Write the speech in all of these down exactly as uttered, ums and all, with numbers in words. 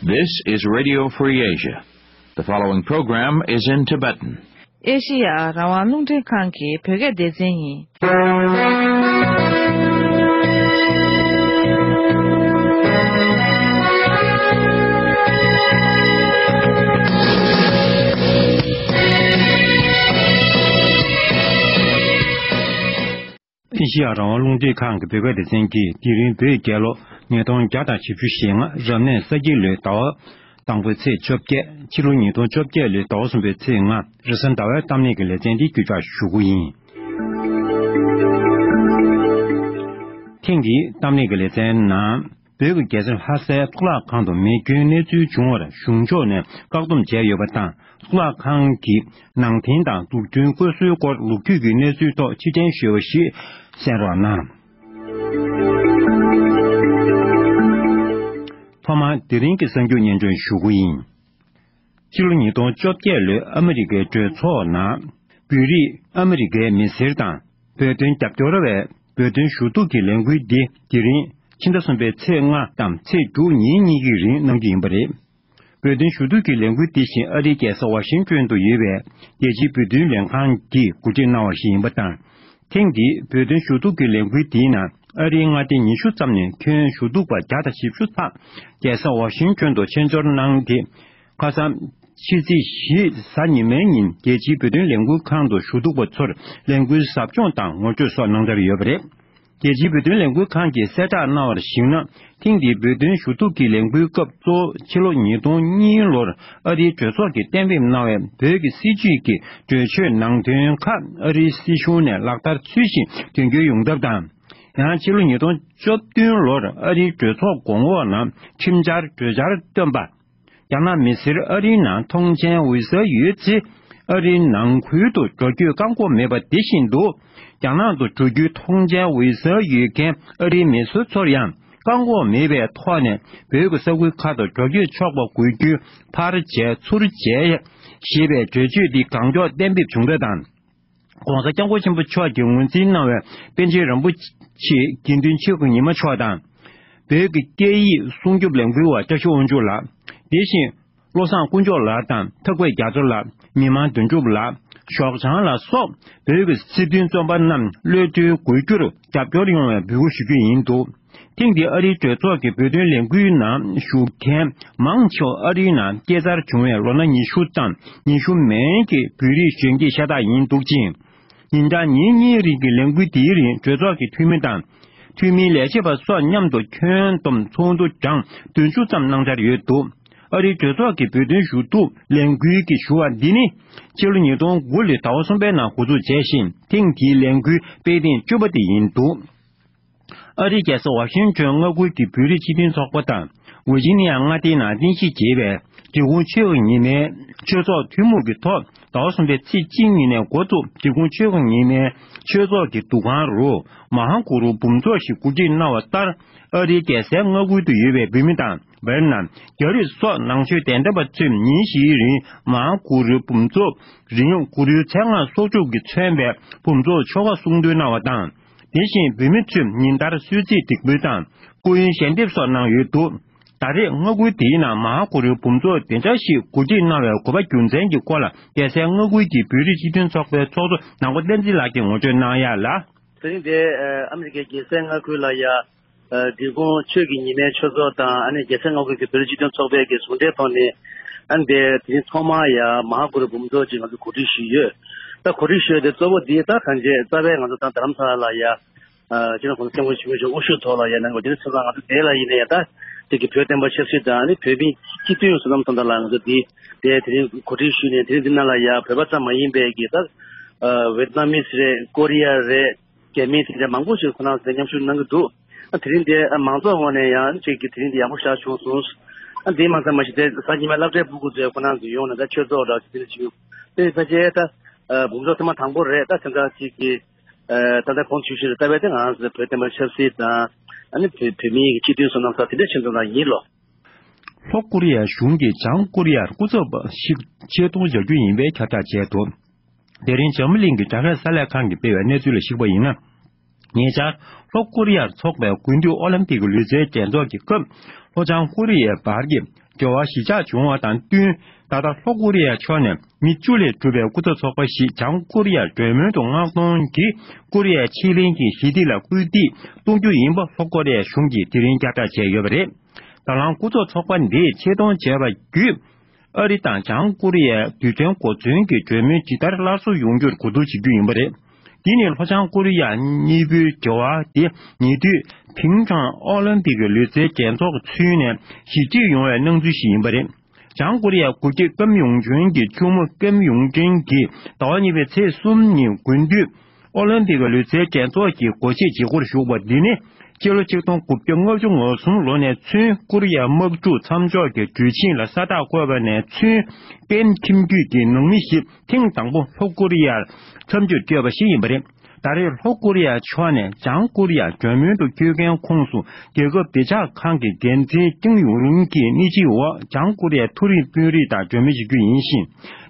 This is Radio Free Asia. The following program is in Tibetan. ཨེ་ཤི་ཡ་རང་དབང་རླུང་འཕྲིན་ཁང་གི་བོད་སྐད་སྡེ་ཚན་ཡིན། ཨེ་ཤི་ཡ་རང་དབང་རླུང་འཕྲིན་ཁང་གི་བོད་སྐད་སྡེ་ཚན་གྱིས། དེ་རིང་བོད་རྒྱལ་ལོ་ཉིས་སྟོང་བརྒྱ་དང་བཞི་བཅུ་ཞེ་ལྔ། རབ་གནས་ས་ཁྱི་ལོའི་ཟླ་བ་དང་པོའི་ཚེས་བཅོ་བརྒྱད། ཕྱི་ལོ་ཉིས་སྟོང་བཅོ་བརྒྱད་ལོའི་ཟླ་བ་གསུམ་པའི་ཚེས་ལྔ། རེས་གཟའ་ཟླ་བའི་གཏམ་གླེང་གི་ལེ་ཚན་འདི་བརྒྱུད་བསྒྲགས་ཞུ་གི་ཡིན། ཐེངས་འདིའི་གཏམ་གླེང་གི་ལེ་ཚན་ནང་། བོད་ཀྱི་རྒྱལ་ས་ལྷ་སའི་གཙུག་ལག་ཁང་དུ་མེ་སྐྱོན་གནས་ཚུལ་བྱུང་བར་གཞུང་ཕྱོགས་ནས་བཀག་སྡོམ་བྱས་ཡོད་པ་དང་། གཙུག་ལག་ཁང་གི་ནང་རྟེན་དང་འཛུགས་སྐྲུན་བཀོད་སྲོལ་སྐོར་ལོ་རྒྱུས་ཀྱི་གནས་ཚུལ་ཐོག་ཕྱིར་དྲན་ཞུས་པ་ཞིག་གསན་རོགས་གནང་། ཐོག་མར་དེ་རིང་གི་གསར་འགྱུར་སྙན་སྒྲོན་ཞུ་གི་ཡིན། ཕྱི་ལོ་ཉིས་སྟོང་བཅོ་བརྒྱད་ལོའི་ཨ་མི་རི་ཀའི་གྲོས་ཚོགས་ནང་། བོད་རིགས་ཨ་མི་རི་ཀའི་མི་སེར་དང་། བོད་དོན་རྒྱབ་སྐྱོར་བས་བོད་དོན་ཞུ་གཏུག་གི་ལས་འགུལ་འདི་དེ་རིང་ཕྱི་ཟླ་གསུམ་པའི་ཚེས་ལྔ་དང་ཚེས་དྲུག་ཉིན་གཉིས་ཀྱི་རིང་གནང་རྒྱུ་ཡིན་པ་རེད། བོད་དོན་ཞུ་གཏུག་གི་ལས་འགུལ་འདི་བཞིན་ཨ་རིའི་རྒྱལ་ས་ཝ་ཤིང་ཏོན་དུ་ཡོད་པའི་རྒྱལ་སྤྱིའི་བོད་དོན་ལས་ཁང་གིས་གོ་སྒྲིག་གནང་བ་ཞིག་ཡིན་པ་དང་། ཐེངས་འདིའི་བོད་དོན་ཞུ་གཏུག་གི་ལས་འགུལ་འདིའི་ནང་ཨ་རིའི་མངའ་སྡེ་ཉི་ཤུ་ཙམ་ནས་ཁྱོན་ཞུ་གཏུག་པ་བརྒྱ་དང་བཞི་བཅུ་ལྷག་རྒྱལ་ས་ཝ་ཤིང་ཏོན་དུ་ཆེད་འབྱོར་གནང་སྟེ། ཁ་སང་ཕྱི་ཚེས་བཞི་གཟའ་ཉི་མའི་ཉིན་རྒྱལ་སྤྱིའི་བོད་དོན་ལས་འགུལ་ཁང་དུ་ཞུ་གཏུག་པ་ཚོར་ལས་འགུལ་ཟབ་སྦྱོང་དང་ངོ་སྤྲོད་སོགས་གནང་འཆར་ཡོད་པ་རེད། རྒྱལ་སྤྱིའི་བོད་དོན་ལས་འགུལ་ཁང་གིས་གསལ་བསྒྲགས་གནང་བར་གཞིགས་ན། ཐེངས་འདིའི་བོད་དོན་ཞུ་གཏུག་གི་ལས་འགུལ་སྐབས་གཙོ་བོ་ཕྱི་ལོ་ཉིས་སྟོང་གཉིས་ལོར་ཨ་རིའི་གྲོས་ཚོགས་ཀྱིས་གཏན་འབེབས་གནང་བའི་བོད་ཀྱི་སྲིད་བྱུས་ཀྱི་གྲོས་ཆོད་ནང་དོན་ཁག་ཨ་རིའི་སྲིད་གཞུང་ནས་ལག་བསྟར་ཚུལ་བཞིན་དོན་འཁྱོལ་ཡོང་ཐབས་དང་། ཡང་ཕྱི་ལོ་ཉིས་སྟོང་བཅུ་བདུན་ལོར་ཨ་རིའི་གྲོས་ཚོགས་གོང་འོག་ནང་ཁྲིམས་འཆར་གྲོས་འཆར་བཏོན་པ། རྒྱ་ནག་མི་སེར་ཨ་རིའི་ནང་ཐོངས་མཆན་འོས་གསལ་ཡོད་ཚེ། ཨ་རིའི་ནང་ཁུལ་དུ་འགྲོ་སྐྱོད་བཀག་འགོག་མེད་པ་དེ་བཞིན་དུ། རྒྱ་ནག་ཏུ་འགྲོ་རྒྱུའི་ཐོངས་མཆན་འོས་གསལ་ཡོད་མཁན་ཨ་རིའི་མི་སེར་ཚོར་ཡང་བཀག་འགོག་མེད་པའི་ཐོག་ནས་བོད་ཀྱི་ས་ཁུལ་ཁག་ཏུ་འགྲོ་སྐྱོད་ཆོག་པ་དགོས་རྒྱུ་ཕར་བྱས་ཚུར་བྱས་ཞེས་པའི་གྲོས་ཆོད་འདི་གང་མགྱོགས་གཏན་འབེབས་བྱུང་ཐབས་དང་། ༸གོང་ས་༸སྐྱབས་མགོན་ཆེན་པོ་མཆོག་གིས་ངོས་འཛིན་གནང་བའི་པཎ་ཆེན་རིན་པོ་ཆེ་དགེ་འདུན་ཆོས་ཀྱི་ཉི་མ་མཆོག་དང་། བོད་ཀྱི་སྐད་ཡིག་སྲུང་སྐྱོབ་ལས་འགུལ་བ་བཀྲ་ཤིས་དབང་ཕྱུག་ལགས། དེ་བཞིན་བློ་བཟང་དཀོན་མཆོག་ལགས་དང་ཐབས་མཁས་རྒྱ་མཚོ་ལགས། མི་དམངས་དོན་གྲུབ་ལགས། ཞོགས་ལྗང་ལགས་སོགས་བོད་ཀྱི་སྲིད་དོན་བཙོན་པ་རྣམས་གློད་གྲོལ་དགོས་རྒྱུར་རྒྱབ་སྐྱོར་ཡོང་བའི་འབོད་སྐུལ་ཞུ་རྒྱུ་ཡིན་འདུག་ཐེངས་འདིའི་ཨ་རིའི་གྲོས་ཚོགས་ཀྱི་བོད་དོན་ལས་འགུལ་ནང་ཞུགས་མཁན་མང་ཆེ་བ་ཨ་རིའི་ནང་སྐྱེས་འཚར་བྱུང་བའི་ལོ་ན་ཉི་ཤུ་དང་ཉི་ཤུ་མན་གྱི་བོད་རིགས་གཞོན་སྐྱེས་ཤ་སྟག་ཡིན་འདུག་ཅིང་། ཉིན་གྲངས་ཉིན་གཉིས་རིང་གི་ལས་འགུལ་འདིའི་རིང་གྲོས་ཚོགས་ཀྱི་འཐུས་མི་དང་། འཐུས་མིའི་ལས་བྱེད་པ་སོགས་མཉམ་དུ་ཁྱོན་བསྡོམས་ཚོགས་འདུ་གྲངས་བདུན་ཅུ་ཙམ་གནང་འཆར་ཡོད་འདུག་ཨ་རིའི་གྲོས་ཚོགས་ཀྱི་བོད་དོན་ཞུ་གཏུག་ལས་འགུལ་གྱི་ཞུ་བ་འདི་ནི་ཕྱི་ལོ་ཉིས་སྟོང་དགུ་ལོའི་ཟླ་བ་གསུམ་པའི་ནང་འགོ་འཛུགས་བྱས་ཤིང་། ཐེངས་འདིའི་ལས་འགུལ་སྤེལ་ཐེངས་བཅུ་པ་དེ་ཡིན་འདུག་ཨ་རིའི་རྒྱལ་ས་ཝ་ཤིང་ཊོན་མངའ་ཁུལ་གྱི་བོད་རིགས་སྤྱི་མཐུན་ཚོགས་པ་དང་། ཝི་ཇི་ནི་ཡ་མངའ་སྡེའི་ནང་རྟེན་གཞི་བྱས་པའི་འབྲི་གུང་ཆོས་ཀྱི་ཉི་མའི་ཆོས་ཚོགས་ཐུན་མོང་གི་ཐོག་ཟླ་བ་གསུམ་པའི་ཚེས་གཅིག་ཉིན་ནས་འགོ་བཙུགས། འབྲི་གུང་ཆོས་ཀྱི་ཉི་མའི་ཆོས་ཚོགས་ཀྱི་འདུ་ཁང་རུ་མ་ཧཱ་གུ་རུ་འབུམ་ཚོགས་ཤིག་གོ་སྒྲིག་གནང་བ་ལྟར། ཨ་རིའི་རྒྱལ་སའི་མངའ་ཁུལ་དུ་ཡོད་པའི་བོད་མི་དང་། བར་ན། རྒྱ་རིགས་སོགས་ནང་ཆོས་དད་ལྡན་པ་ཚོས་ཉིན་བཞིའི་རིང་མ་ཧཱ་གུ་རུའི་འབུམ་ཚོགས་རིང་གུ་རུའི་མཚན་སྔགས་སྲོག་ཆགས་ཀྱིས་མཚོན་པའི་འབུམ་ཚོགས་ཆོ་ག་གསུང་འདོན་གནང་བ་དང་། དེ་བཞིན་བོད་མི་ཚོས་ཉིན་ལྟར་གསོལ་ཚིགས་སྒྲིག་འབུལ་དང་སྐུ་ཡོན་ཞལ་འདེབས་སོགས་གནང་ཡོད་འདུག་ད་རེས་མངའ་ཁུལ་དེའི་ནང་མ་ཧཱ་གུ་རུའི་འབུམ་ཚོགས་དེ་འདྲ་ཞིག་གོ་སྒྲིག་གནང་བའི་དགོས་པ་རྒྱུ་མཚན་གྱི་སྐོར་ལ། རྒྱལ་སའི་མངའ་ཁུལ་གྱི་བོད་རིགས་སྤྱི་མཐུན་ཚོགས་པའི་ཚོགས་གཙོ་ནང་པ་བསྟན་འཛིན་ལགས་ཀྱིས་ངོ་སྤྲོད་གནང་ཡ་ལ། དེ་རིང་འདིར་ཨ་མི་རི་ཀའི་རྒྱལ་སའི་མངའ་ཁུལ་ལ་ཡ། འབྲི་གུང་ཆོས་ཀྱི་ཉི་མའི་ཆོས་ཚོགས་དང་། ཨ་ནི་རྒྱལ་སའི་མངའ་ཁུལ་གྱི་བོད་རིགས་སྤྱི་མཐུན་ཚོགས་པའི་གི་ཟུང་འབྲེལ་ཐོག་ནས། ཨ་ནི་དེ་དེ་རིང་ཐོག་མར་ཡ་མ་ཧཱ་གུ་རུ་འབུམ་ཚོགས་ཅིག་ང་ཚོ་གོ་སྒྲིག་ཞུས་ཡོད། ད་གོ་སྒྲིག་ཞུས་ཏེ་གཙོ་བོ་འདི་ད་གང་བྱས་རྩ་བའི་ང་ཚོ་ད་རྡ་རམ་ས་ལ་ལ་ཡ། སྤྱི་ནོར་གོང་ས་སྐྱབས་མགོན་ཆེན་པོ་མཆོག་དབུ་བཞུགས་ཐོག་ལ་ཡ་ནང་གོ་སྒྲིག་ཚོགས་ཁག་ང་ཚོ་དེ་ལ་ཡིན་ན་ཡ། ད་དེ་གི་བོད་བསྟན་པ་ཆབ་སྲིད་དང་། ཨ་ནི་བོད་མི་སྤྱི་མཐུན་བསོད་ནམས་སོང་ད་ལ་ང་ཚོ་འདི་དེ་དེ་རིང་གོ་སྒྲིག་ཞུས་ནས། དེ་རིང་འདི་ནང་ལ་ཡ་བོད་པ་ཙམ་མ་ཡིན་པའི་གི་ད་ཝེ་ཏི་ནམ་མིས་རེད། ཀོ་རི་ཡ་རེད། རྒྱ་མི་དེ་འདྲ་མང་པོ་ཞིག་ཁོ་རང་ཚོས་མཉམ་ཞུགས་གནང་གི་འདུག་ཨ་དེ་རིང་དེ་ཨ་མང་ཚོགས་ངོས་ནས་ཡང་ཅིག་གིས་དེ་རིང་དེ་ཡག་པོ་ཞེ་དྲག་བྱུང་སོང་། ཨ་དེ་མ་ཚད་མ་ཞིག་དེ་གཟའ་ཉི་མའི་སློབ་གྲྭའི་སྤུ་གུ་ཚོས་ཁོ་རང་ཚོ་ཡོང་ནས་ད་ཆོས་ཚོགས་འདྲ་ཞིག་དེ་འདྲ་བྱུང་། དེ་ཕལ་ཆེར་ད་ཨ་འབུམ་ཚོགས་ཐེངས་མ་དང་པོ་རེད། ད་དེ་འདྲ་ཅིག་གིས་ཨ་ད་ལྟ་གོང་དུ་ཞུས་བཞིན་རེད། ད་བས་དེ་ང་ཚོ་བོད་བསྟན་པ་ཆབ་སྲིད་དང་། ཨ་ནི་བོད་བོད་མིའི་གི་སྤྱི་མཐུན་བསོད་ནམས་ས་དེ་འདྲ་ཆེད་དུ་ད་ཡིན་ལོ། ལྷོ་ཀོ་རི་ཡའི་གཞུང་གིས་བྱང་ཀོ་རི་ཡར་སྐུ་ཚབ་ཞིག་ཆེད་གཏོང་བྱ་རྒྱུ་ཡིན་པའི་ཁྱབ་བསྒྲགས་བྱས་འདུག་དེ་རིང་འཛམ་བུ་གླིང་གི་དྲ་རྒྱ་གསར་ལས་ཁང་གིས་སྤེལ་བའི་གནས་ཚུལ་ལ་གཞིགས་པ་ཡིན་ན། ཉེ་ཆར་ལྷོ་ཀོ་རི་ཡར་འཚོགས་པའི་དགུན་དུས་ཨོ་ལིམ་པིག་གི་ལུས་རྩལ་འགྲན་ཚོགས་ཀྱི་སྐབས། ལྷོ་བྱང་ཀོ་རི་ཡའི་བར་གྱི་ འབྲེལ་བ་ཞི་འཇགས་བྱུང་བ་དང་བསྟུན། ད་ལྟ་ལྷོ་ཀོ་རི་ཡ་ཕྱོགས་ནས་མི་བཅུ་ལས་གྲུབ་པའི་སྐུ་ཚབ་ཚོགས་པ་ཞིག་བྱང་ཀོ་རི་ཡར་གྲོས་མོལ་དུ་མངགས་གཏོང་གིས་ཀོ་རི་ཡའི་ཕྱེད་གླིང་གི་ཞི་བདེ་ལ་སྐུལ་འདེད་གཏོང་རྒྱུ་ཡིན་པ་ལྷོ་ཀོ་རི་ཡའི་གཞུང་གིས་དེ་རིང་བསྐྱར་བསྒྲགས་བྱས་ཡོད་པ་རེད། ད་ལམ་སྐུ་ཚབ་ཚོགས་པ་འདིས་ཆེད་གཏོང་བྱས་པ་བརྒྱུད། ཨ་རི་དང་བྱང་ཀོ་རི་ཡའི་རྡུལ་ཕྲན་གོ་མཚོན་གྱི་གྲོས་མོལ་ཇི་ལྟར་སླར་གསོ་ཡོང་རྒྱུར་གོ་བསྡུར་བྱེད་རྒྱུ་ཡིན་པ་རེད། འདི་ནི་ལྷོ་བྱང་ཀོ་རི་ཡ་གཉིས་པོའི་འབྲེལ་བ་དེ་ཉེ་དུས་ཕིང་ཀྲང་ཨོ་ལིམ་པིག་གི་ལུས་རྩལ་རྒྱལ་ཚོགས་ཚུད་ནས་ཞི་འགྲིག་ཡོང་བའི་སྣང་ཚུལ་ཞིག་ཡིན་པ་རེད། བྱང་ཀོ་རི་ཡའི་འགོ་ཁྲིད་ཀམ་ཡོང་ཅུན་གྱི་གཅུང་མོ་ཀམ་ཡོང་ཅིན་གྱིས་ཟླ་བ་གཉིས་པའི་ཚེས་གསུམ་ཉིན་དགུན་དུས་ཨོ་ལིམ་པིག་ལུས་རྩལ་རྒྱལ་ཚོགས་ཀྱི་སྒོ་འབྱེད་བྱེད་སྒོར་ཞུགས་པ་འདི་ནི་སྤྱི་ལོ་ཆིག་སྟོང་དགུ་བརྒྱ་ལྔ་བཅུ་ང་གསུམ་ལོ་ནས་ཚུན་ཀོ་རི་ཡའི་དམག་འཁྲུག་མཚམས་འཇོག་གི་གྲོས་ཆིངས་ལ་ས་རྟགས་བཀོད་པ་ནས་ཚུན་ཀན་ཁྱིམ་རྒྱུད་ཀྱི་ནང་མི་ཞིག་ཐེངས་དང་པོ་ལྷོ་ཀོ་རི་ཡར་འཚམས་འདྲིར་བསྐྱོད་པ་ཞིག་ཡིན་པ་རེད། ད་རེས་ལྷོ་ཀོ་རི་ཡ་ཕྱོགས་ནས་བྱང་ཀོ་རི་ཡར་གྲོས་མོལ་དུ་བསྐྱོད་མཁན་ཁོངས་སུ་རྒྱལ་ཁབ་བདེ་འཇགས་ཁང་གི་འགན་འཛིན་ཀིམ་ཡོང་རུང་གི་སྣེ་ཁྲིད་འོག་བྱང་ཀོ་རི་ཡའི་མཐོ་རིམ་དཔོན་རིགས་དང་གྲོས་མོལ་བྱེད་རྒྱུ་ཡིན་ཞིང་།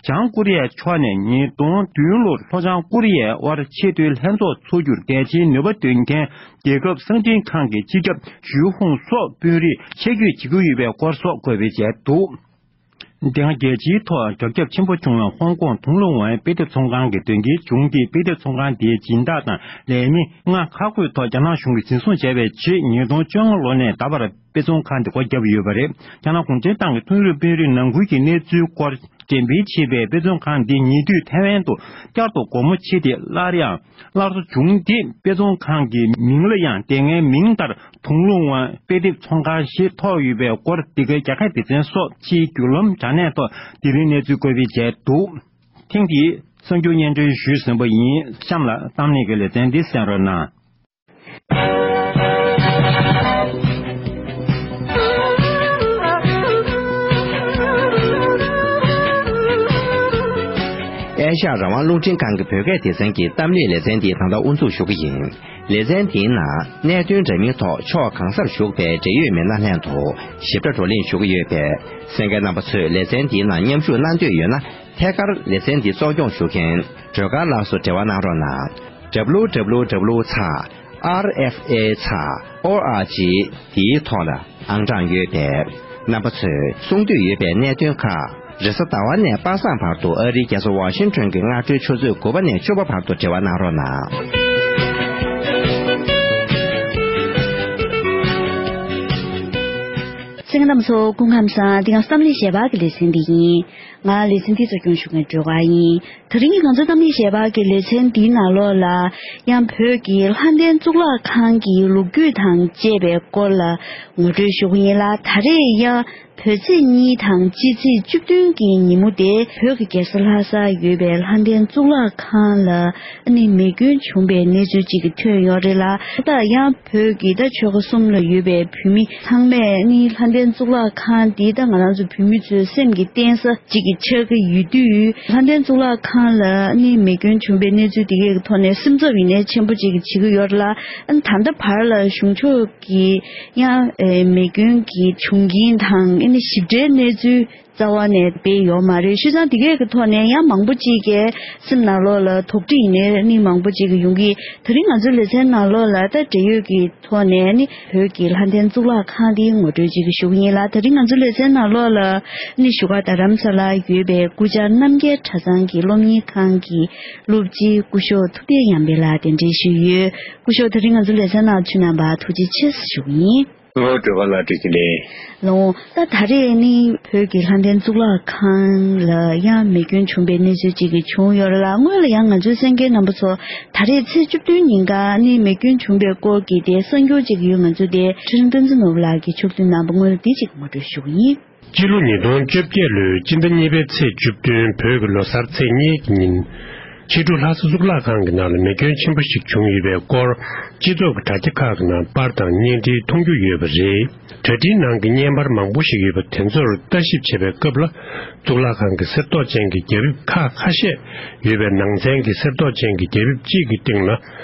བྱང་ཀོ་རི་ཡའི་ཕྱོགས་ནས་ཉིས་སྟོང་བདུན་ལོར་ལྷོ་བྱང་ཀོ་རི་ཡའི་དབར་ཆེས་མཐོའི་ལྷན་ཚོགས་འཚོགས་རྒྱུར་གལ་ཆེའི་ནུས་པ་འདོན་མཁན་རྒྱལ་ཁབ་གསང་འཕྲིན་ཁང་གི་སྤྱི་ཁྱབ་ཞུས་ཧུང་སོགས་དཔོན་རིགས་ཆེད་བསྐོས་བྱེད་ཀྱི་ཡོད་པའི་སྐོར་སོགས་འཁོད་སྤེལ་བྱས་འདུག། དེ་སྔ་རྒྱལ་སྤྱིའི་ཐོག་རྒྱ་ཁྱབ་ཆེན་པོ་བྱུང་བའི་ཧོང་ཀོང་དུང་ལུང་ཝན་དཔེ་དེབ་ཚོང་ཁང་གི་དོན་རྐྱེན་བྱུང་སྟེ། དཔེ་དེབ་ཚོང་ཁང་དེའི་སྦྱིན་བདག་དང་ལས་མི་ལྔ་ཁག་བགོས་ཐོག་རྒྱ་ནག་གཞུང་གིས་འཛིན་བཟུང་བྱས་པའི་རྗེས། ཉིས་སྟོང་བཅོ་ལྔ་ལོ་ནས་ད་བར་དཔེ་ཚོང་ཁང་དེ་སྒོ་བརྒྱབ་ཡོད་པ་རེད། རྒྱ་ནག་གུང་ཁྲན་ཏང་གི་མཐོ་རིམ་དཔོན་རིགས་ནང་ཁུལ་གྱི་གནས་ཚུལ་སྐོར་འགྲེམས་སྤེལ་བྱེད་པའི་དཔེ་ཚོང་ཁང་འདི་ཉེ་དུས་ཐའེ་ཝན་དུ་བསྐྱར་དུ་སྒོ་མོ་ཕྱེ་སྟེ། སླར་ཡང་སླར་གསོ་བྱུང་སྟེ། དཔེ་ཚོང་ཁང་གི་མིང་ལ་ཡང་དེ་སྔའི་མིང་ལྟར་དུང་ལུང་ཝན་དཔེ་དེབ་ཚོང་ཁང་ཞེས་ཐོགས་ཡོད་པའི་སྐོར། འདི་གའི་རྒྱ་སྐད་སྡེ་ཚན་སོགས་ཕྱིའི་བརྒྱུད་ལམ་དྲ་གནས་ཐོག་དེ་རིང་གནས་ཚུལ་འཁོད་སྤེལ་བྱས་འདུག། ཐེངས་འདིའི་གསར་འགྱུར་སྙན་སྒྲོན་ཞུས་ཟིན་པ་ཡིན། གཤམ་ལ་གཏམ་གླེང་གི་ལེ་ཚན་འདི་གསན་རོགས་གནང་། ཨེ་ཤ་ཡ་རང་དབང་རླུང་འཕྲིན་ཁང་གི་བོད་སྐད་སྡེ་ཚན་གྱི་གཏམ་གླེང་ལེ་ཚན་འདི་ད་ལྟ་དབུ་འཛུགས་ཞུ་གི་ཡིན། ལེ་ཚན་འདིའི་ནང་གནད་དོན་འདྲ་མིན་ཐོག་ཕྱོགས་གང་སར་བཞུགས་པའི་འབྲེལ་ཡོད་མི་སྣ་ལྷན་དུ་ཞིབ་ཕྲ་བགྲོ་གླེང་ཞུ་གི་ཡོད་པས། གསན་མཁན་རྣམ་པ་ཚོས་ལེ་ཚན་འདིའི་ནང་མཉམ་ཞུགས་གནང་འདོད་ཡོད་ན། ཐད་ཀར་ལེ་ཚན་འདི་གཙོ་སྐྱོང་ཞུ་མཁན་སྒྲོལ་དཀར་ལགས་སུ་འབྲེལ་བ་གནང་རོགས་གནང་། W W W ཚེག་R F A ཚེག O R G འདིའི་ཐོག་ལ་ཨང་གྲངས་ཡོད་པས། རྣམ་པ་ཚོས་གསུང་འདོད་ཡོད་པའི་གནད་དོན་ཁག་རེས་གཟའ་ཟླ་བ་ནས་པ་སངས་བར་དུ་ཨ་རིའི་རྒྱལ་ས་ཝ་ཤིང་ཊོན་གྱི་སྔ་དྲོའི་ཆུ་ཚོད་དགུ་པ་ནས་བཅུ་པ་བར་དུ་འབྲེལ་བ་གནང་རོགས་གནང་། གསན་མཁན་རྣམ་པ་ཚོ་སྐུ་ཁམས་བཟང་། འདི་ང་ཚོ་གཏམ་གླེང་ཞལ་པར་གྱི་ལེ་ཚན་འདི་ཡིན། ང་ལེ་ཚན་འདི་གཙོ་སྐྱོང་ཞུ་མཁན་སྒྲོལ་དཀར་ཡིན། དེ་རིང་གི་ང་ཚོའི་གཏམ་གླེང་ཞལ་པར་གྱི་ལེ་ཚན་འདིའི་ནང་ལོགས་ལ། ཡང་བོད་ཀྱི་ལྷ་ལྡན་གཙུག་ལག་ཁང་གི་ལོ་རྒྱུས་དང་བཅས་པའི་སྐོར་ལ་ངོ་སྤྲོད་ཞུ་གི་ཡིན་ལ། ད་རེས་ཡང་བོད་ཚེས་གཉིས་དང་སྤྱི་ཚེས་བཅུ་བདུན་གྱི་ཉིན་མོ་དེ། བོད་ཀྱི་རྒྱལ་ས་ལྷ་སར་ཡོད་པའི་ལྷ་ལྡན་གཙུག་ལག་ཁང་ལ་ཨ་ནི་མེ་སྐྱོན་བྱུང་བའི་གནས་ཚུལ་ཅིག་ཐོན་ཡོད་རེད་ལ། ད་ཡང་བོད་ཀྱི་ད་ཆོལ་ཁ་གསུམ་ལ་ཡོད་པའི་བོད་མི་ཚང་མས་ནི་ལྷ་ལྡན་གཙུག་ལག་ཁང་འདི་ད་ང་རང་ཚོ་བོད་མི་ཚོའི་སེམས་ཀྱི་རྟེན་ས་གཅིག་གི་ཆགས་ཀྱི་ཡོད་དུས། ལྷ་ལྡན་གཙུག་ལག་ཁང་ལ་ནི་མེ་སྐྱོན་བྱུང་བའི་གནས་ཚུལ་འདི་གའི་ཐོག་ནས་སེམས་འཚབ་ཡིན་ནའི་ཆེན་པོ་ཅིག་བྱེད་ཀྱི་ཡོད་རེད་ལ། ད་ལྟ་བར་ལ་གཞུང་ཕྱོགས་ཀྱི་ཡང་མེ་སྐྱོན་གྱི་བྱུང་རྐྱེན་དང་ཨ་ནི་ཞིབ་ཕྲའི་གནས་ཚུལ་རྩ་བ་ནས་སྤེལ་ཡོད་མ་རེད། བྱས་ཙང་འདི་གའི་གི་ཐོག་ནས་ཡང་མང་པོ་ཅིག་གི་སེམས་ནང་ལོགས་ལ་དོགས་འདྲི་ཡིན་ནའི་ནི་མང་པོ་ཅིག་གི་ཡོང་གི། དེ་རིང་ང་ཚོའི་ལེ་ཚན་ནང་ལོགས་ལ་ད་འབྲེལ་ཡོད་ཀྱི་ཐོག་ནས་ནི་བོད་ཀྱི་ལྷ་ལྡན་གཙུག་ལག་ཁང་འདིའི་ངོ་སྤྲོད་ཅིག་ཞུ་གི་ཡིན་ལ། དེ་རིང་ང་ཚོའི་ལེ་ཚན་ནང་ལོགས་ལ་ནི་བཞུགས་སྒར་རྡ་རམ་ས་ལར་ཡོད་པའི་སྐུ་བཅར་རྣམ་རྒྱལ་གྲྭ་ཚང་གི་སློབ་གཉེར་ཁང་གི་སློབ་སྤྱི་སྐུ་ཞབས་ཐུབ་བསྟན་ཡར་འཕེལ་ལགས་གདན་འདྲེན་ཞུས་ཡོད། སྐུ་ཞབས་དེ་རིང་ང་ཚོའི་ལེ་ཚན་ནང་ཚུད་གནང་བར་ཐུགས་རྗེ་ཆེ་ཞུ་གི་ཡིན། ཨོ། སྒྲོལ་དཀར་ལགས་བཀྲ་ཤིས་བདེ་ལེགས། ལགས་འོང་། ད་ད་རེས་ནི་བོད་ཀྱི་ལྷ་ལྡན་གཙུག་ལག་ཁང་ལ་ཡང་མེ་སྐྱོན་བྱུང་བའི་གནས་ཚུལ་ཅིག་གི་བྱུང་ཡོད་རེད་ལ། སྔོན་ལ་ཡང་ང་ཚོའི་གསན་མཁན་རྣམ་པ་ཚོ་ད་རེས་ཚེས་བཅུ་བདུན་ཉིན་ཀ་ནི་མེ་སྐྱོན་བྱུང་བའི་སྐོར་གྱི་དེ་གསར་འགྱུར་ཅིག་ཡོད། ང་ཚོ་དེ་ཁྲི་རིང་བསྟན་འཛིན་ནོར་བུ་ལགས་ཀྱིས་ཕྱོགས་བསྡུས་གནང་བ་སྔོན་ལ་དེ་ཅིག་ངོ་སྤྲོད་ཞུ་གི་ཡིན། སྤྱི་ལོ་ཉིས་སྟོང་བཅོ་བརྒྱད་ལོའི་སྤྱི་ཟླ་གཉིས་པའི་ཚེས་བཅུ་བདུན་བོད་ཀྱི་ལོ་གསར་ཚེས་གཉིས་ཀྱི་ཉིན། ཕྱི་དྲོ་ལྷ་ས་གཙུག་ལག་ཁང་གི་ནང་ལ་མེ་སྐྱོན་ཆེན་པོ་ཞིག་བྱུང་ཡོད་པའི་སྐོར། སྤྱི་ཚོགས་ཀྱི་དྲ་རྒྱ་ཁག་གི་ནང་པར་དང་བརྙན་འཕྲིན་མཐོང་རྒྱུ་ཡོད་པ་རེད། གྲ་སྒྲིག་ནང་གི་བརྙན་པར་མང་པོ་ཞིག་ཡོད་པ་དེ་ཚོར་ལྟ་ཞིབ་བྱེད་པའི་སྐབས་ལ། གཙུག་ལག་ཁང་གི་གསེར་ཏོག་ཅན་གྱི་རྒྱ་ཕིབས་ཁག་ཁ་ཤས་ཡོད་པའི་ནང་ཚན་གྱི་གསེར་ཏོག་ཅན་གྱི་རྒྱ་ཕིབས་གཅིག་གི་སྟེང་ལ།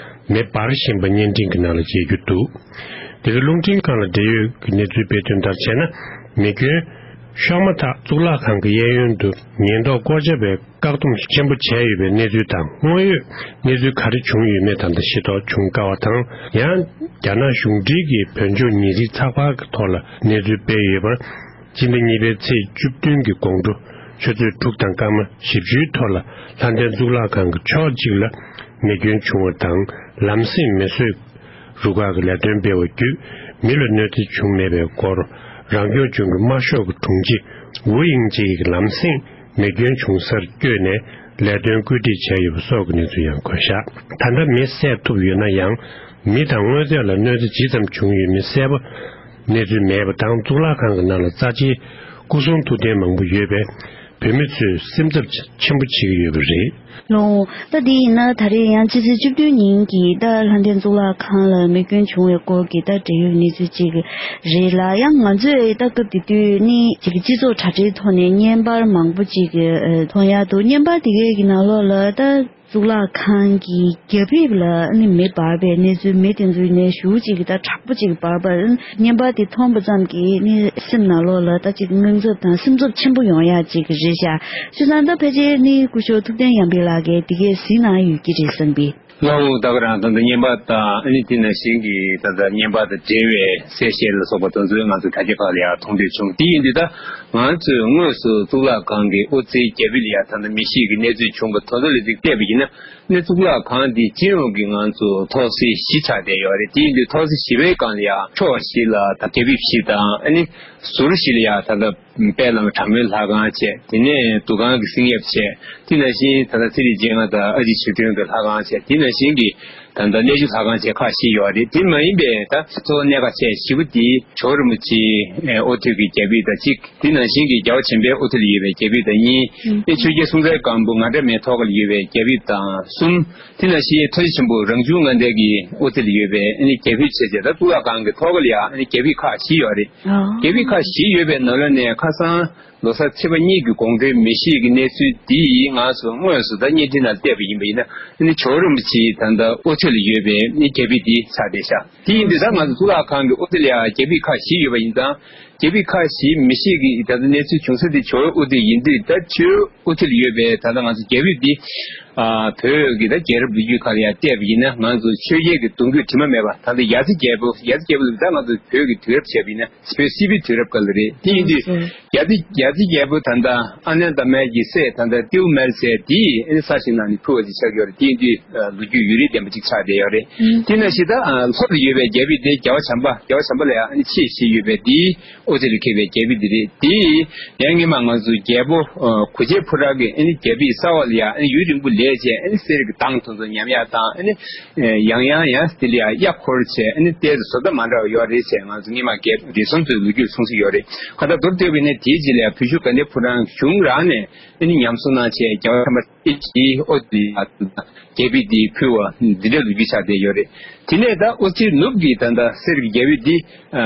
མེ་འབར་བཞིན་པ་བརྙན་འཕྲིན་གྱི་ནང་ལ་མཇལ་རྒྱུ་འདུག། འདི་ག་རླུང་འཕྲིན་ཁང་ལ་འབྲེལ་ཡོད་ཀྱི་གནས་ཚུལ་སྤེལ་དོན་ལྟར་བྱས་ན། མེ་སྐྱོན་ཤོར་མ་ཐག་གཙུག་ལག་ཁང་གི་གཡས་གཡོན་དུ་ཉེན་རྟོག་སྐོར་སྐྱོད་པས་བཀག་སྡོམ་ཆེན་པོ་བྱས་ཡོད་པའི་གནས་ཚུལ་དང་། དངོས་ཡོད་གནས་ཚུལ་ག་རེ་བྱུང་ཡོད་མེད་ད་ལྟ་ཤེས་རྟོགས་བྱུང་དཀའ་བ་དང་། ཡང་རྒྱ་ནག་གཞུང་འབྲེལ་གྱི་བོད་ལྗོངས་ཉིན་རེའི་ཚགས་པར་གྱི་ཐོག་ལ་གནས་ཚུལ་སྤེལ་ཡོད་པར། སྤྱི་ཟླ་གཉིས་པའི་ཚེས་བཅུ་བདུན་གྱི་དགོང་དྲོ་ཆུ་ཚོད་དྲུག་དང་སྐར་མ་བཞི་བཅུའི་ཐོག་ལ་ལྷ་ལྡན་གཙུག་ལག་ཁང་གི་ཕྱོགས་གཅིག་ལ་མེ་སྐྱོན་བྱུང་བ་དང་། ལམ་སེང་མེ་གསོད་རུ་ཁག་གི་ལས་དོན་སྤེལ་བ་བརྒྱུད། མི་ལ་གནོད་འཚེ་བྱུང་མེད་པའི་སྐོར། རང་སྐྱོང་ལྗོངས་ཀྱི་དམར་ཤོག་གི་དྲུང་ཆེ་ཝུ་དབྱིང་ཅེ་ཡིས་ལམ་སེང་མེ་སྐྱོན་བྱུང་སར་བསྐྱོད་ནས་ལས་དོན་བཀོད་སྒྲིག་བྱས་ཡོད་པ་སོགས་ཀྱི་གནས་ཚུལ་ཡང་འཁོད་བཞག་ད་ལྟ་མེ་བསད་ཐུབ་ཡོད་ན་ཡང་། མི་དང་དངོས་རྫས་ལ་གནོད་འཚེ་ཇི་ཙམ་བྱུང་ཡོད་མེད་གསལ་པོ་གནས་ཚུལ་མེད་པ་དང་། གཙུག་ལག་ཁང་གི་ནང་ལ་རྩ་ཆེའི་སྐུ་གསུང་ཐུགས་རྟེན་མང་པོ་ཡོད་པས། བོད་མི་ཚོས་སེམས་འཚབ་ཆེན་པོ་བྱེད་ཀྱི་ཡོད་པ་རེད། ལགས། ད་དེ་ཡིན་ན་ད་རེས་ཡང་ཕྱི་ཚེས་བཅུ་བདུན་ཉིན་གྱི་ད་ལྷ་ལྡན་གཙུག་ལག་ཁང་ལ་མེ་སྐྱོན་བྱུང་བའི་སྐོར་གྱི་ད་འབྲེལ་ཡོད་གནས་ཚུལ་ཅིག་རེད་ལ། ཡང་ང་ཚོས་ད་སྐབས་དེ་དུས་ནི་ཅིག་སྤྱི་ཚོགས་དྲ་རྒྱའི་ཐོག་ནས་བརྙན་པར་མང་པོ་ཅིག་མཐོང་ཡག་འདུག་བརྙན་པར་དེ་གའི་གི་ནང་ལོགས་ལ་ད་གཙུག་ལག་ཁང་གི་རྒྱ་ཕིབས་ལ་ནི་མེ་འབར་བའི་གནས་ཚུལ། མེ་དེ་ཚོའི་ནས་ཞུ་ཅིག་ད་དྲག་པོ་ཅིག་འབར་བ། བརྙན་པར་དེ་མཐོང་པ་ཙམ་གྱིས་ནི་སེམས་ནང་ལོགས་ལ་ད་ཅིག་དངངས་འཚབ་དང་སེམས་འཚབ་ཆེན་པོ་ཡོང་ཡག་ཅིག་རེད་ཤག་བྱས་ཙང་ད་ཕལ་ཆེར་ནི་སྐུ་ཞབས་ཐུབ་བསྟན་ཡར་འཕེལ་ལགས་ཀྱིས་དེ་གས་གཟིགས་གནང་ཡོད་ཀྱི་རེད་བསམ་པས། ལགས་འོང་། ད་ག་རང་ད་ལྟ་བརྙན་པར་དང་ཨ་ནི་དེ་ནང་བཞིན་གྱི་ད་ལྟ་བརྙན་པར་དང་འབྲེལ་བའི་གསལ་བཤད་ལ་སོགས་པ་དེ་ཚོ་ང་ཚོ་དྲ་རྒྱ་ཁག་ལ་ཡང་མཐོང་ཐོས་བྱུང་། དེ་ཡིན་དུས་ད་ང་ཚོས་དངོས་སུ་གཙུག་ལག་ཁང་གི་དབུ་རྩེའི་རྒྱ་ཕིབས་ལ་ཡང་ད་ལྟ་མེ་ཤི་ཀའི་གནས་ཚུལ་བྱུང་བ་དེ་ཚོ་ལ་གཟིགས་བལྟས་པ་ཡིན་ན། ཨ་ནི་གཙུག་ལག་ཁང་འདི་སྤྱི་ཡོངས་ཀྱི་ང་ཚོ་ཐོག་སེ་བཞི་ཆགས་བསྡད་ཡོད་རེད། དེ་ཡིན་དུས་ཐོག་སེ་བཞི་པའི་སྒང་ལ་ཡང་ཕྱོགས་བཞི་ལ་ད་རྒྱ་ཕིབས་བཞི་དང་ཨ་ནི་ཟུར་བཞི་ལ་ཡང་ད་ལྟ་དཔལ་ལྷ་དྲག་མོའི་ལྷ་ཁང་བྱས། དེ་ནས་འདུ་ཁང་གི་སྲིན་ཡབ་བྱས། དེ་ནང་བཞིན་ད་ལྟ་ཚེ་རིང་སྤྱན་སྔ་དང་ཨ་ཅེ་ཆོས་སྒྲོན་གྱི་ལྷ་ཁང་བྱས། དེ་ནང་བཞིན་གྱི་ད་ལྟ་གནས་བཅུ་ལྷ་ཁང་བཅས་ཁག་བཞི་ཡོད་རེད། དེ་མ་ཡིན་པའི་ད་གཙོ་བོ་གནད་འགག་ཆེ་བཞི་པོ་དེ་ཇོ་བོ་རིན་པོ་ཆེའི་ཨེ་དབུ་ཐོད་ཀྱི་རྒྱ་ཕིབས་དང་གཅིག་དེ་ནང་བཞིན་གྱི་རྒྱལ་བ་བྱམས་པའི་དབུ་ཐོད་ལ་ཡོད་པའི་རྒྱ་ཕིབས་དང་གཉིས། ཨེ་ཆོས་རྒྱལ་སྲོང་བཙན་སྒམ་པོ་ང་འདྲ་མའི་ཐོག་ལ་ཡོད་པའི་རྒྱ་ཕིབས་དང་གསུམ། དེ་ནང་བཞིན་ཐུགས་རྗེ་ཆེན་པོ་རང་བྱུང་ལྔ་ལྡན་གྱི་དབུ་ཐོད་ལ་ཡོད་པའི་ཨ་ནི་རྒྱ་ཕིབས་བྱས་བྱས། ད་གཙུག་ལག་ཁང་གི་ཐོག་ལ་ཡང་ཨ་ནི་རྒྱ་ཕིབས་ཁག་བཞི་ཡོད་རེད། རྒྱ་ཕིབས་ཁག་བཞི་ཡོད་པའི་ནང་ལོགས་ནས་ཁ་སང་ལོ་གསར་ཚེས་པ་གཉིས་ཀྱི་དགོང་དྲོའི་མེ་ཤི་ཀའི་གནས་ཚུལ་འདི་ང་ཚོ་དངོས་སུ་ད་བརྙན་འཕྲིན་ནང་བལྟས་པ་ཡིན་པ་ཡིན་ན། ཨ་ནི་ཇོ་བོ་རིན་པོ་ཆེའི་ད་ལྟ་དབུ་ཐོད་ལ་ཡོད་པའི་ཨ་ནི་རྒྱ་ཕིབས་འདི་ཆགས་བསྡད་ཤག་དེ་ཡིན་དུས་ད་ང་ཚོ་གཙུག་ལག་ཁང་གི་དབུ་ཐོད་ལ་ཡང་རྒྱ་ཕིབས་ཁག་བཞི་ཡོད་པ་ཡིན་ཙང་། རྒྱ་ཕིབས་ཁག་བཞི་མེ་ཤི་ཀའི་ད་ལྟ་གནས་ཚུལ་བྱུང་ས་དེ་ཇོ་བོའི་དབུ་ཐོད་ཡིན་དུས། ད་ཇོ་བོའི་དབུ་ཐོད་ལ་ཡོད་པའི་ད་ལྟ་ང་ཚོ་རྒྱ་ཕིབས་འདི་ཨ་བོད་ཀྱི་ད་རྒྱལ་རབས་ལོ་རྒྱུས་ཁག་ལ་ཡང་བལྟས་པ་ཡིན་ན། ང་ཚོ་ཆོས་རྒྱལ་གྱི་གདུང་རྒྱུད་དྲི་མ་མེད་པ་ད་ལྟ་ཡ་རྩེ་རྒྱལ་པོ། ཡ་རྩེ་རྒྱལ་པོ་ལ་ད་ང་ཚོ་བོད་ཀྱི་དུས་རབས་བྱས་པ་ཡིན་ན་བོད་སིལ་བུའི་དུས་རབས་སྐབས་ལ་རེད། དེ་ཡིན་དུས་ཡ་རྩེ་ཡ་རྩེ་རྒྱལ་པོ་ད་ལྟ་ཨ་ནནྡ་མལ་གྱི་སྲས་ད་ལྟ་ཏེའུ་མལ་ཟེར་དེས་ཨ་ནི་ས་ཞིང་གནང་ནས་ཕུལ་བ་ཅིག་ཆགས་ཡོད་རེད། དེ་ཡིན་དུས་ལོ་རྒྱུས་ཡུན་རིང་ལྡན་པ་ཅིག་ཆགས་བསྡད་ཡོད་རེད། དེ་ནང་བཞིན་ད་ལྷོ་ལ་ཡོད་པའི་རྒྱ་ཕིབས་དེ་རྒྱལ་བ་བྱམས་པ། རྒྱལ་བ་བྱམས་པ་ལ་ཡང་ཨ་ནི་ཆེས་བཞི་ཡོད་པའི་དེའི་དབུ་རྩེ་ལ་འཁེལ་བའི་རྒྱ་ཕིབས་འདི་རེད། དེ་ཡང་སྔོན་མ་ང་ཚོ་རྒྱལ་པོ་ཨ་གུ་ཇེ་ཕུ་ར་གིས་ཨ་ནི་རྒྱ་ཕིབས་གསར་པ་ལ་ཡང་ཨ་ནི་ཡུན་རིང་པོ་ལས་བྱས། ཨ་ནི་གསེར་གྱི་མདངས་དེ་ཚོ་ཉམས་ཡག་དང་། ཨ་ནི་ཡང་ཡང་ཡང་དེ་ལ་ཡང་གཡའ་འཁོར་བྱས། ཨ་ནི་ལྟས་དང་བཟོ་ལྟ་མ་འདྲ་བ་ཡོད་རེད་ཟེར་ང་ཚོ་སྔོན་མ་རྒྱལ་རེ་ཟུང་ཚོས་ལོ་རྒྱུས་གསུངས་ས་ཡོད་རེད། གང་ལྟར་མདོར་བསྡུས་པ་ཡིན་ན་དེའི་རྗེས་ལ་ཡང་བོད་གཞུང་དགའ་ལྡན་ཕོ་བྲང་གཞུང་རང་ནས་ཨ་ནི་ཉམས་གསོ་གནང་བྱས། རྒྱལ་བ་བྱམས་པ་ཨེ་ཅིའི་ཨོ་ཏི་ཡ་རྒྱལ་པོས་དེ་ཕུལ་བ་འདི་འདྲ་ལོ་རྒྱུས་ཆགས་བསྡད་ཡོད་རེད། དེ་ནས་ད་ཨོ་ཙི་ནུབ་ཀྱི་ད་ལྟ་གསེར་གྱི་རྒྱལ་པོ་འདི་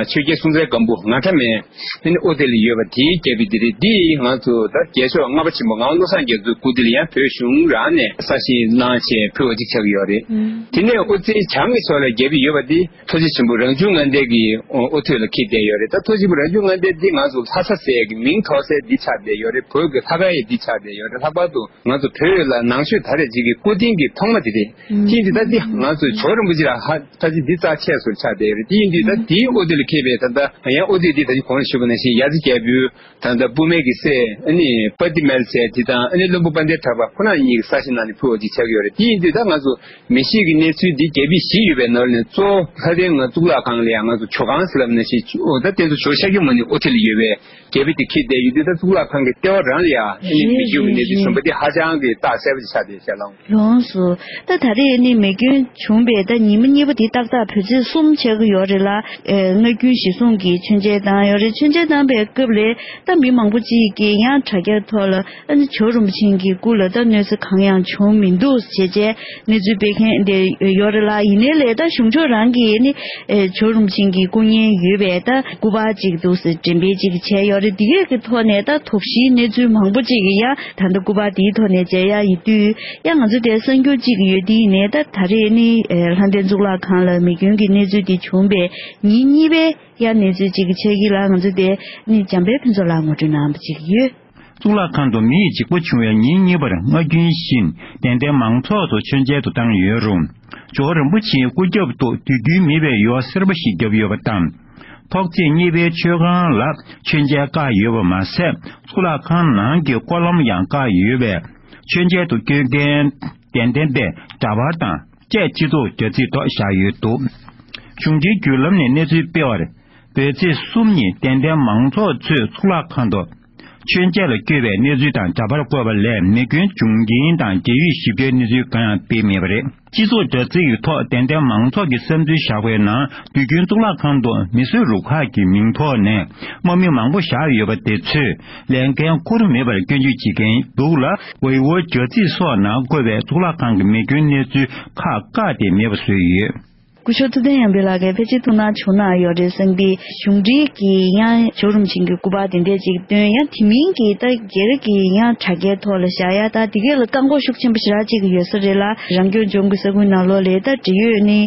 ཆོས་རྒྱལ་སྲོང་བཙན་སྒམ་པོ་ང་ཁྲ་མའི་ཨ་ནི་ཨོ་ཏི་ལ་ཡོད་པ་དེའི་རྒྱལ་པོ་འདི་རེད། འདི་ང་ཚོ་ད་རྒྱལ་མཆོག་ལྔ་པ་ཆེན་པོ་ངག་དབང་བློ་བཟང་རྒྱ་མཚོའི་སྐུ་དུས་ལ་ཡང་བོད་གཞུང་རང་ནས་ས་ཞིང་གནང་བྱས་ཕུལ་བ་ཅིག་ཆགས་ཀྱི་ཡོད་རེད། དེ་ནས་ཨོ་ཙི་བྱང་གི་ཕྱོགས་ལ་རྒྱལ་པོ་ཡོད་པ་འདི་ཐུགས་རྗེ་ཆེན་པོ་རང་བྱུང་ལྔ་ལྡན་གྱི་ཨོ་ཐོད་ལ་འཁེལ་བསྡད་ཡོད་རེད། ད་ཐུགས་རྗེ་ཆེན་པོ་རང་བྱུང་ལྔ་ལྡན་འདི་ང་ཚོ་ལྷ་ས་ཟེར་གྱི་མིང་ཐོགས་སའི་འདི་ཆགས་བསྡད་ཡོད་རེད། བོད་ཀྱི་ལྷ་ཁང་ཡི་འདི་ཆགས་བསྡད་ཡོད་རེད། ལྷག་པར་དུ་ང་ཚོ་བོད་ལ་ནང་ཆོས་ད་རེས་ཅིག་གི་སྐུ་རྟེན་གྱི་ཐོག་མ་དེ་རེད། ཅིའི་ཕྱིར་ད་འདི་ང་ཚོ་ཇོ་བོ་རིན་པོ་ཆེ་ལ་ཧ་ད་ཅི་འདི་རྩ་ཆེ་སོར་ཆགས་བསྡད་ཡོད་རེད། དེ་ཡིན་དུས་ད་འདིའི་ཨོ་ཏི་ལ་འཁེལ་བའི་ད་ལྟ་ཡང་ཨོ་ཏི་འདི་ད་ཅི་གོང་ལ་ཞུས་པ་ནང་བཞིན་ཡ་རྩེ་རྒྱལ་པོའི་ད་ལྟ་བུད་མེད་ཀྱི་སྲས་ཨ་ནི་པ་ཏི་མལ་ཟེར་དེ་དང་ཨ་ནི་བློན་པོ་དཔལ་ལྡན་གྲགས་པ་ཁོ་རང་གཉིས་ཀྱི་ས་ཞིང་ནང་ནས་ཕུལ་བ་ཅིག་ཆགས་ཀྱི་ཡོད་རེད། དེ་ཡིན་དུས་ད་ང་ཚོ་མེ་ཤི་ཀའི་གནས་ཚུལ་འདི་རྒྱ་ཕིབས་བཞི་ཡོད་པའི་ནང་ནས་གཙོ་བོ་ལྷ་ལྡན་ང་གཙུག་ལག་ཁང་ལ་ཡང་ང་ཚོ་ཇོ་ཁང་ཟེར་ལབ་ནང་བཞིན་ཨོ་ད་དེ་ཚོ་ཇོ་བོ་ཤཱཀྱ་མུ་ནེ་ཨོ་ཐི་ལ་ཡོད་པའི་རྒྱ་ཕིབས་དེ་འཁེལ་བསྡད་ཡོད་དུས། ད་གཙུག་ལག་ཁང་གི་ལྟེ་བ་རང་ལ་ཡང་ཨ་ནི་མེ་སྐྱོན་གྱི་གནས་ཚུལ་བྱུང་བ་དེ་ཧ་ཅང་གི་རྟགས་གསལ་པོ་ཅིག་ཆགས་བསྡད་ཤག་ལགས། ལགས་སོ། ད་ད་རེས་ནི་མེ་སྐྱོན་བྱུང་བའི་ད་ཉི་མ་གཉིས་པ་དེ་ཏག་ཏག་བོད་ཚེས་གསུམ་ཆགས་ཀྱི་ཡོད་རེད་ལ། ཨེ་སྔ་རྒྱུན་གཞི་བཟུང་གི་མཆོད་མཇལ་བཏང་ཡོད་རེད། མཆོད་མཇལ་བཏང་བའི་སྐབས་ལ་ད་མི་མང་པོ་ཅིག་གིས་ཡང་དྲ་རྒྱ་ཐོག་ལ་ཨ་ནི་ཇོ་བོ་རིན་པོ་ཆེ་གི་སྐུ་ལ་ད་གནོད་འཚེ་གང་ཡང་བྱུང་མི་འདུག་ཅེས་བྱས་གནས་ཚུལ་སྤེལ་མཁན་དེ་ཡོད་རེད་ལ། ཡིན་ནའི་ལས་ད་གཞུང་ཕྱོགས་རང་གིས་ནི་ཨེ་ཇོ་བོ་རིན་པོ་ཆེ་གི་སྐུ་བརྙན་ཡོད་པའི་ད་སྐུ་པར་ཅིག་འདུག་ཟེར་འགྲེམས་སྤེལ་ཅིག་བྱས་ཡོད་རེད། འདི་གས་ཀྱི་ཐོག་ནས་ད་དོགས་གཞིའི་གནས་ཚུལ་མང་པོ་ཅིག་ཡང་ད་ལྟ་སྐུ་པར་དེའི་ཐོག་ནས་མཇལ་ཡག་ཡོད་དུས། ཡང་ང་ཚོ་དེ་གསར་འགྱུར་གཅིག་ཡོད་དེ་ཡིན་ནའི་ད་ད་རེས་ནི་ལྷ་ལྡན་གཙུག་ལག་ཁང་ལ་མེ་སྐྱོན་གྱི་གནས་ཚུལ་དེ་བྱུང་བའི་ཉིན་གཉིས་པའི་ཡང་གནས་ཚུལ་གཅིག་གི་ཆ་གི་ལ་ང་ཚོ་དེ་ནི་འཇམ་དཔལ་ཕུན་ཚོགས་ལགས་ངོ་སྤྲོད་གནང་བ་གཅིག་ཡོད། གཙུག་ལག་ཁང་དུ་མེ་ཡི་འཇིགས་པ་བྱུང་བའི་ཉིན་གཉིས་པར་སྔ་རྒྱུན་བཞིན་དད་ལྡན་མང་ཚོགས་ཚོ་མཆོད་མཇལ་དུ་བཏང་ཡོད་རུང་། ཇོ་བོ་རིན་པོ་ཆེའི་སྐུ་རྒྱབ་ཏུ་དུས་རྒྱུན་མེད་པའི་ཡོལ་སེར་པོ་ཞིག་བརྒྱབ་ཡོད་པ་དང་། ཐོག་བརྩེགས་གཉིས་པའི་མཆོད་ཁང་ལ་མཆོད་མཇལ་བཀག་ཡོད་པ་མ་ཟད། གཙུག་ལག་ཁང་ནང་གི་སྐོར་ལམ་ཡང་བཀག་ཡོད་པས། མཆོད་མཇལ་དུ་བསྐྱོད་མཁན་དད་ལྡན་པས་འདྲ་པར་དང་བཅས་སྤྱི་ཚོགས་དྲ་ཚིགས་ཐོག་བཞག་ཡོད་འདུག་གཞུང་འབྲེལ་བརྒྱུད་ལམ་ནས་གནས་ཚུལ་སྤེལ་བར། བོད་ཚེས་གསུམ་ཉིན་དད་ལྡན་མང་ཚོགས་ཚོས་གཙུག་ལག་ཁང་དུ་མཆོད་མཇལ་ལ་བསྐྱོད་པའི་གནས་ཚུལ་དང་འདྲ་པར་བཀོད་པ་ལས། མེ་སྐྱོན་བྱུང་རྐྱེན་དང་འབྲེལ་ཡོད་ཞིབ་ཕྲའི་གནས་ཚུལ་གང་ཡང་སྤེལ་མེད་པ་རེད། སྤྱི་ཚོགས་དྲ་ཚིགས་ཀྱི་ཐོག་དད་ལྡན་མང་ཚོགས་ཀྱིས་བསམ་ཚུལ་བཞག་པའི་ནང་། དུས་རྒྱུན་གཙུག་ལག་ཁང་དུ་མིས་བཟོས་རུ་ཁག་གི་མིང་ཐོག་ནས་དམག་མི་མང་པོ་བཞག་ཡོད་པ་དེ་ཚོས་ལས་འགན་འཁུར་མེད་པར་སྐྱོན་བརྗོད་བྱེད་མཁན་འདུག་ལ། ཝེ་ཝོ་དྲ་ཚིགས་སོགས་ནང་བཀོད་པའི་གཙུག་ལག་ཁང་གི་མེ་སྐྱོན་གནས་ཚུལ་ཁག་བཀག་སྟེ་མེད་པ་བཟོས་ཡོད། སྐུ་ཞབས་ཐུབ་བསྟན་ཡར་འཕེལ་ལགས་ཀྱིས་ཕལ་ཆེར་ཐུགས་སྣང་བྱུང་གནང་ཡོད་རེད་བསམ་གི། གཞུང་འབྲེལ་གྱིས་ཡང་ཇོ་རིན་པོ་ཆེ་གི་སྐུ་པར་དེ་འདྲས་ཅིག་བཏོན། ཡང་དེ་མིན་གྱི་ད་སྒེར་གྱི་ཡང་དྲ་རྒྱའི་ཐོག་ལ་བཞག་ཡ་ད་དེ་གས་ལ་བཀག་འགོག་ཤུགས་ཆེན་པོ་ཞེ་དྲག་ཅིག་ཡོད་ས་རེད་ལ། རང་སྐྱོང་ལྗོངས་ཀྱི་ས་ཁུལ་ནང་ལོགས་ལ་ད་འབྲེལ་ཡོད་ནི་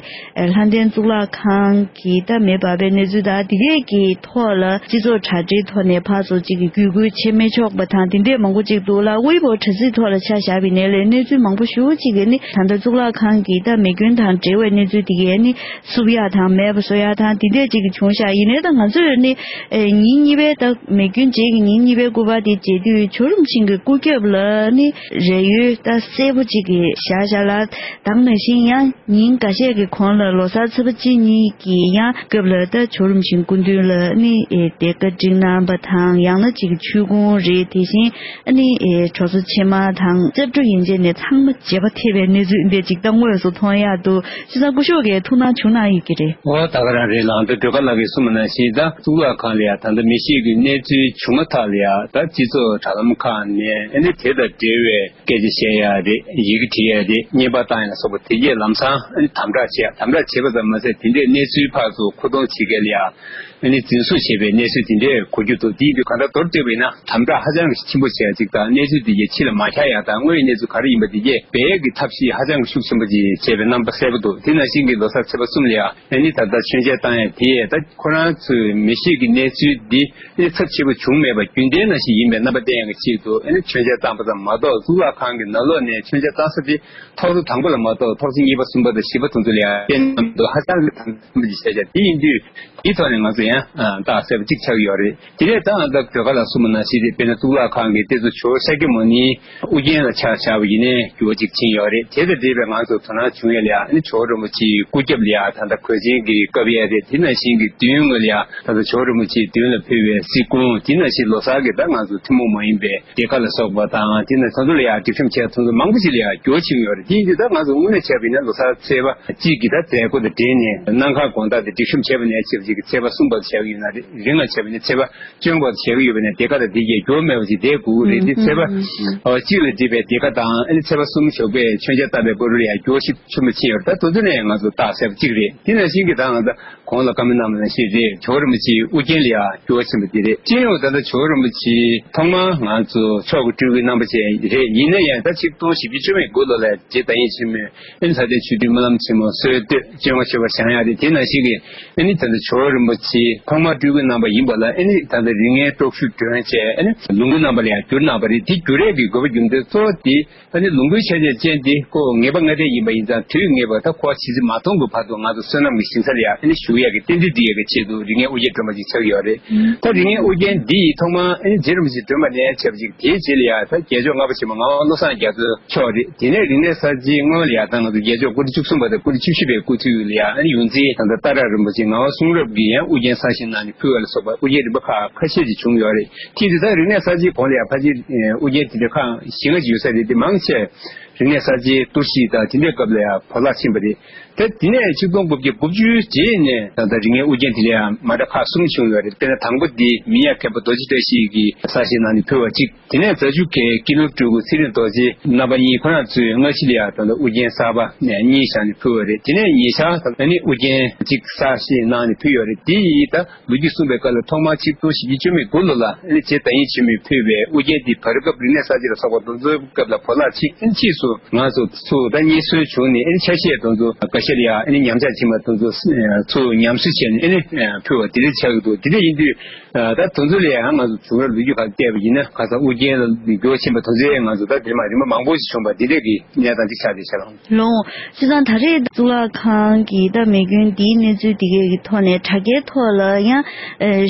ལྷ་ལྡན་གཙུག་ལག་ཁང་གི་ད་མེ་འབར་བའི་གནས་ཚུལ་དང་དེ་གས་ཀྱི་ཐོག་ལ་སྤྱི་ཚོགས་དྲ་སྦྲེལ་ཐོག་ནས་ཕར་ཚུར་ཅིག་གི་བརྒྱུད་སྐུལ་བྱེད་མི་ཆོག་པ་དང་དེ་འདྲས་མང་པོ་ཅིག་འདུག་ལ། ཝེ་པོ་དྲ་ཚིགས་ཐོག་ལ་ཆ་བཞག་པ་ཡིན་ནའི་ལས་གནས་ཚུལ་མང་པོ་ཞེ་པོ་ཅིག་གིས་ནི་ད་ལྟ་གཙུག་ལག་ཁང་གི་ད་མེ་སྐྱོན་དང་འབྲེལ་བའི་གནས་ཚུལ་དེ་གས་ནི་བསུབ་ཡག་དང་མེད་པ་བཟོ་ཡག་དང་དེ་འདྲས་ཅིག་གི་བྱུང་ཤག་ཡིན་ནའི་ད་ང་ཚོས་ནི་ཨེ་ཉིན་གཉིས་པའི་ད་མེ་སྐྱོན་རྗེས་ཀྱི་ཉིན་གཉིས་པའི་སྐུ་པར་དེ་མཇལ་དུས་ཇོ་རིན་པོ་ཆེ་གི་སྐུ་རྒྱབ་ལ་ནི་རས་ཡོལ་ད་སེར་པོ་ཅིག་གི་བཞག་བཞག་ལ། ད་ག་ནང་བཞིན་ཡང་ཉིན་འགའ་ཤས་ཀྱི་གོང་ལ་ལོ་གསར་ཚེས་པ་གཅིག་གཉིས་ཀྱི་ཡང་སྐབས་ལ་ད་ཇོ་རིན་པོ་ཆེའི་སྐུ་མདུན་ལ་ནི་ཨེ་གདན་ཁ་བསྒྲིགས་གནང་བ་དང་། ཡང་ན་ཅིག་ཆོས་གུང་རེད། དེ་བཞིན་ཨ་ནི་ཨེ་གྲོགས་ཚོ་ཕྱེ་མར་དང་སྐྱབས་འགྲོ་ཡན་ཆད་ནས་ཚང་མ་བརྗེད་པ་ཐེབས་པའི་གནས་ཚུལ་འདི་ཅིག་ད་དངོས་སུ་མཐོང་ཡག་འདུག་བྱས་ཙང་སྐུ་ཞབས་ཀྱིས་ཐུགས་སྣང་བྱུང་གནང་ཡོད་ཀྱི་རེད། འོ་ད་ག་རང་རེད་ལགས། ད་སྒྲོལ་དཀར་ལགས་ཀྱིས་གསུངས་པ་ནང་བཞིན་ད་གཙུག་ལག་ཁང་ལ་ཡ་ད་ལྟ་མེ་ཤེད་ཀྱི་གནས་ཚུལ་བྱུང་མ་ཐག་ལ་ཡ་ད་སྤྱི་ཚོགས་དྲ་ལམ་ཁག་ནས་ཨ་ནི་དེ་དང་འབྲེལ་བའི་སྐད་ཆ་བཤད་ཡ་རེད། ཡི་གེ་བྲིས་ཡ་རེད། བརྙན་པར་བཏང་ཡ་ལ་སོགས་པ་དེ་གས་ལམ་སང་ཨ་ནི་དམ་དྲག་བྱས། དམ་དྲག་བྱས་པ་ཙམ་མ་ཟད་དེ་འདྲའི་གནས་ཚུལ་ཕར་ཚུར་མཁོ་གཏོང་བྱེད་མཁན་ལ་ཡ་ཨ་ནི་འཛིན་བཟུང་བྱས་པའི་གནས་ཚུལ་དེ་འདྲས་གོ་རྒྱུ་འདུག་དེ་ཡིན་དུས་གང་ལྟར་མདོར་བསྡུས་པ་ཡིན་ན་དམ་དྲག་ཧ་ཅང་གི་ཆེན་པོ་བྱས་ཅིག་དང་། གནས་ཚུལ་དེ་གས་ཕྱི་ལ་མ་ཤར་ཡ་དང་། དངོས་ཡོད་གནས་ཚུལ་ག་རེ་ཡིན་པ་དེ་གས་སྦས་ཡ་གི་ཐབས་ཤེས་ཧ་ཅང་གི་ཤུགས་ཆེན་པོ་ཅིག་བྱས་པའི་རྣམ་པ་གསལ་པོ་འདུག་དེ་ནང་བཞིན་གྱི་ལོ་གསར་ཚེས་པ་གསུམ་ལ་ཡ་ཨ་ནི་ད་ལྟ་མཆོད་མཇལ་བཏང་ཡ་དེ་ད་ཁོ་རང་ཚོའི་མེ་ཤེད་ཀྱི་གནས་ཚུལ་འདི་ཨ་ནི་ཚབས་ཆེ་པོ་བྱུང་མེད་པ་རྒྱུན་ལྡན་ནང་བཞིན་ཡིན་པའི་རྣམ་པ་བསྟན་ཡ་གི་ཆེད་དུ་ཨ་ནི་མཆོད་མཇལ་བཏང་པ་ཙམ་མ་གཏོགས། གཙུག་ལག་ཁང་གི་ནང་ལོགས་ནས་མཆོད་མཇལ་བཏང་ས་དེ་ཐོག་ས་དང་པོ་ལ་མ་གཏོགས་ཐོག་ས་གཉིས་པ་གསུམ་པ་དང་བཞི་པ་དེ་ཚོ་ལ་ཡང་བསྟན་གནང་མི་འདུག་ཧ་ཅང་གི་དམ་དམ་གྱི་བཤད་བྱ་དེ་ཡིན་དུས། དེའི་ཐོག་ནས་ང་ཚོ་ཡང་རྟགས་གསལ་པོ་གཅིག་ཆགས་ཀྱི་ཡོད་རེད། དེ་ནས་ད་ང་ཚོ་སྒྲོལ་དཀར་ལགས་གསུངས་པ་ནང་བཞིན་རེད། དཔེར་ན་གཙུག་ལག་ཁང་གི་དེ་ཚོ་ཇོ་བོ་ཤཱཀྱ་མུ་ནེའི་དབུ་རྒྱན་ལ་ཆ་བཞག་པ་ཡིན་ནའི་འགྱུར་བ་ཅིག་ཕྱིན་ཡོད་རེད། དེ་དང་འབྲེལ་བའི་ང་ཚོ་དོ་སྣང་བྱུང་ཡ་ལ་ཡ་ཨ་ནི་ཇོ་བོ་རིན་པོ་ཆེའི་སྐུ་རྒྱབ་ལ་ཡ་ད་ལྟ་གོས་ཆེན་གྱི་བཀབ་ཡས་རེད། དེ་ནང་བཞིན་གྱི་མདུན་ངོས་ལ་ཡ་ད་ལྟ་ཇོ་བོ་རིན་པོ་ཆེའི་མདུན་ལ་ཕུལ་བའི་གཟིགས་སྐོང་། དེ་ནང་བཞིན་ལོ་གསར་གྱི་ད་ང་ཚོ་ཐུན་མོང་མ་ཡིན་པའི་སྡེར་ཁ་ལ་སོགས་པ་དང་། དེ་ནས་ཚོགས་འདུ་ལ་ཡང་སྒྲིག་གཤོམ་བྱས་ཚོགས་འདུ་མང་པོ་ཞིག་ལ་ཡང་འགྱུར་བ་ཕྱིན་ཡོད་རེད། དེ་ཡིན་དུས་ད་ང་ཚོ་དངོས་གནས་བྱས་པ་ཡིན་ན་ལོ་གསར་ཚེས་པ་གཅིག་གི་ད་མཛད་སྒོ་དང་འབྲེལ་ནས་གནམ་གང་དགོང་དག་དེ་སྒྲིག་གཤོམ་བྱས་པ་ནས་བྱས་པ་ཅིག་གི་ཚེས་པ་གསུམ་བར་བྱས་པ་ཡིན་ན་རེད། རིང་ལ་བྱས་པ་ཡིན་ན་ཚེས་པ་བཅོ་ལྔ་བར་བྱས་ཀྱི་ཡོད་པ་ནས་དེ་ག་ལ་དེ་གས་འགྱུར་བ་མེད་པ་ཞིག་བསྡད་དགོས་ཀྱི་རེད། དེ་ཚེས་པ་གཅིག་ལ་སྒྲིག་པའི་དེ་ག་དང་ཨ་ནི་ཚེས་པ་གསུམ་ཞོགས་པའི་མཆོད་མཇལ་བཏབ་པའི་སྐོར་ལ་ཡང་འགྱུར་བ་ཞིག་ཆེན་པོ་ཕྱིན་ཡོད་རེད། ད་དེ་ཚོ་ནས་ང་ཚོ་རྟགས་གསལ་པོ་གཅིག་རེད། དེ་ནང་བཞིན་གྱི་ད་ང་ཚོ་གོང་ལ་བཀའ་མོལ་གནང་བ་ནང་བཞིན་རེད། ཇོ་བོ་རིན་པོ་ཆེའི་དབུ་རྒྱན་ལ་ཡང་འགྱུར་བ་ཕྱིན་པ་འདི་རེད། སྤྱི་ཡོངས་ད་ལྟ་ཇོ་བོ་རིན་པོ་ཆེ་ཐོག་མར་ང་ཚོ་མཆོག་གི་སྤྲུལ་སྐུའི་རྣམ་པ་ཅན་རེད། ཡིན་ན་ཡང་ད་ཆིག་སྟོང་བཞི་བརྒྱ་བཅུ་མེད་དགུ་ལོ་ལ་རྗེ་བདག་ཉིད་ཆེན་མོས་ཨ་ནི་ལྷ་ལྡན་ཆོས་སྤྲུལ་སྨོན་ལམ་ཆེན་མོ་སྲོལ་གཏོད་བཅོ་ལྔ་མཆོད་པ་བཞེངས་ཡག་རེད། དེ་ནང་བཞིན་གྱི་ཨ་ནི་ད་ལྟ་ཇོ་བོ་རིན་པོ་ཆེ་ཐོག་མར་སྤྲུལ་སྐུའི་རྣམ་པ་ཡིན་པ་ལ་ཨ་ནི་ད་ལྟ་རིག་གནས་སྟོབས་ཤུགས་སྒྲོན་བྱས་ཨ་ནི་ལོངས་སྐུའི་རྣམ་པ་ལ་ཡང་བསྒྱུར་གནང་བ་རེད། དེ་བསྒྱུར་ཡས་ཀྱི་དགོས་པ་རྒྱུ་མཚན་གཙོ་བོ་དེ། ཨ་ནི་ལོངས་སྐུའི་ཆ་བྱད་ཅན་འདི་ཁོ་ངེས་པ་ལྔ་སྡེ་ཡིན་པ་ཡིན་ཙང་དུས་ངེས་པར་ད་ཁོ་ཇི་སྲིད་མ་སྟོངས་ཀྱི་བར་དུ་ང་ཚོ་བསོད་ནམས་ཀྱི་ཞིང་ས་ལ་ཡང་ཨ་ནི་བཞུགས་ཡག་གི་རྟེན་འབྲེལ་སྒྲིག་ཡག་གི་ཆེད་དུ་རིག་གནས་དབུ་རྒྱན་སྒྲོན་པ་ཅིག་ཆགས་ཡོད་རེད། ད་རིག་གནས་དབུ་རྒྱན་འདི་ཡིས་ཐོག་མར་ཨ་ནི་རྗེ་རིན་པོ་ཆེ་སྒྲོན་པ་ནས་བྱས་པ་ཅིག་དེའི་རྗེས་ལ་ཡང་ད་རྒྱལ་མཆོག་ལྔ་པ་ཆེན་པོ་ངག་དབང་བློ་བཟང་རྒྱ་མཚོ་མཆོག་རེད། དེ་ནས་རིག་གནས་གསར་བརྗེའི་སྔོན་ལ་ཡང་ད་ང་ཚོ་རྒྱལ་མཆོག་སྐུ་ཕྲེང་བཅུ་གསུམ་པ་དང་སྐུ་ཕྲེང་བཅུ་བཞི་པའི་སྐུ་དུས་ལ་ཡང་ཨ་ནི་ཡོངས་འཛིན་ད་ལྟ་ཏཱ་ར་རིན་པོ་ཆེ་ངག་དབང་གསུང་རབ་ཀྱི་ཡང་དབུ་རྒྱན་གསར་བཞེངས་གནང་ནས་ཕུལ་བ་ལ་སོགས་པ་དབུ་རྒྱན་རིམ་པ་ཁག་ཁ་ཤས་ཅིག་བྱུང་ཡོད་རེད། དེ་དུས་ད་རིག་གནས་གསར་བརྗེའི་གོང་ལ་ཡང་ཕལ་ཆེར་དབུ་རྒྱན་དེ་འདྲ་ཁག་བཞི་ལྔ་ཅིག་ཡོད་ས་རེད། དེ་མང་ཆེ་རིག་གནས་གསར་བརྗེའི་གཏོར་བཤིག་དང་དེ་འདྲའི་སྐབས་ལ་ཡང་བོར་བརླག་ཕྱིན་པ་རེད། ད་དེ་ནས་ཆིག་སྟོང་དགུ་བརྒྱ་དགུ་བཅུའི་རྗེས་ནས་ད་ལྟ་རིག་གནས་དབུ་རྒྱན་དེ་ལ་ཡང་མ་འདྲ་ཁག་གསུམ་བྱུང་ཡོད་རེད། དཔེར་ན་དང་པོ་འདི་མི་ཉག་མཁན་པོ་རྡོ་རྗེ་བཀྲ་ཤིས་ཀྱིས་གསར་བཞེངས་གནང་ནས་ཕུལ་བ་གཅིག་དེ་ནས་རྫ་ཆུ་ཁའི་ཀུན་ལེགས་སྤྲུལ་སྐུ་ཚེ་རིང་རྡོ་རྗེ་རྣམ་པ་གཉིས་ཁོ་རང་ཚོས་སྔ་ཕྱི་ལ་ཡང་ད་ལྟ་དབུ་རྒྱན་གསར་པ་གཉིས་བཞག་ནས་ཕུལ་བ་རེད། དེ་ནས་ཉེ་ཆར་ད་ལྟ་ནི་དབུ་རྒྱན་གཅིག་གསར་བཞེངས་གནང་ནས་ཕུལ་ཡོད་རེད། དེ་ཡིས་ད་ལོ་རྒྱུས་གསུངས་པའི་སྐབས་ལ་ཐོག་མར་ཆིག་སྟོང་བཞི་བརྒྱ་བཅུ་མེད་དགུ་ལོ་ལ་ཨ་ནི་རྗེ་བདག་ཉིད་ཆེན་མོས་ཕུལ་བའི་དབུ་རྒྱན་འདི་བར་སྐབས་རིག་གནས་གསར་བརྗེ་ལ་སོགས་པ་དེ་ཚོའི་སྐབས་ལ་བོར་བརླག་ཕྱིན། ཨ་ནི་ཕྱིས་སུ། ཚོ་ང་ཚོ་ཚོ་ད་རྙེད་སོན་བྱུང་ནས་ཨ་ནི་ཆ་ཤས་དེ་ཚོ་འགའ་ཤས་ལ་ཡ་ཨ་ནི་ཉམས་ཆག་ཕྱིན་པ་དེ་ཚོ་ཚོ་ཉམས་གསོ་བྱས་ནས་ཨ་ནི་ཕུལ་བ་དེ་འདྲ་ཆགས་ཀྱི་འདུག་དེ་འདྲ་ཡིན་དུས་ད་དེ་ཚོ་ལ་ཡ་ང་ཚོ་བྱུང་བའི་ལོ་རྒྱུས་ཁག་བལྟས་པ་ཡིན་ན་ཁ་སང་ཨུ་རྒྱན་ལ་འགྱུར་བ་ཕྱིན་པ་དེ་ཚོ་ཡ་ང་ཚོ་ད་དེ་མ་རིམ་པ་མང་པོ་ཞིག་བྱུང་བ་དེ་འདྲ་གི་གནས་སྟངས་ཅིག་ཆགས་བསྡད་ཤག་ལགས། ལོ། བྱས་ཙང་ད་རེས་གཙུག་ལག་ཁང་གི་ད་མེ་སྐྱོན་འདིའི་གནས་ཚུལ་འདི་གའི་གི་ཐོག་ནས་དྲ་རྒྱའི་ཐོག་ལ་ཡང་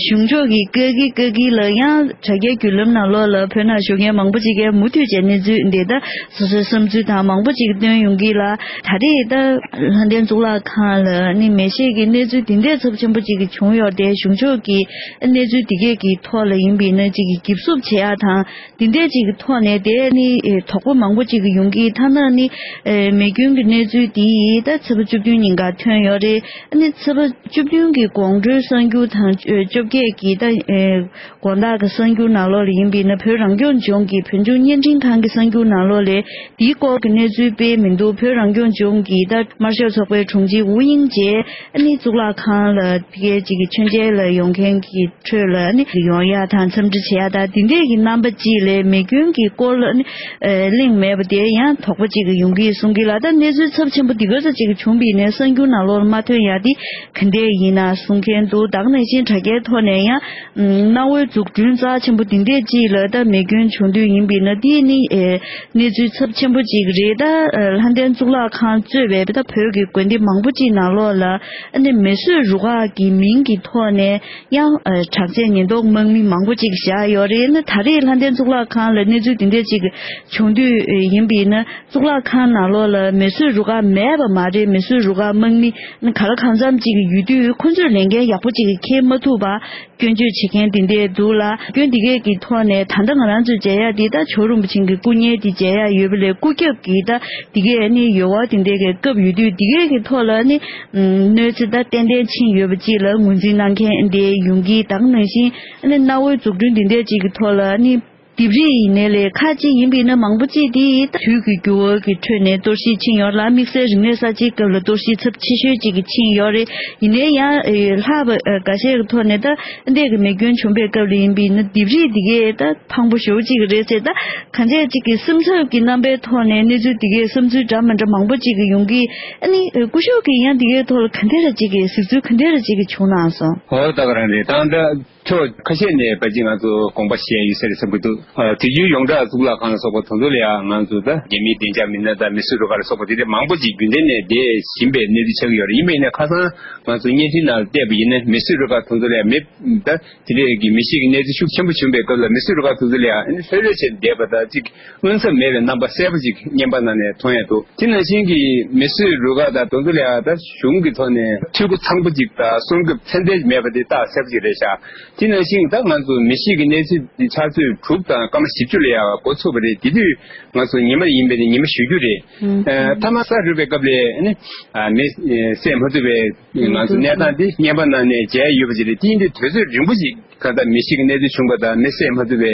གཞུང་ཕྱོགས་ཀྱི་བཀག་གི་བཀག་གི་ལ་ཡང་དྲ་རྒྱའི་བརྒྱུད་ལམ་ནང་ལོགས་ལ་བོད་ནང་བཞུགས་མཁན་མང་པོ་ཅིག་གིས་མུ་མཐུད་བྱས་གནས་ཚུལ་འདི་ད་སོ་སོའི་བསམ་ཚུལ་དང་མང་པོ་ཅིག་བཏོན་ཡོང་གི་ལ། ད་རེས་ད་ལྷ་ལྡན་གཙུག་ལག་ཁང་ལ་ནི་མེ་ཤེས་ཀྱི་གནས་ཚུལ་འདི་འདྲའི་ཚབས་ཆེན་པོ་ཅིག་བྱུང་ཡོད་དེ། གཞུང་ཕྱོགས་ཀྱི་གནས་ཚུལ་འདི་གའི་གི་ཐོག་ལ་ཡིན་པའི་ན་ཅིག་གི་འགྱིབ་སུབ་བྱེད་ཡག་དང་། འདི་འདྲས་ཅིག་གི་ཐོག་ནས་དེ་ནི་ཨེ་དོགས་པ་མང་པོ་ཅིག་གི་ཡོང་གི། ཐ་ན་ནི་ཨེ་མེ་སྐྱོན་གྱི་གནས་ཚུལ་འདི་ད་ཚེས་པ་བཅུ་བདུན་ཉིན་ཀ་ཐོན་ཡོད་རེད། ཨ་ནི་ཚེས་པ་བཅུ་བདུན་གྱི་དགོང་དྲོའི་གསར་འགྱུར་དང་ཨེ་བཅོ་བརྒྱད་ཀྱི་ད་ཨེ་དགོང་དག་གི་གསར་འགྱུར་ནང་ལོགས་ལ་ཡིན་པས་ན་བོད་རང་སྐྱོང་ལྗོངས་ཀྱི་བོད་ལྗོངས་བརྙན་འཕྲིན་ཁང་གི་གསར་འགྱུར་ནང་ལོགས་ལས་འདིའི་སྐོར་གྱི་གནས་ཚུལ་སྤེལ་མི་འདུག་བོད་རང་སྐྱོང་ལྗོངས་ཀྱི་ད་དམར་ཤོག་ཚོགས་པའི་དྲུང་ཆེ་ཝུའུ་དབྱིང་ཇེ་ཨ་ནི་གཙུག་ལག་ཁང་ལ་དེ་གའི་ཅིག་གི་མཆོད་མཇལ་ལ་ཡོང་མཁན་གྱི་ཁྲོད་ལ་ནི་ཡོང་ཡ་དང་འཚམས་འདྲི་བྱེད་ཡ་དང་དེ་འདྲས་ཀྱི་རྣམ་པ་ཅིག་ལས་མེ་སྐྱོན་གྱི་སྐོར་ལ་ནི་ཨ་གླེང་མེད་པ་དེ་ཡང་དོགས་པ་ཅིག་ཡོང་གི་གསུང་གི་ལ། ད་གནས་ཚུལ་ཚབས་ཆེན་པོ་འདི་ག་ཚོད་ཅིག་བྱུང་བའི་ནས་གསར་འགྱུར་ནང་ལོགས་ལ་མ་ཐོན་ཡ་དེ་ག་འདྲས་ཡིན་ན་གསུང་མཁན་འདུག་ད་ག་ནང་བཞིན་དྲ་རྒྱའི་ཐོག་ནས་ཡང་གནའ་བོའི་འཛུགས་སྐྲུན་རྩ་ཆེན་པོ་འདི་འདྲས་ཅིག་ལ་ད་མེ་སྐྱོན་བྱུང་དུས་ཡིན་པས་ན་དེ་ནི་ཨེ་གནས་ཚུལ་ཚབས་ཆེན་པོ་ཅིག་རེད། ད་ལྷ་ལྡན་གཙུག་ལག་ཁང་གཙོས་པའི་ད་བོད་ཀྱི་དགོན་སྡེ་མང་པོ་ཅིག་ནང་ལོགས་ལ་ཨ་ནི་མེ་གསོད་རུ་ཁག་གི་མིང་གི་ཐོག་ནས། ཡང་ཨ་དྲག་ཆས་ཉེན་རྟོག་དམག་མི་མང་པོ་ཅིག་བཞག་ཡོད་རེད། ན་ད་རེས་ལྷ་ལྡན་གཙུག་ལག་ཁང་ལ་གནས་ཚུལ་འདི་འདྲ་ཅིག་བྱུང་དུས་ཡིན་པས་ན་གཙུག་ལག་ཁང་ནང་ལོགས་ལ་མེ་གསོད་རུ་ཁག་མེད་པ་མ་རེད། མེ་གསོད་རུ་ཁག་དམག་མི་ན་ག་ལ་གང་འཚམ་ཅིག་ཡོད་དུས་ཁོ་ཚོས་ལས་འགན་ཡག་པོ་ཅིག་འཁྱེར་མ་ཐུབ་པ་སྐྱོན་བརྗོད་བྱེད་མཁན་འདི་འདྲ་འདུག་ལ། སྐྱོན་འདི་གས་ཀྱི་ཐོག་ནས་ད་ལྟ་ང་རང་ཚོས་མཇལ་ཡ་འདི་ད་ཇོ་བོ་རིན་པོ་ཆེ་གི་སྐུ་བརྙན་འདི་མཇལ་ཡ་ཡོད་པ་ལས་སྐུ་རྒྱབ་ཀྱི་ད་འདི་གས་ནི་ཡོལ་བ་འདི་འདྲ་གི་སྐབས་ཡོད་དུས་འདི་གས་ཀྱི་ཐོག་ལ་ནི་གནོད་འཚེ་ད་ཏན་ཏན་ཕྱིན་ཡོད་པ་ཅིག་ལ་ངོས་འཛིན་གནང་མཁན་དེ་ཡོང་གི། ད་ག་ནང་བཞིན་ཨ་ནི་གནའ་བོའི་འཛུགས་སྐྲུན་འདི་འདྲ་ཅིག་གི་ཐོག་ལ་ཨ་ནི་ལྡེབས་རིས་ཡིན་ནའི་ལས་ཁག་ཅིག་ཡིན་པས་ན་མང་པོ་ཅིག་དེ་ད་དུས་ཀྱི་འགྱུར་བ་གི་ཁྲོད་ནས་གཏོར་བཤིག་ཕྱིན་ཡོད་ལ། དམིགས་བསལ་རིག་གནས་གསར་བརྗེའི་སྐབས་ལ་གཏོར་བཤིག་ཚབས་ཆེ་ཤོས་ཅིག་གི་ཕྱིན་ཡོད་རེད། ཡིན་ནའི་ཡང་ལྷག་པ་འགའ་ཤས་ཀྱི་ཐོག་ནས་ད་འདས་ཀྱི་མེ་སྐྱོན་བྱུང་པའི་སྐབས་ལ་ཡིན་པས་ན་ལྡེབས་རིས་འདི་གས་ད་ཕངས་པོ་ཞེ་པོ་ཅིག་རེད་ཟེར། ད་གང་ཅི་ཅིག་གི་སེམས་འཚབ་ཀྱི་རྣམ་པའི་ཐོག་ནས་གནས་ཚུལ་འདི་གས་བསམ་ཚུལ་འདྲ་མི་འདྲ་མང་པོ་ཅིག་གི་ཡོང་གི། ཨ་ནི་སྐུ་ཞབས་ཀྱིས་ཡང་འདི་གའི་ཐོག་ལ་ག་འདྲ་ར་ཅིག་གི་གཟིགས་ཚུལ་ག་འདྲ་ར་ཅིག་གི་བྱུང་གནང་སོང་། ཨོ་ད་ག་རང་རེད། ད་ད་ཕྱོགས་ཁ་ཤས་ནས་ཕལ་ཆེར་ང་ཚོ་དགོངས་པ་བཞེས་ཡོད་ས་རེད་བསམ་གྱི་འདུག་ཨ་དུས་རྒྱུན་ཡོངས་གྲགས་གཙུག་ལག་ཁང་ལ་སོགས་པ་དེ་ཚོ་ལ་ཡང་ང་ཚོ་ད་རྒྱ་མིའི་བདེ་འཇགས་མི་སྣ་དང་མི་གསོད་རུ་ཁག་ལ་སོགས་པ་དེ་འདྲ་མང་པོ་ཅིག་རྒྱུན་ལྡན་ནས་བསྡད་བཞིན་པའི་གནས་ཚུལ་ཆགས་ཀྱི་ཡོད་རེད། ཡིན་པ་ཡིན་ན་ཁ་སང་ང་ཚོ་བརྙན་འཕྲིན་ནང་བལྟས་པ་ཡིན་ན་མི་གསོད་རུ་ཁག་དེ་ཚོ་ལ་ཡང་མི་ད་དེ་འདྲས་ཀྱི་མི་ཤེས་ཀྱི་གནས་ཚུལ་ཤུགས་ཆེན་པོ་བྱུང་བའི་སྐབས་ལ་མི་གསོད་རུ་ཁག་དེ་ཚོ་ལ་ཡང་ལྷོད་ལྷོད་བྱས་བསྡད་པ་དང་གཅིག་མངོན་ཚབ་མེད་པའི་རྣམ་པ་གསལ་པོ་ཅིག་བརྙན་པ་ནང་ནས་མཐོང་ཡ་འདུག་དེ་ནང་བཞིན་གྱི་མི་གསོད་རུ་ཁག་དང་དེ་ཚོ་ལ་ཡང་ད་གཞུང་གི་ཐོག་ནས་འཐུས་སྒོ་ཚང་པོ་ཅིག་དང་སྲུང་སྐྱོབ་ཚད་ལྡན་མེད་པ་དེ་རྟགས་གསལ་པོ་ཅིག་རེད་ཤག་དེ་ནང་བཞིན་ད་ང་ཚོ་མི་ཤེས་ཀྱི་གནས་ཚུལ་འདི་ཆུ་ཚོད་དྲུག་དང་སྐར་མ་བཞི་བཅུ་ལ་ཡང་འགོ་ཚུགས་པ་རེད། དེ་དུས་ང་ཚོ་ཉི་མ་ཡིན་པས་ནས་ཉི་མ་ཞུ་རྒྱུ་རེད། ཨ་མཐའ་མ་ས་རུབ་པའི་སྐབས་ལ་ཨ་ནི་ཨ་མི་བསད་མ་ཐུབ་པའི་ང་ཚོ་གནས་སྟངས་འདི་བརྙན་པ་ནང་ནས་མཇལ་ཡོད་པ་ཅིག་རེད། དེ་ཡིན་དུས་དུས་ཚོད་རིང་པོ་ཞིག་གང་ལྟར་མི་ཤེས་ཀྱི་གནས་ཚུལ་བྱུང་པ་དང་མི་བསད་མ་ཐུབ་པའི་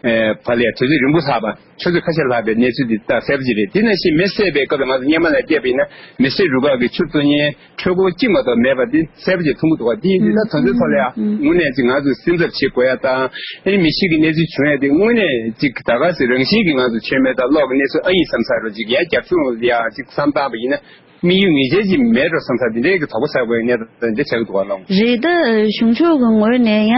ཨ་བར་ལ་ཡང་དུས་ཚོད་རིང་པོ་ལྷག་པ། ཆུ་ཚོད་ཁ་ཤས་ལྷག་པའི་གནས་ཚུལ་འདི་རྟགས་གསལ་པོ་ཅིག་རེད། དེ་ནང་བཞིན་མི་བསད་པའི་སྐབས་ལ་ང་ཚོ་བརྙན་པ་ནང་བལྟས་པ་ཡིན་ན་མི་བསད་རུ་ཁག་གི་ཆུ་གཏོར་མཁན་འཕྲུལ་འཁོར་གཅིག་མ་གཏོགས་མེད་པ་འདི་གསལ་པོ་ཅིག་མཐོང་གི་འདུག་པ། འདི་ཡིན་དུས་ད་དོན་ཚན་ཐོག་ལ་ཡང་དངོས་གནས་ཅིག་ང་ཚོས་སེམས་འཚབ་བྱེད་དགོས་ཡ་དང་། ཨ་ནི་མི་ཤེས་ཀྱི་གནས་ཚུལ་བྱུང་ཡ་དེ་དངོས་གནས་ཅིག་ད་ག་སེ་རང་བཞིན་གྱི་ང་ཚོ་ཆོས་མེད་དང་གློག་གི་གནས་ཚུལ་ཨ་ཡིན་བསམ་ས་རུ་ཅིག་ཡ་རྒྱབ་ལྗོངས་ལ་ཡ་ཅིག་བསམ་བཏང་པ་ཡིན་ན། དམིགས་ཡུལ་ངེས་ཅན་ཅིག་མེད་འགྲོ་བསམ་ས་འདི་འདྲའི་གི་དོགས་པ་ཟ་དགོས་གནས་སྟངས་འདི་ཆགས་འདུག་ག་ལགས། རེད། ད་གཞུང་ཕྱོགས་ཀྱི་ངོས་ནས་ཡང་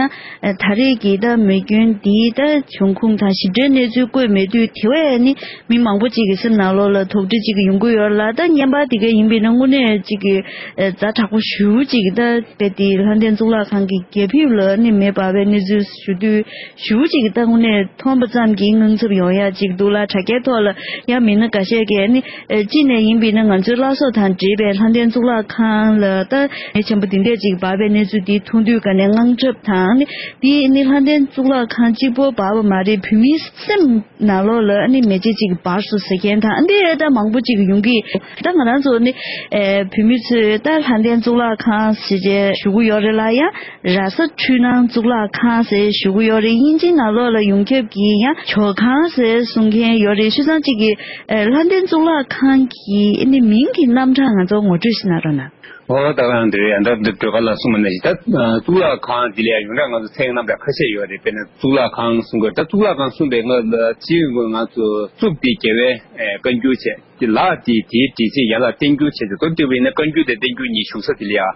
ད་རེས་ཀྱི་ད་མེ་སྐྱོན་འདིའི་ད་འབྱུང་ཁུངས་དང་ཞིབ་ཕྲའི་གནས་ཚུལ་བཀོད་མེད་དུས་དེ་བས་ནི་མི་མང་པོ་ཅིག་གི་སེམས་ནང་ལོགས་ལ་དོགས་འདྲི་ཅིག་ཡོང་གི་ཡོད་ལ། ད་བརྙན་པར་འདི་ག་ཡིན་པས་ན་དངོས་གནས་ཅིག་གི་ཛ་དྲག་པོ་ཞེ་པོ་ཅིག་ད་དཔེ་དེ་ལྷ་ལྡན་གཙུག་ལག་ཁང་གི་རྒྱ་ཕིབས་ལ་ནི་མེ་འབར་བའི་གནས་ཚུལ་ཞུ་དུས་ཞེ་པོ་ཅིག་ད་དངོས་གནས་མཐོང་པ་ཙམ་གྱིས་དངངས་འཚབ་ཡོང་ཡ་ཅིག་འདུག་ལ། དྲ་རྒྱའི་ཐོག་ལ་ཡང་མིན་ན་འགའ་ཤས་ཀྱིས་ནི། ཨེ་གཅིག་ནས་ཡིན་པས་ན་ང་ཚོའི་བླ་སྲོག་དང་འབྲེལ་བའི་ལྷ་ལྡན་གཙུག་ལག་ཁང་ལ་ད་མེ་ཆེན་པོ་འདི་འདྲས་ཅིག་འབར་བའི་གནས་ཚུལ་འདི་མཐོང་དུས་ག་ནས་དངངས་འཚབ་དང་ནི་འདི་ནི་ལྷ་ལྡན་གཙུག་ལག་ཁང་གཅིག་པོ་འབར་བ་མ་རེད། བོད་མིའི་སེམས་ནང་ལོགས་ལ་ནི་མེ་ལྕེ་ཅིག་འབར་སོང་ཟེར་མཁན་དང་འདི་ད་མང་པོ་ཅིག་ཡོང་གི། ད་ང་རང་ཚོ་ནི་ཨེ་བོད་མི་ཚོས་ད་ལྷ་ལྡན་གཙུག་ལག་ཁང་ཟེར་བྱས་ཞུ་གི་ཡོད་རེད་ལ། ཡང་ར་ས་འཕྲུལ་སྣང་གཙུག་ལག་ཁང་ཟེར་ཞུ་གི་ཡོད་རེད། དབྱིན་ཇིའི་ནང་ལོགས་ལ་ཡོངས་ཁྱབ་ཀྱིས་ཡང་ཇོ་ཁང་ཟེར་གསུང་མཁན་ཡོད་རེད། བྱས་ཙང་གཅིག་གིས་ཨེ་ལྷ་ལྡན་གཙུག་ལག་ཁང་གི་ཨ་ནི་མིང་གི་རྣམ་གྲངས་ང་ཚོ་ངོ་སྤྲོད་ཞིག་གནང་རོགས་གནང་། ཨོ་ད་གང་འདི་རེད། ཡང་ད་འདི་སྒྲོལ་དཀར་ལགས་གསུངས་པ་ནང་བཞིན་ད་གཙུག་ལག་ཁང་འདི་ལ་ཡང་ཡོངས་གྲགས་ང་ཚོ་མཚན་རྣམ་གྲངས་ཁ་ཤས་ཡོད་རེད། དཔེར་ན་གཙུག་ལག་ཁང་གསུང་གི་ད་གཙུག་ལག་ཁང་གསུངས་པའི་སྔ་ལ་སྤྱིར་ང་ཚོ་གཙུག་དེ་རྒྱལ་བའི་བཀའ་འགྱུར་བྱས། དེ་ལག་དེ་དེའི་འགྲེལ་བྱེད་ཡན་ལག་བསྟན་འགྱུར་བྱས་ཏེ་མདོར་བསྡུས་པ་ཡིན་ན་བཀའ་འགྱུར་དང་བསྟན་འགྱུར་གཉིས་བཞུགས་ས་དེ་ལ་ཡང་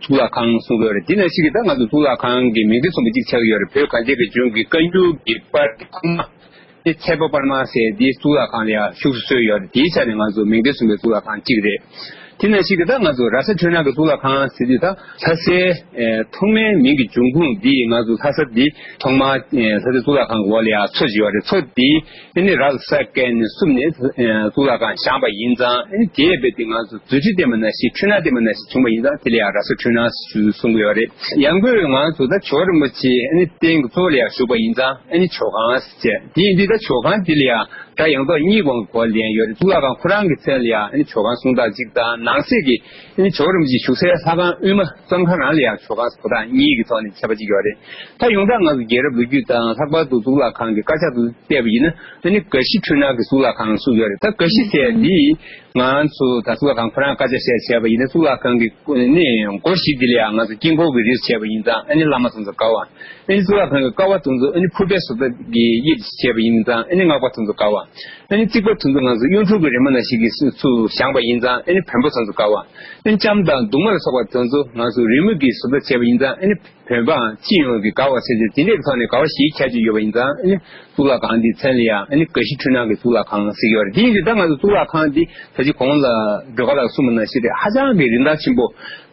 གཙུག་ལག་ཁང་གསུང་གི་ཡོད་རེད། དེ་ནང་བཞིན་གྱི་ད་ང་ཚོ་གཙུག་ལག་ཁང་གི་མིང་དེ་གསུངས་པ་གཅིག་ཆགས་ཀྱི་ཡོད་རེད། བོད་གངས་ཅན་གྱི་ལྗོངས་ཀྱི་བཀའ་འགྱུར་གྱི་པར་གྱི་ཐོག་མ། དེ་ཚལ་པ་པར་མ་ཟེར་དེའི་གཙུག་ལག་ཁང་ལ་ཡང་བཞུགས་སུ་གསོལ་ཡོད་རེད། དེའི་ཆ་ནས་ང་ཚོ་མིང་དེ་གསུངས་པའི་གཙུག་ལག་ཁང་གཅིག་རེད། དེ་ནང་བཞིན་གྱི་ད་ང་ཚོ་ར་ས་འཕྲུལ་སྣང་གི་གཙུག་ལག་ཁང་ཟེར་དུས་ད་ལྷ་སའི་ཐོག་མའི་མིང་གི་འབྱུང་ཁུངས་འདི་ང་ཚོ་ལྷ་ས་འདི་ཐོག་མ་ལྷ་སའི་གཙུག་ལག་ཁང་གི་འོག་ལ་ཡང་མཚོ་ཅིག་ཡོད་རེད། མཚོ་འདི་ཨ་ནི་ར་ལ་ས་བཀལ་ནས་བསུབས་ནས་གཙུག་ལག་ཁང་བཞེངས་པ་ཡིན་ཙང་། ཨ་ནི་དེའི་རྦད་དེ་ང་ཚོ་རྫུ་འཕྲུལ་ལྡན་པ་ནང་བཞིན་འཕྲུལ་སྣང་ལྡན་པ་ནང་བཞིན་བྱུང་བ་ཡིན་ཙང་དེ་ལ་ཡང་ར་ས་འཕྲུལ་སྣང་ཞུ་གསུང་གི་ཡོད་རེད། ཡང་སྒོས་ང་ཚོ་ད་ཇོ་བོ་རིན་པོ་ཆེ་ཨ་ནི་རྟེན་གྱི་གཙོ་བོ་ལ་ཡང་བཞུགས་པ་ཡིན་ཙང་ཨ་ནི་ཇོ་ཁང་ཟེར། དེ་ཡིན་དུས་ད་ཇོ་ཁང་འདི་ལ་ཡང་སྒྲ་ཡངས་དོག་གཉིས་སྒང་གི་སྐོར་ལེན་ཡོད་རེད། གཙུག་ལག་ཁང་ཁོ་རང་གི་མཚན་ལ་ཡང་ཨ་ནི་ཇོ་ཁང་གསུང་སྟངས་གཅིག་དང་ནང་གསེས་ཀྱི་ཨ་ནི་ཇོ་བོ་རིན་པོ་ཆེ་བཞུགས་སའི་ལྷ་ཁང་དབུས་མ་བཙོན་ཁང་རང་ལ་ཡང་ཇོ་ཁང་ཟེར་གོ་སྟངས་གཉིས་ཀྱི་ཐོག་ནས་ཁྱད་པར་གཅིག་ཡོད་རེད། ད་ཡོངས་གྲགས་ང་ཚོ་རྒྱལ་རབས་ལོ་རྒྱུས་དང་ལྷག་པར་དུ་གཙུག་ལག་ཁང་གི་དཀར་ཆག་ཏུ་བལྟས་པ་ཡིན་ན་ཨ་ནི་དགའ་བཞི་འཕྲུལ་སྣང་གི་གཙུག་ལག་ཁང་གསུངས་ཡོད་རེད། ད་དགའ་བཞི་ཟེར་འདི་ང་ཚོ་ད་གཙུག་ལག་ཁང་ཁོ་རང་དཀར་ཆག་བཤད་བྱས་པ་ཡིན་ན་གཙུག་ལག་ཁང་གི་ནི་སྒོ་བཞི་འདི་ལ་ཡང་ང་ཚོ་དཀྱིལ་འཁོར་གྱི་རིས་བྱས་པ་ཡིན་ཙང་ཨ་ནི་བླ་མ་ཚོ་ཚོ་དགའ་བ། ཨ་ནི་གཙུག་ལག་ཁང་གི་ཀ་བ་དེ་ཚོ་ཨ་ནི་ཕུར་པའི་བཟོ་ལྟ་གི་དབྱིབས་བྱས་པ་ཡིན་ཙང་ཨ་ནི་སྔགས་པ་དེ་ཚོ་དགའ་བ། ཨ་ནི་རྩིག་པ་དེ་ཚོ་ང་ཚོ་གཡུ་འབྲུག་གི་རི་མོ་ནང་བཞིན་གྱི་ཚུར་བཞེངས་པ་ཡིན་ཙང་ཨ་ནི་བོན་པོ་ཚོ་ཚོ་དགའ་བ། ཨ་ནི་ལྕམ་དང་གདུང་མ་ལ་སོགས་པ་དེ་ཚོ་ང་ཚོ་རི་མོ་གི་བཟོ་ལྟ་བྱས་པ་ཡིན་ཙང་ཨ་ནི་བོན་པའང་སྤྱི་ཡོངས་ཀྱི་དགའ་བ་ཟེར་ཏེ་དེ་འདྲའི་ཐོག་ནས་དགའ་བ་བཞིའི་ཁྱད་ཆོས་ཡོད་པ་ཡིན་ཙང་ཨ་ནི་གཙུག་ལག་ཁང་འདིའི་མཚན་ལ་ཡང་ཨ་ནི་དགའ་བཞི་འཕྲུལ་སྣང་གི་གཙུག་ལག་ཁང་ཟེར་གྱི་ཡོད་རེད། དེ་ཡིན་དུས་ད་ང་ཚོ་གཙུག་ལག་ཁང་འདི་ད་ཅི་གོང་ལ་སྒྲོལ་དཀར་ལགས་གསུངས་པ་ནང་བཞིན་རེད། ཧ་ཅང་གི་རིན་ཐང་ཆེན་པོ།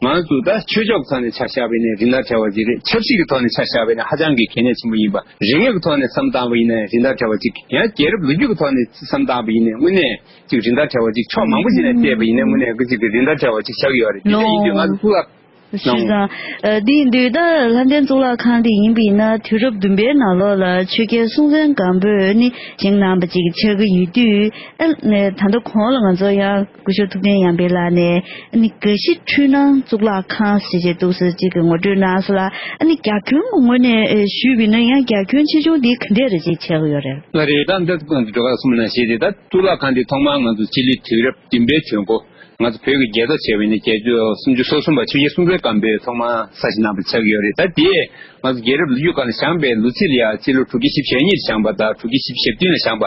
ང་ཚོ་ད་ཆོས་ཕྱོགས་ཐོག་ནས་ཆ་བཞག་པ་ཡིན་ན་རིན་ཐང་བྲལ་བ་ཅིག་རེད། ཆབ་སྲིད་ཀྱི་ཐོག་ནས་ཆ་བཞག་པ་ཡིན་ན་ཧ་ཅང་གི་གལ་གནད་ཆེན་པོ་ཡིན་པ། རིག་གནས་ཀྱི་ཐོག་ནས་བསམ་བཏང་བ་ཡིན་ན་རིན་ཐང་བྲལ་བ་ཅིག་ཡང་རྒྱལ་རབས་ལོ་རྒྱུས་ཀྱི་ཐོག་ནས་བསམ་བཏང་བ་ཡིན་ན་དངོས་གནས་ཅིག་རིན་ཐང་བྲལ་བ་ཅིག་ཕྱོགས་མང་པོ་ཞིག་ནས་བལྟས་པ་ཡིན་ན་དངོས་གནས་ཀྱི་ཅིག་གི་རིན་ཐང་བྲལ་བ་ཅིག་ཆགས་ཀྱི་ཡོད་རེད། དེ་འདྲ་ཡིན་དུས་ང་ཚོ་གཙུག་ལག་ཞུས་ཙང་། ཨ་འདི་ཡིན་དུས་ད་ལྷ་ལྡན་གཙུག་ལག་ཁང་འདི་ཡིན་པ་ཡིན་ན་དུས་རབས་བདུན་པའི་ནང་ལོགས་ལ་ཆོས་རྒྱལ་སྲོང་བཙན་སྒམ་པོས་ནི་བཞེངས་གནང་བ་ཅིག་ཆགས་ཀྱི་ཡོད་དུས། ཨ་ནི་ད་ལྟ་གོང་ལ་ང་ཚོ་ཡང་སྐུ་ཞབས་ཐུབ་བསྟན་ཡར་འཕེལ་ལགས་ནས་ཨ་ནི་དགའ་བཞི་འཕྲུལ་སྣང་གཙུག་ལག་ཁང་ཟེར་བྱས་འདུག་ཟེར་ཅིག་གི་ངོ་སྤྲོད་གནང་སོང་ལ། ཨ་ནི་རྒྱ་ཁྱོན་གྱི་ངོས་ནས་ཞུས་པ་ཡིན་ན་ཡང་རྒྱ་ཁྱོན་ཆེ་ཆུང་འདི་ག་འདྲས་རེ་ཅིག་ཆགས་ཀྱི་ཡོད་རེད། ལགས་རེད། ད་འདི་སྒྲོལ་དཀར་གསུངས་པ་ནང་བཞིན་རེད། ད་གཙུག་ལག་ཁང་འདི་ཐོག་མར་ང་ཚོ་སྤྱི་ལོའི་དུས་རབས་བདུན་པའི་དུས་འགོ། ང་ཚོ་བོད་ཀྱི་རྒྱལ་ཐོ་བྱས་པ་ཡིན་ན་བརྒྱད་ཅུ་སུམ་ཅུ་སོ་གསུམ་པ་ཆོས་རྒྱལ་སྲོང་བཙན་སྒམ་པོས་ཐོག་མར་གསར་བཞེངས་གནང་བ་ཆགས་ཀྱི་ཡོད་རེད། ད་དེས་ང་ཚོ་རྒྱལ་རབས་ལོ་རྒྱུས་སྒང་ལ་བཞེངས་པའི་ལོ་ཚིགས་ལ་ཡང་སྤྱི་ལོ་དྲུག་བརྒྱ་བཞི་བཅུ་ཞེ་གཉིས་ལ་བཞེངས་པ་དང་དྲུག་བརྒྱ་བཞི་བཅུ་ཞེ་བདུན་ལ་བཞེངས་པ་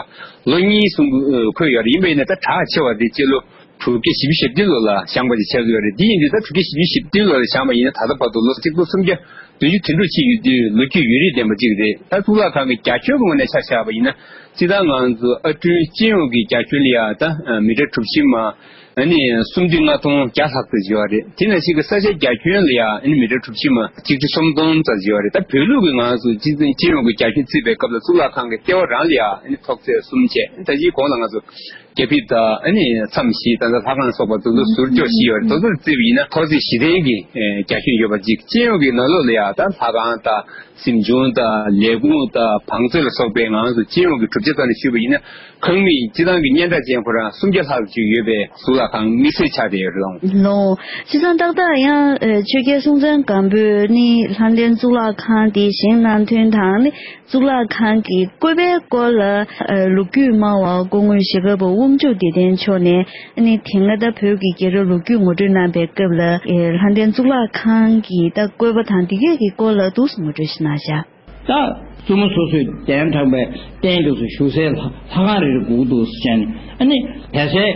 ལོ་གཉིས་གསུང་འཁོད་ཡོད་རེད། ཡིན་པ་ཡིན་ན་ད་གྲགས་ཆེ་བ་དེ་སྤྱི་ལོ་དྲུག་བརྒྱ་བཞི་བཅུ་ཞེ་བདུན་ལོ་ལ་བཞེངས་པ་ཅིག་ཆགས་ཀྱི་ཡོད་རེད། དེ་ཡིན་དུས་ད་དྲུག་བརྒྱ་བཞི་བཅུ་ཞེ་བདུན་ལོ་ལ་བཞེངས་པ་ཡིན་ན་ད་ལྟ་བར་དུ་ལོ་གཅིག་སྟོང་སུམ་བརྒྱ་བདུན་ཅུ་དོན་དྲུག་ཕྱིན་ཡོད་དུས་ལོ་རྒྱུས་ཡུན་རིང་ལྡན་པ་ཅིག་རེད། ད་གཙུག་ལག་ཁང་གི་རྒྱ་ཁྱོན་གྱི་ངོས་ནས་ཆ་བཞག་པ་ཡིན་ན། སྤྱིར་བཏང་ང་ཚོ་ཨར་སྐྲུན་སྤྱི་ཡོངས་ཀྱི་རྒྱ་ཁྱོན་ལ་ཡང་ད་མི་ཊར་གྲུ་བཞི་མ། ཨ་ནི་སུམ་བདུན་ལྔ་སྟོང་བརྒྱ་ལྷག་ཙམ་ཡོད་རེད། དེ་ནང་བཞིན་གྱི་ས་ཆའི་རྒྱ་ཁྱོན་ལ་ཡང་ཨ་ནི་མི་ཊར་གྲུ་བཞི་མ་ཆིག་ཁྲི་སུམ་སྟོང་ཙམ་ཡོད་རེད། ད་བོད་ལུགས་ཀྱི་ང་ཚོ་སྤྱི་སྤྱི་ཡོངས་ཀྱི་རྒྱ་ཁྱོན་བརྩིས་པའི་སྐབས་ལ་གཙུག་ལག་ཁང་གི་ལྟེ་བ་རང་ལ་ཡང་ཨ་ནི་ཐོག་ཚད་གསུམ་བྱས། ད་ཅིའི་གོང་ལ་ང་ཚོ་རྒྱ་ཕིབས་དང་ཨ་ནི་མཚམས་བཞི་དང་ད་ལྷ་ཁང་སོགས་པ་དེ་ཚོ་ཟུར་འཇོག་བཞི་ཡོད་རེད། དེ་ཚོ་བརྩིས་པ་ཡིན་ན་ཐོག་ཚད་བཞི་ལྡན་གྱི་རྒྱ་ཁྱོན་ཡོད་པ་ཅིག་སྤྱི་ཡོངས་ཀྱི་ནང་ལོགས་ལ་ཡང་ད་ལྷ་ཁང་དང་། གཟིམ་ཆུང་དང་ལས་ཁུངས་དང་བང་མཛོད་ལ་སོགས་པའི་ང་ཚོ་སྤྱི་ཡོངས་ཀྱི་གྲུབ་ཆ་ཐོག་ནས་ཞུས་པ་ཡིན་ན་ཁང་མིག་སྤྱི་བཏང་གི་སྙན་གྲགས་ཅན་ཁོ་རང་སུམ་བརྒྱ་ལྷག་ཅིག་ཡོད་པའི་གཙུག་ལག་ཁང་དམིགས་བསལ་ཆགས་བསྡད་ཡོད་རེད། ལོ། བྱས་ཙང་ཏག་ཏག་ཡང་ཆོས་རྒྱལ་སྲོང་བཙན་སྒམ་པོས་ནི་ལྷ་ལྡན་གཙུག་ལག་ཁང་དེ་བཞེངས་གནང་དོན་དང་ནི་གཙུག་ལག་ཁང་གི་བཀོད་པའི་སྐོར་ལ་ལོ་རྒྱུས་སྨྲ་བ་སྐུ་ངོ་ཞྭ་སྒབ་པ་དབང་ཕྱུག་བདེ་ལྡན་མཆོག་ནས། ཨ་ནི་དེ་སྔ་ད་བོད་ཀྱི་རྒྱལ་རབས་ལོ་རྒྱུས་ངོ་སྤྲོད་གནང་པའི་སྐབས་ལ་ཨེ་ལྷ་ལྡན་གཙུག་ལག་ཁང་གི་ད་བཀོད་པ་དང་འདི་གས་ཀྱི་སྐོར་ལ་འདུག་སེ་ངོ་སྤྲོད་ཞིག་གནང་བཞག་ད་བཙུན་མོ་སོ་སོའི་གདན་དྲངས་པའི་རྟེན་དུ་བཞུགས་སའི་ལྷ་ལྷ་ཁང་རེ་རེ་དགོས་འདུག་ཟེར་ནས། ཨ་ནི་བལ་སའི་ལྷ་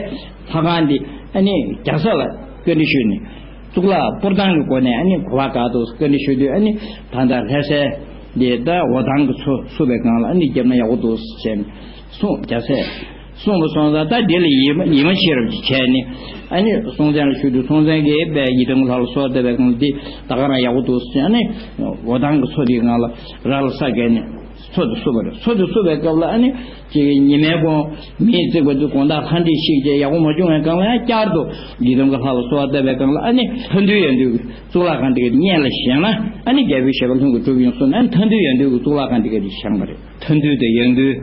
ཁང་འདི་ཨ་ནི་རྒྱ་བཟའ་ལ་བཀའ་འདྲི་ཞུས་ནས། གཙུག་ལག་སྤུར་ཐང་གི་སྒོ་ནས་ཨ་ནི་གོ་བ་བཀག་འདུག་བཀའ་འདྲི་ཞུས་དུས། ཨ་ནི་ད་ལྟ་ལྷ་སའི་འདི་ད་འོ་ཐང་གི་མཚོ་བསུབ་པའི་སྒང་ལ་ཨ་ནི་བརྒྱབ་ན་ཡག་པོ་འདུག་ཟེར་ནས་གསུངས། རྒྱ་བཟས་གསུངས་པ་སོང་ཙང་ད་འདི་ལ་ཡིད་མ་ཡིད་མ་ཆེས་རབ་ཅིག་བྱས་ནས། ཨ་ནི་སྲོང་བཙན་ལ་ཞུས་དུས་སྲོང་བཙན་གྱིས་དཔེ་ཡི་དམ་གྱི་ལྷ་ལ་གསོལ་བ་བཏབ་པའི་སྒང་ལ་འདི་ད་ག་རང་ཡག་པོ་འདུག་ཟེར། ཨ་ནི་འོ་ཐང་གི་མཚོ་འདིའི་སྒང་ལ་ར་ལ་ས་བརྒལ་ནས་མཚོ་དེ་བསུབས་པ་རེད། མཚོ་དེ་བསུབས་པའི་སྐབས་ལ་ཨ་ནི་ཅིག་ཉི་མའི་གུང་མེས་བརྩེགས་པ་དེ་དགོང་དག་ལྷ་འདྲེས་བཤིག་བྱས་ཡག་པོ་མ་བྱུང་བའི་སྒང་ལ་ཡང་བསྐྱར་དུ་ཡི་དམ་གྱི་ལྷ་ལ་གསོལ་བ་བཏབ་པའི་སྒང་ལ་ཨ་ནི་མཐའ་འདུལ་ཡང་འདུལ་གྱི་གཙུག་ལག་ཁང་དེ་ག་དེ་སྔོན་ལ་བཞེངས་ན་ཨ་ནི་རྒྱལ་པོའི་བཞེད་པ་ལྷུན་གྱིས་གྲུབ་ཡོང་གསུངས་ནས། ཨ་ནི་མཐའ་འདུལ་ཡང་འདུལ་གྱི་གཙུག་ལག་ཁང་དེ་ག་དེ་བཞེངས་པ་རེད། མཐའ་འདུལ་དང་ཡང་འདུལ་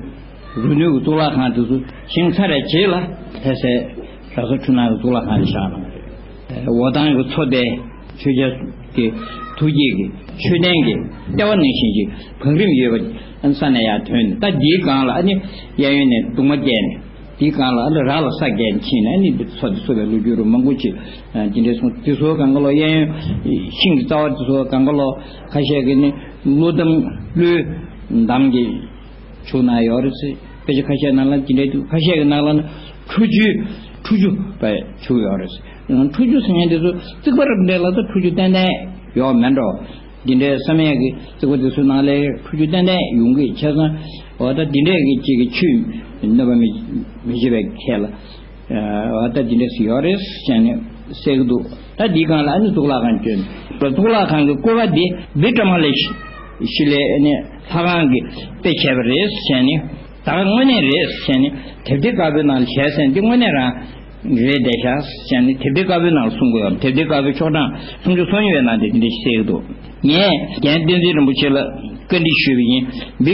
རུ་ནུས་ཀྱི་གཙུག་ལག་ཁང་དེ་ཚོ་བཞེངས་ཚར་བའི་རྗེས་ལ་ལྷ་སའི་ར་ས་འཕྲུལ་སྣང་གི་གཙུག་ལག་ཁང་དེ་བཞེངས་གནང་བ་རེད། འོ་ཐང་གི་མཚོ་དེ་ཆོས་རྒྱལ་གྱི་ཐུགས་བསྐྱེད་ཀྱི་མཆོད་རྟེན་གྱི་ལྟེ་བ་ནང་བཞིན་གྱི་བང་རིམ་ཡོད་པ་ས་ནས་ཡར་ཐོན་ནས། ད་འདིའི་སྒང་ལ་ཨ་ནི་གཡས་གཡོན་ནས་གདུང་མ་བརྒྱད་ནས། དེའི་སྒང་ལ་ཨ་ནི་རག་ལ་ས་རྒྱས་ཕྱིན་ནས་ཨ་ནི་འདི་ཚོ་འདི་ཚོ་བའི་ལོ་རྒྱུས་རུ་མང་པོ་ཅིག་ཨ་འདི་འདྲའི་སོང་། དེ་ཚོ་སྒང་ག་ལོ་གཡས་གཡོན་ཤིང་གི་རྩ་བ་དེ་ཚོ་སྒང་ག་ལོ་ཁ་ཤས་ཀྱིས་ནི་ཀླུ་འདམ་ཀླུའི་འདམ་གྱི་བྱུགས་གནང་ཡོད་རེད་ཟེར། དཔེ་ཆ་ཁ་ཤས་ནང་ལ་འདི་འདྲའི་འདུག་ཁ་ཤས་ཀྱི་ནང་ལ་ནི་ཁྲུ་ཆུའི་ཁྲུ་ཆུ་བའི་བྱུགས་ཡོད་རེད་ཟེར། ཁྲུ་ཆུ་ཟེར་མཁན་དེ་ཚོ་རྩིག་པ་རབ་འབྲས་ལ་ད་ཁྲུ་ཆུ་ཏན་ཏན་ཡོད་མེད་འགྲོ། འདི་འདྲའི་བསམ་ཡས་ཀྱི་རྩིག་པ་དེ་ཚོའི་ནང་ལས་ཁྲུ་ཆུ་ཏན་ཏན་ཡོང་གི་བྱས་ཙང་། འོ་ད་འདི་འདྲས་ཀྱི་གཅིག་གི་ཆུས་གནོད་པ་མི་མི་བྱེད་པའི་ཁྱད་ལ། འོ་ད་འདི་འདྲས་སུ་ཡོད་རེད་ཟེར་ནས་གསལ་གྱི་འདུག་ད་འདིའི་སྒང་ལ་ཨ་ནི་གཙུག་ལག་ཁང་བསྐྱོན། གཙུག་ལག་ཁང་གི་བཀོད་པ་འདི་བི་ཀྲ་མ་ལ་ཤི་ལའི་ཨ་ནི་ལྷ་ཁང་གི་དཔེ་བྱས་པ་རེད་ཟེར་ནས། ད་ག་དངོས་གནས་རེད་ཟེར་ནས་དེབ་ཐེར་དཀར་པོའི་ནང་ལ་བྱས་ཟེར་ནས་འདི་དངོས་གནས་རང་རེད་བསྡད་ཤག་ཟེར་ནས་དེབ་ཐེར་དཀར་པོའི་ནང་ལ་གསུང་གི་ཡོད། དེབ་ཐེར་དཀར་པོའི་ཤོག་གྲངས་སུམ་ཅུ་སོ་གཉིས་པའི་ནང་དེ་འདི་འདྲ་ཞིག་གསལ་གྱི་འདུག་ངས་རྒན་བསྟན་འཛིན་རིན་པོ་ཆེ་ལ་བཀའ་འདྲི་ཞུས་པ་ཡིན། འདི་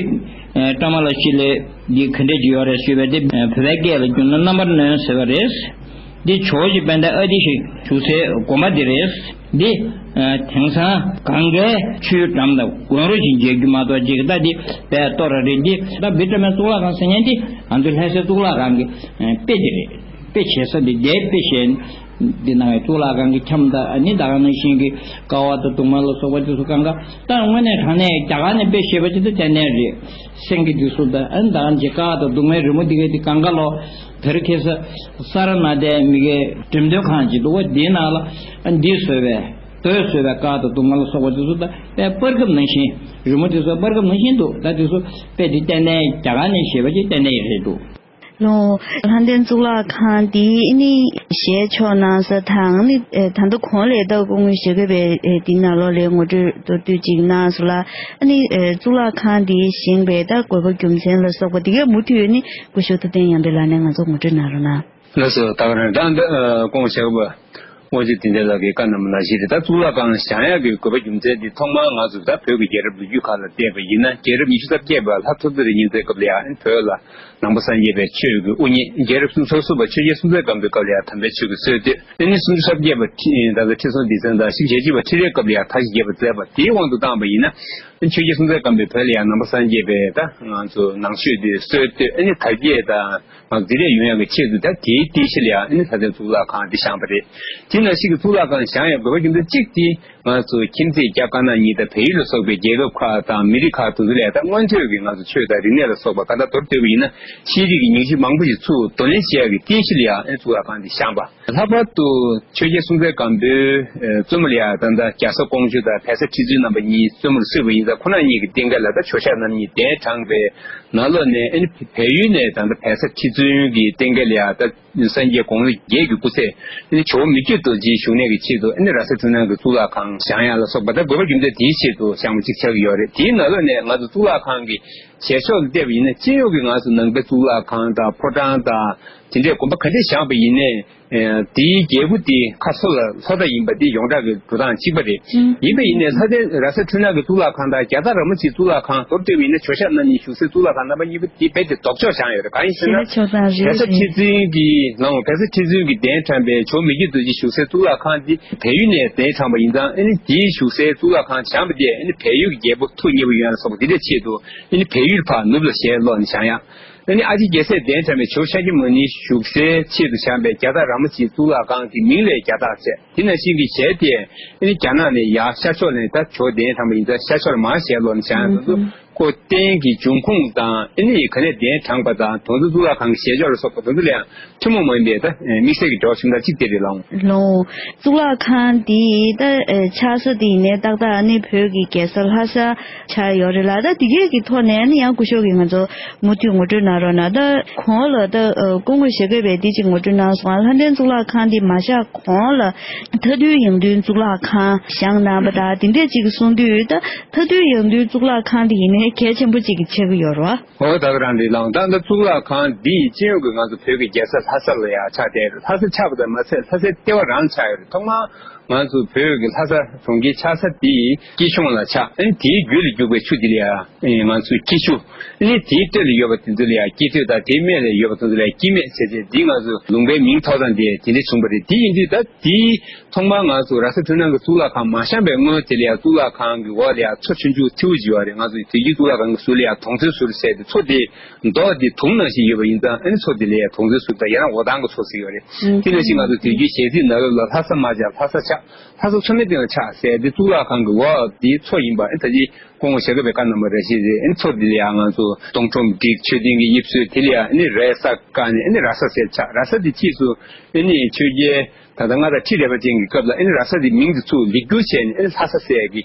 ཨ་བི་ཀྲ་མ་ལ་ཤི་ལའི་འདི་ག་འདྲས་ཅིག་ཡོད་རེད་ཞུས་པས། དེ་ཨ་བོད་པའི་སྐད་ལ་བསྒྱུར་ན་རྣམ་པར་གནོན་ཟེར་བ་རེད། འདི་ཇོ་བོ་རྗེ་དཔལ་ལྡན་ཨ་ཏི་ཤའི་བཞུགས་སའི་དགོན་པ་འདི་རེད། འདི་ཨ་དེང་སང་གངྒཱའི་ཆུའི་འགྲམ་དང་དགོན་རོ་ཞིག་མཇལ་རྒྱུ་མ་གཏོགས་ཅིག་ད་འདི་བས་ལྟོ་ར་རེད། འདི་ད་བི་ཀྲ་མའི་གཙུག་ལག་ཁང་ཟེར་མཁན་འདི་ང་ཚོའི་ལྷ་སའི་གཙུག་ལག་ཁང་གི་ཨ་དཔེ་འདི་རེད། དཔེ་བྱེད་ས་འདི་འདིའི་དཔེ་བྱེད་འདི་ནང་གི་གཙུག་ལག་ཁང་གི་ཁྱམས་དང་ཨ་ནི་ད་ག་ནང་བཞིན་གྱི་ཀ་བ་དང་གདུང་མ་ལ་སོགས་པ་དེ་ཚོ་གང་ག་ད་དངོས་གནས་དྲང་གནས་རྒྱ་གར་ནས་དཔེ་བྱེད་པ་ཅིག་ད་ཏན་ཏན་རེད། སེང་གེ་འདི་ཚོ་དང་ཨ་ནི་ད་ག་ནང་བཞིན་ཀ་བ་དང་གདུང་མའི་རི་མོ་འདི་གའི་འདི་གང་ག་ལོ། དེར་ཁེ་ས་ས་ར་ནཱ་ཐའི་མི་གའི་འགྲེམས་སྟོན་ཁང་ཅིག་འདུག་པ། འདིའི་ནང་ལ་ཨ་འདི་བཟོས་པའི་རྡོས་བཟོས་པའི་ཀ་བ་དང་གདུང་མ་ལ་སོགས་པ་དེ་ཚོ་དང་དཔེ་པར་ཁབ་ནང་བཞིན་རི་མོ་དེ་ཚོ་པར་ཁབ་ནང་བཞིན་འདུག་ད་དེ་ཚོ་དཔེ་འདི་ཏན་ཏན་རྒྱ་གར་ནས་བྱེད་པ་ཅིག་ཏན་ཏན་རེད་འདུག་ལོ། ལྷ་ལྡན་གཙུག་ལག་ཁང་འདི་ནི་ཞལ་ཕྱོགས་གནང་ས་དང་ནི་ཨེ་ད་ལྟ་གོང་ལས་ད་སྐུ་ངོ་ཞལ་བཀོད་པའི་ཨེ་འདི་ནང་ལོགས་ལས་ངོ་སྤྲོད་མདོར་བསྡུས་ཅིག་གནང་སོང་ལ། ཨ་ནི་ཨེ་གཙུག་ལག་ཁང་འདི་བཞེངས་པའི་ད་དགོས་པ་རྒྱུ་མཚན་ལ་སོགས་པ་འདི་གའི་མུ་མཐུད་ནི་སྐུ་ཞབས་ཐུབ་བསྟན་ཡར་འཕེལ་ལགས་ནས་ང་ཚོ་ངོ་སྤྲོད་གནང་རོགས་གནང་། ལགས་སོ། ད་ག་རང་ད་ད་ཨ་སྐུ་ངོ་ཞལ་བཀོད་པ་དབང་ཕྱུག་བསྟན་འཕེལ་ལགས་ཀྱིས་བཀའ་གནང་བ་ནང་བཞིན་རེད། ད་གཙུག་ལག་ཁང་བཞེངས་ཡག་གི་དགོས་པ་རྒྱུ་མཚན་འདི་ཐོག་མར་ང་ཚོ་ད་བོད་ཀྱི་རྒྱལ་རབས་ལོ་རྒྱུས་ཁག་ལ་བལྟས་པ་ཡིན་ན། རྒྱལ་རབས་ཉི་ཤུ་རྩ་བརྒྱད་པ་ལྷ་ཐུབ་རྩེ་རིང་བསྙེན་ཚེའི་སྐབས་ལ་ཡང་བོད་ལ་ནང་པ་སངས་རྒྱས་པའི་ཆོས་ཀྱི་དབུ་བརྙེས། རྒྱལ་རབས་སུམ་ཅུ་སོ་གསུམ་པ་ཆོས་རྒྱལ་སྲོང་བཙན་སྒམ་པོའི་སྐབས་ལ་ཡང་དམ་པའི་ཆོས་ཀྱི་སྲོལ་གཏོད། ཨ་ནི་སུམ་ཅུ་སོ་བརྒྱད་པ་ཁྲི་ད་ལྟ་ཁྲི་སྲོང་ལྡེ་བཙན་དང་བཞི་བཅུ་ཞེ་གཅིག་པ་ཁྲི་རལ་སྐབས་ལ་ཡང་དར་ཞིང་རྒྱས་པ་མཛད་པ་དེའི་དབང་དུ་བཏང་བ་ཡིན་ན། ཨ་ནི་ཆོས་རྒྱལ་སྲོང་བཙན་སྒམ་པོས་བོད་ལ་ཡང་ནང་པ་སངས་རྒྱས་པའི་ད་ང་ཚོ་ནང་ཆོས་དེ་སྲོལ་གཏོད། ཨ་ནི་དར་རྒྱས་དང་ང་ཚོ་འདི་འདྲ་ཡོང་ཡག་གི་ཆེད་དུ་ད་དེའི་རྟེན་གཞི་ལ་ཡང་ཨ་ནི་ལྷ་ལྡན་གཙུག་ལག་ཁང་འདི་བཞེངས་པ་རེད། དེ་ནང་བཞིན་གྱི་གཙུག་ལག་ཁང་བཞེངས་ཡག་དགོས་པ་རྒྱུ་མཚན་གཅིག་དེ། ང་ཚོ་ཁྱིམ་མཚེས་རྒྱ་དཀར་ནག་གཉིས་དང་བལ་ཡུལ་ལ་སོགས་པའི་རྒྱལ་ཁབ་ཁག་དང་མི་རིགས་ཁག་དེ་ཚོ་ལས་ད་མངོན་ཐོག་གི་ང་ཚོ་ཆོས་དང་རིག་གནས་ལ་སོགས་པ་ག་ད་མདོར་བསྡུས་པ་ཡིན་ན་ཤེས་རིག་གི་ཉིང་ཁྲི་མང་པོ་ཞིག་ཚུར་གདོང་ལེན་བྱེད་ཡག་གི་རྟེན་གཞི་ལ་ཡང་ཨེ་གཙུག་ལག་ཁང་འདི་བཞེངས་པ། ལྷག་པར་དུ་ཆོས་རྒྱལ་སྲོང་བཙན་སྒམ་པོས་ཨེ་བཙུན་མོ་ལ་ཡང་ད་ལྟ་རྒྱ་བཟའ་ཀོང་ཇོ་དང་བལ་བཟའ་ཁྲི་བཙུན་རྣམ་པ་གཉིས་བཙུན་མོར་གསོས་པ་ཡིན་ཙང་། ཁོང་རྣམ་གཉིས་ཀྱི་རྟེན་སྐལ་ལ་ད་ཇོ་ཤཱཀ་རྣམ་གཉིས་གདན་དྲངས་པའི་ནང་ལོགས་ནས་ཨེ་ནི་བལ་ཡུལ་ནས་ད་ལྟ་བལ་བཟའ་ཁྲི་བཙུན་གྱི་རྟེན་སྐལ་ལ་ཡང་ད། སངས་རྒྱས་དགུང་ལོ་བརྒྱད་ཀྱི་སྐུ་ཚེ། ཨ་ནི་ཇོ་བོ་མི་བསྐྱོད་རྡོ་རྗེའི་བཞུགས་གནས་ཀྱི་ཆེད་དུ། ཨ་ནི་ར་ས་འཕྲུལ་སྣང་གི་གཙུག་ལག་ཁང་བཞེངས་ཡག་ལ་སོགས་པ་ད་དགོས་པ་རྒྱུ་མཚན་དེའི་ཆེད་དུ་བཞེངས་པ་ཅིག་ཆགས་ཀྱི་ཡོད་རེད། དེའི་ནང་ལོགས་ནས་ང་ཚོ་གཙུག་ལག་ཁང་གི་ཞལ་ཕྱོགས་ལ་བལྟས་པ་ཡིན་ན། སྤྱི་ཡོངས་ཀྱི་ང་ཚོ་ནང་པའི་གཙུག་ལག་ཁང་དང་ཕོ་བྲང་དང་དེ་འདྲའི་དགོན་པ་ག་འདྲས་བཞེངས་པ་ཡིན་ནའི། ཨ་དེའི་རྒྱལ་པོ་དེ་ཁ་སོ་ལ་ལྷོ་ད་ཡིན་པ་དེ་ཡོངས་གྲགས་ཀྱི་འགྲོ་སྟངས་གཅིག་པ་རེད། ཨང་། ཡིན་པ་ཡིན་ནའི་ལྷ་ལྡན་ར་ས་འཕྲུལ་སྣང་གི་གཙུག་ལག་ཁང་དང་རྒྱ་སྟག་ར་མོ་ཆེའི་གཙུག་ལག་ཁང་མདོར་བསྡུས་པ་ཡིན་ན། ཇོ་ཤཱཀ་རྣམ་གཉིས་བཞུགས་སའི་གཙུག་ལག་ཁང་རྣམ་པ་གཉིས་པོ་དེ་རྦད་དེ་ལྡོག་ཕྱོགས་བཞེངས་ཡོད་རེད། གང་ཡིན་ཟེར་ན། ཞལ་ཕྱོགས་དང་རེད། བལ་བཟའ་ཁྲི་བཙུན་གྱི་ལམ། བལ་བཟའ་ཁྲི་བཙུན་གྱིས་གདན་དྲངས་པའི་ཇོ་མི་བསྐྱོད་རྡོ་རྗེ་བཞུགས་སའི་གཙུག་ལག་ཁང་འདི་བལ་ཡུལ་ནས་གདན་དྲངས་པ་ཡིན་ཙང་། ཨ་ནི་དེའི་བཞུགས་སའི་གཙུག་ལག་ཁང་བཞེངས་པ་དེས་ཨ་ནི་བལ་ཡུལ་གྱི་རྒྱལ་པོ་ཐུགས་མཉེས་པོ་ཡོང་ཡག་ལ་སོགས་པ་དེ་འདྲའི་ཆེད་དུ། ཨ་ནི་བལ་ཡུལ་ཕར་ནུབ་ལ་ཞལ་སློག་ནས་བཞེངས་ཡག། ཨ་ནི་ཨ་ཏི་རྒྱལ་སྲས་གདན་དྲངས་པའི་ཇོ་ཤཱཀྱ་མུ་ནེ་བཞུགས་སའི་ཆེད་དུ་བཞེངས་པའི་རྒྱ་སྟག་ར་མོ་ཆེའི་གཙུག་ལག་ཁང་གི་མིང་ལ་རྒྱ་སྟག་ཟེར། དེ་ནང་བཞིན་གྱི་ཞལ་དེ་ཨ་ནི་རྒྱ་ནག་ནས་ཡར་ཤར་ཕྱོགས་ནས། ད་ཇོ་གདན་དྲངས་པ་ཡིན་ཙང་ཤར་ཕྱོགས་ལ་མར་ཞལ་སློག་ནས་བཞེངས་ཡག་དེ་ཚོ། ཨང་། ཁོ་རྟེན་གྱི་འབྱུང་ཁུངས་དང་། ཨ་ནི་ག་ནས་གདན་དྲངས་པ་དང་། དེ་ཚོ་གཙུག་ལག་ཁང་གི་ཞལ་ཕྱོགས་ལ་སོགས་པ་དེ་ཚོ་ལ་ཡང་ཐུན་མོང་མ་ཡིན་པའི་ད་དམིགས་བསལ་གྱི་འབྲེལ་བ་ཞུ་ན་གཅིག་དེ་རེད་ལགས། ལགས། གཙུག་ལག་ཁང་འདི་ད་ཆགས་ས་དེ་ཡིན་ནའི་ཏག་ཏག་ཨ་ནི་བོད་ཀྱི་རྒྱལ་ས་ལྷ་ས་ཆགས་ཡོད་རེད་ལ། ད་དེ་གས་ཀྱི་ཐོག་ནས་ཨ་ནི་ཡང་སྐུ་ཞབས་ཀྱིས་ང་ཚོ་མུ་མཐུད་ངོ་སྤྲོད་གནང་རོགས་གནང་། ད་གོང་ལ་ད་སྐུ་ངོ་ཞལ་བཀོད་པས་འདི་གཅིག་ངོ་སྤྲོད་གནང་སོང་། ལྷ་ལྡན་གཙུག་ལག་ཁང་འདི་མ་བཞེངས་གོང་ལ་མཐའ་འདུལ་ཡང་སྟོན་གཙུག་ལག་ཁང་བཞེངས་གནང་པ་དང་དེ་འདྲས་ཅིག་གསུང་དུས། ད་མཐའ་འདུལ་ཡང་སྟོན་གཙུག་ལག་ཁང་འདི་ཡིན་ནའི་གལ་ཆེན་པོ་ཅིག་གི་ཆགས་ཀྱི་ཡོད་རེད་བ། ཨོ་ད་ག་རང་རེད་ལགས། ད་ལྟ་གཙུག་ལག་ཁང་འདི་སྤྱི་ཡོངས་ཀྱི་ང་ཚོ་བོད་ཀྱི་རྒྱལ་ས་ལྷ་ས་ལ་ཡང་ཆགས་བསྡད་རེད། ལྷ་ས་ཆགས་པ་དང་མ་ཚད་ལྷ་སའི་ལྟེ་བ་རང་ལ་ཆགས་ཡོད་རེད། ཐོག་མར་ ང་ཚོ་བོད་ཀྱི་ལྷ་ས་གྲོང་ཁྱེར་ཆགས་ས་དེ་སྐྱིད་གཤོངས་ལ་ཆགས། ཨ་ནི་དེའི་རྒྱུད་ལ་རྒྱུག་པའི་ཆུ་དེ་ལ་ཡང་ང་ཚོས་སྐྱིད་ཆུ། ཨ་ནི་དེའི་སྟོད་ལ་ཡོད་པ་དེ་ཚོ་ལ་ཡང་སྐྱིད་སྟོད་དང་། དེའི་སྨད་ལ་ཡོད་པ་དེ་ཚོ་ལ་ཡང་སྐྱིད་སྨད་བྱས་བྱས། འདི་ང་ཚོ་ལུང་པའི་མིང་ཐོགས་སྟངས་དེ་དེ་འདྲ་བྱུང་བ་རེད། དེ་ཡིན་དུས་ད་དེའི་ཐོག་མར་ང་ཚོ་ར་ས་འཕྲུལ་སྣང་གི་གཙུག་ལག་ཁང་མ་བཞེངས་པའི་སྔོན་དེ་ལ་ཡང་གཙུག་ལག་ཁང་གི་འོག་ལ་ཡང་མཚོ་ཆུང་ཆུང་ཐིའུ་ཅིག་ཡོད་རེད། ང་ཚོ་དེ་དུས་གཙུག་ལག་ཁང་གི་ཟུར་ལ་ཡང་དོང་ཙེའི་ཟུར་ཟེར་ཏེ། མཚོ་དེ་མདོག་དེ་དུང་ནང་བཞིན་ཡོད་པ་ཡིན་ཙང་། ཨ་ནི་མཚོ་དེ་ལ་ཡང་དོང་ཙེའི་ཟུར་དང་ཡང་ན་འོ་ཐང་གི་མཚོ་ཟེར་ཡོད་རེད། དེ་ནང་བཞིན་ང་ཚོ་དེ་དུས་གཞས་ཚིག་ནང་ལོགས་ལ་ལྷ་ས་མ་ཆགས། ལྷ་ས་ཆགས། ལྷ་ས་མཚོ་མའི་སྟེང་ལ་ཆགས་ཟེར་ཏེ། གཙུག་ལག་ཁང་གི་འོག་དེ་མཚོ་ཡིན་པ། ཨ་ནི་ད་ཅི་སྐུ་ངོ་ཞྭ་སྒབ་པའི་བཀའ་གནང་བ་རེ་བཞིན་རེད། ཨ་ནི་མཚོ་དེ་ལ་ཡང་ང་ཚོ་སྡོང་ཕྲུག་བསྒྲིགས། མཆོད་རྟེན་གྱི་དབྱིབས་བཟོས། དེ་ལ་ཡང་ཨ་ནི་རས་སག་བཀལ་ནས་ཨ་ནི་ར་ས་ཟེར་ཆགས། ར་ས་དེ་ཕྱིས་སུ་ཨ་ནི་ཆོས་རྒྱལ་ད་ལྟ་མངའ་བདག་ཁྲི་རལ་པ་ཅན་གྱི་སྐབས་ལ་ཨ་ནི་ར་ས་དེ་མིང་དེ་ཚུར་ལེགས་བསྒྱུར་བྱས་ནས། ཨ་ནི་ལྷ་ས་ཟེར་གྱི་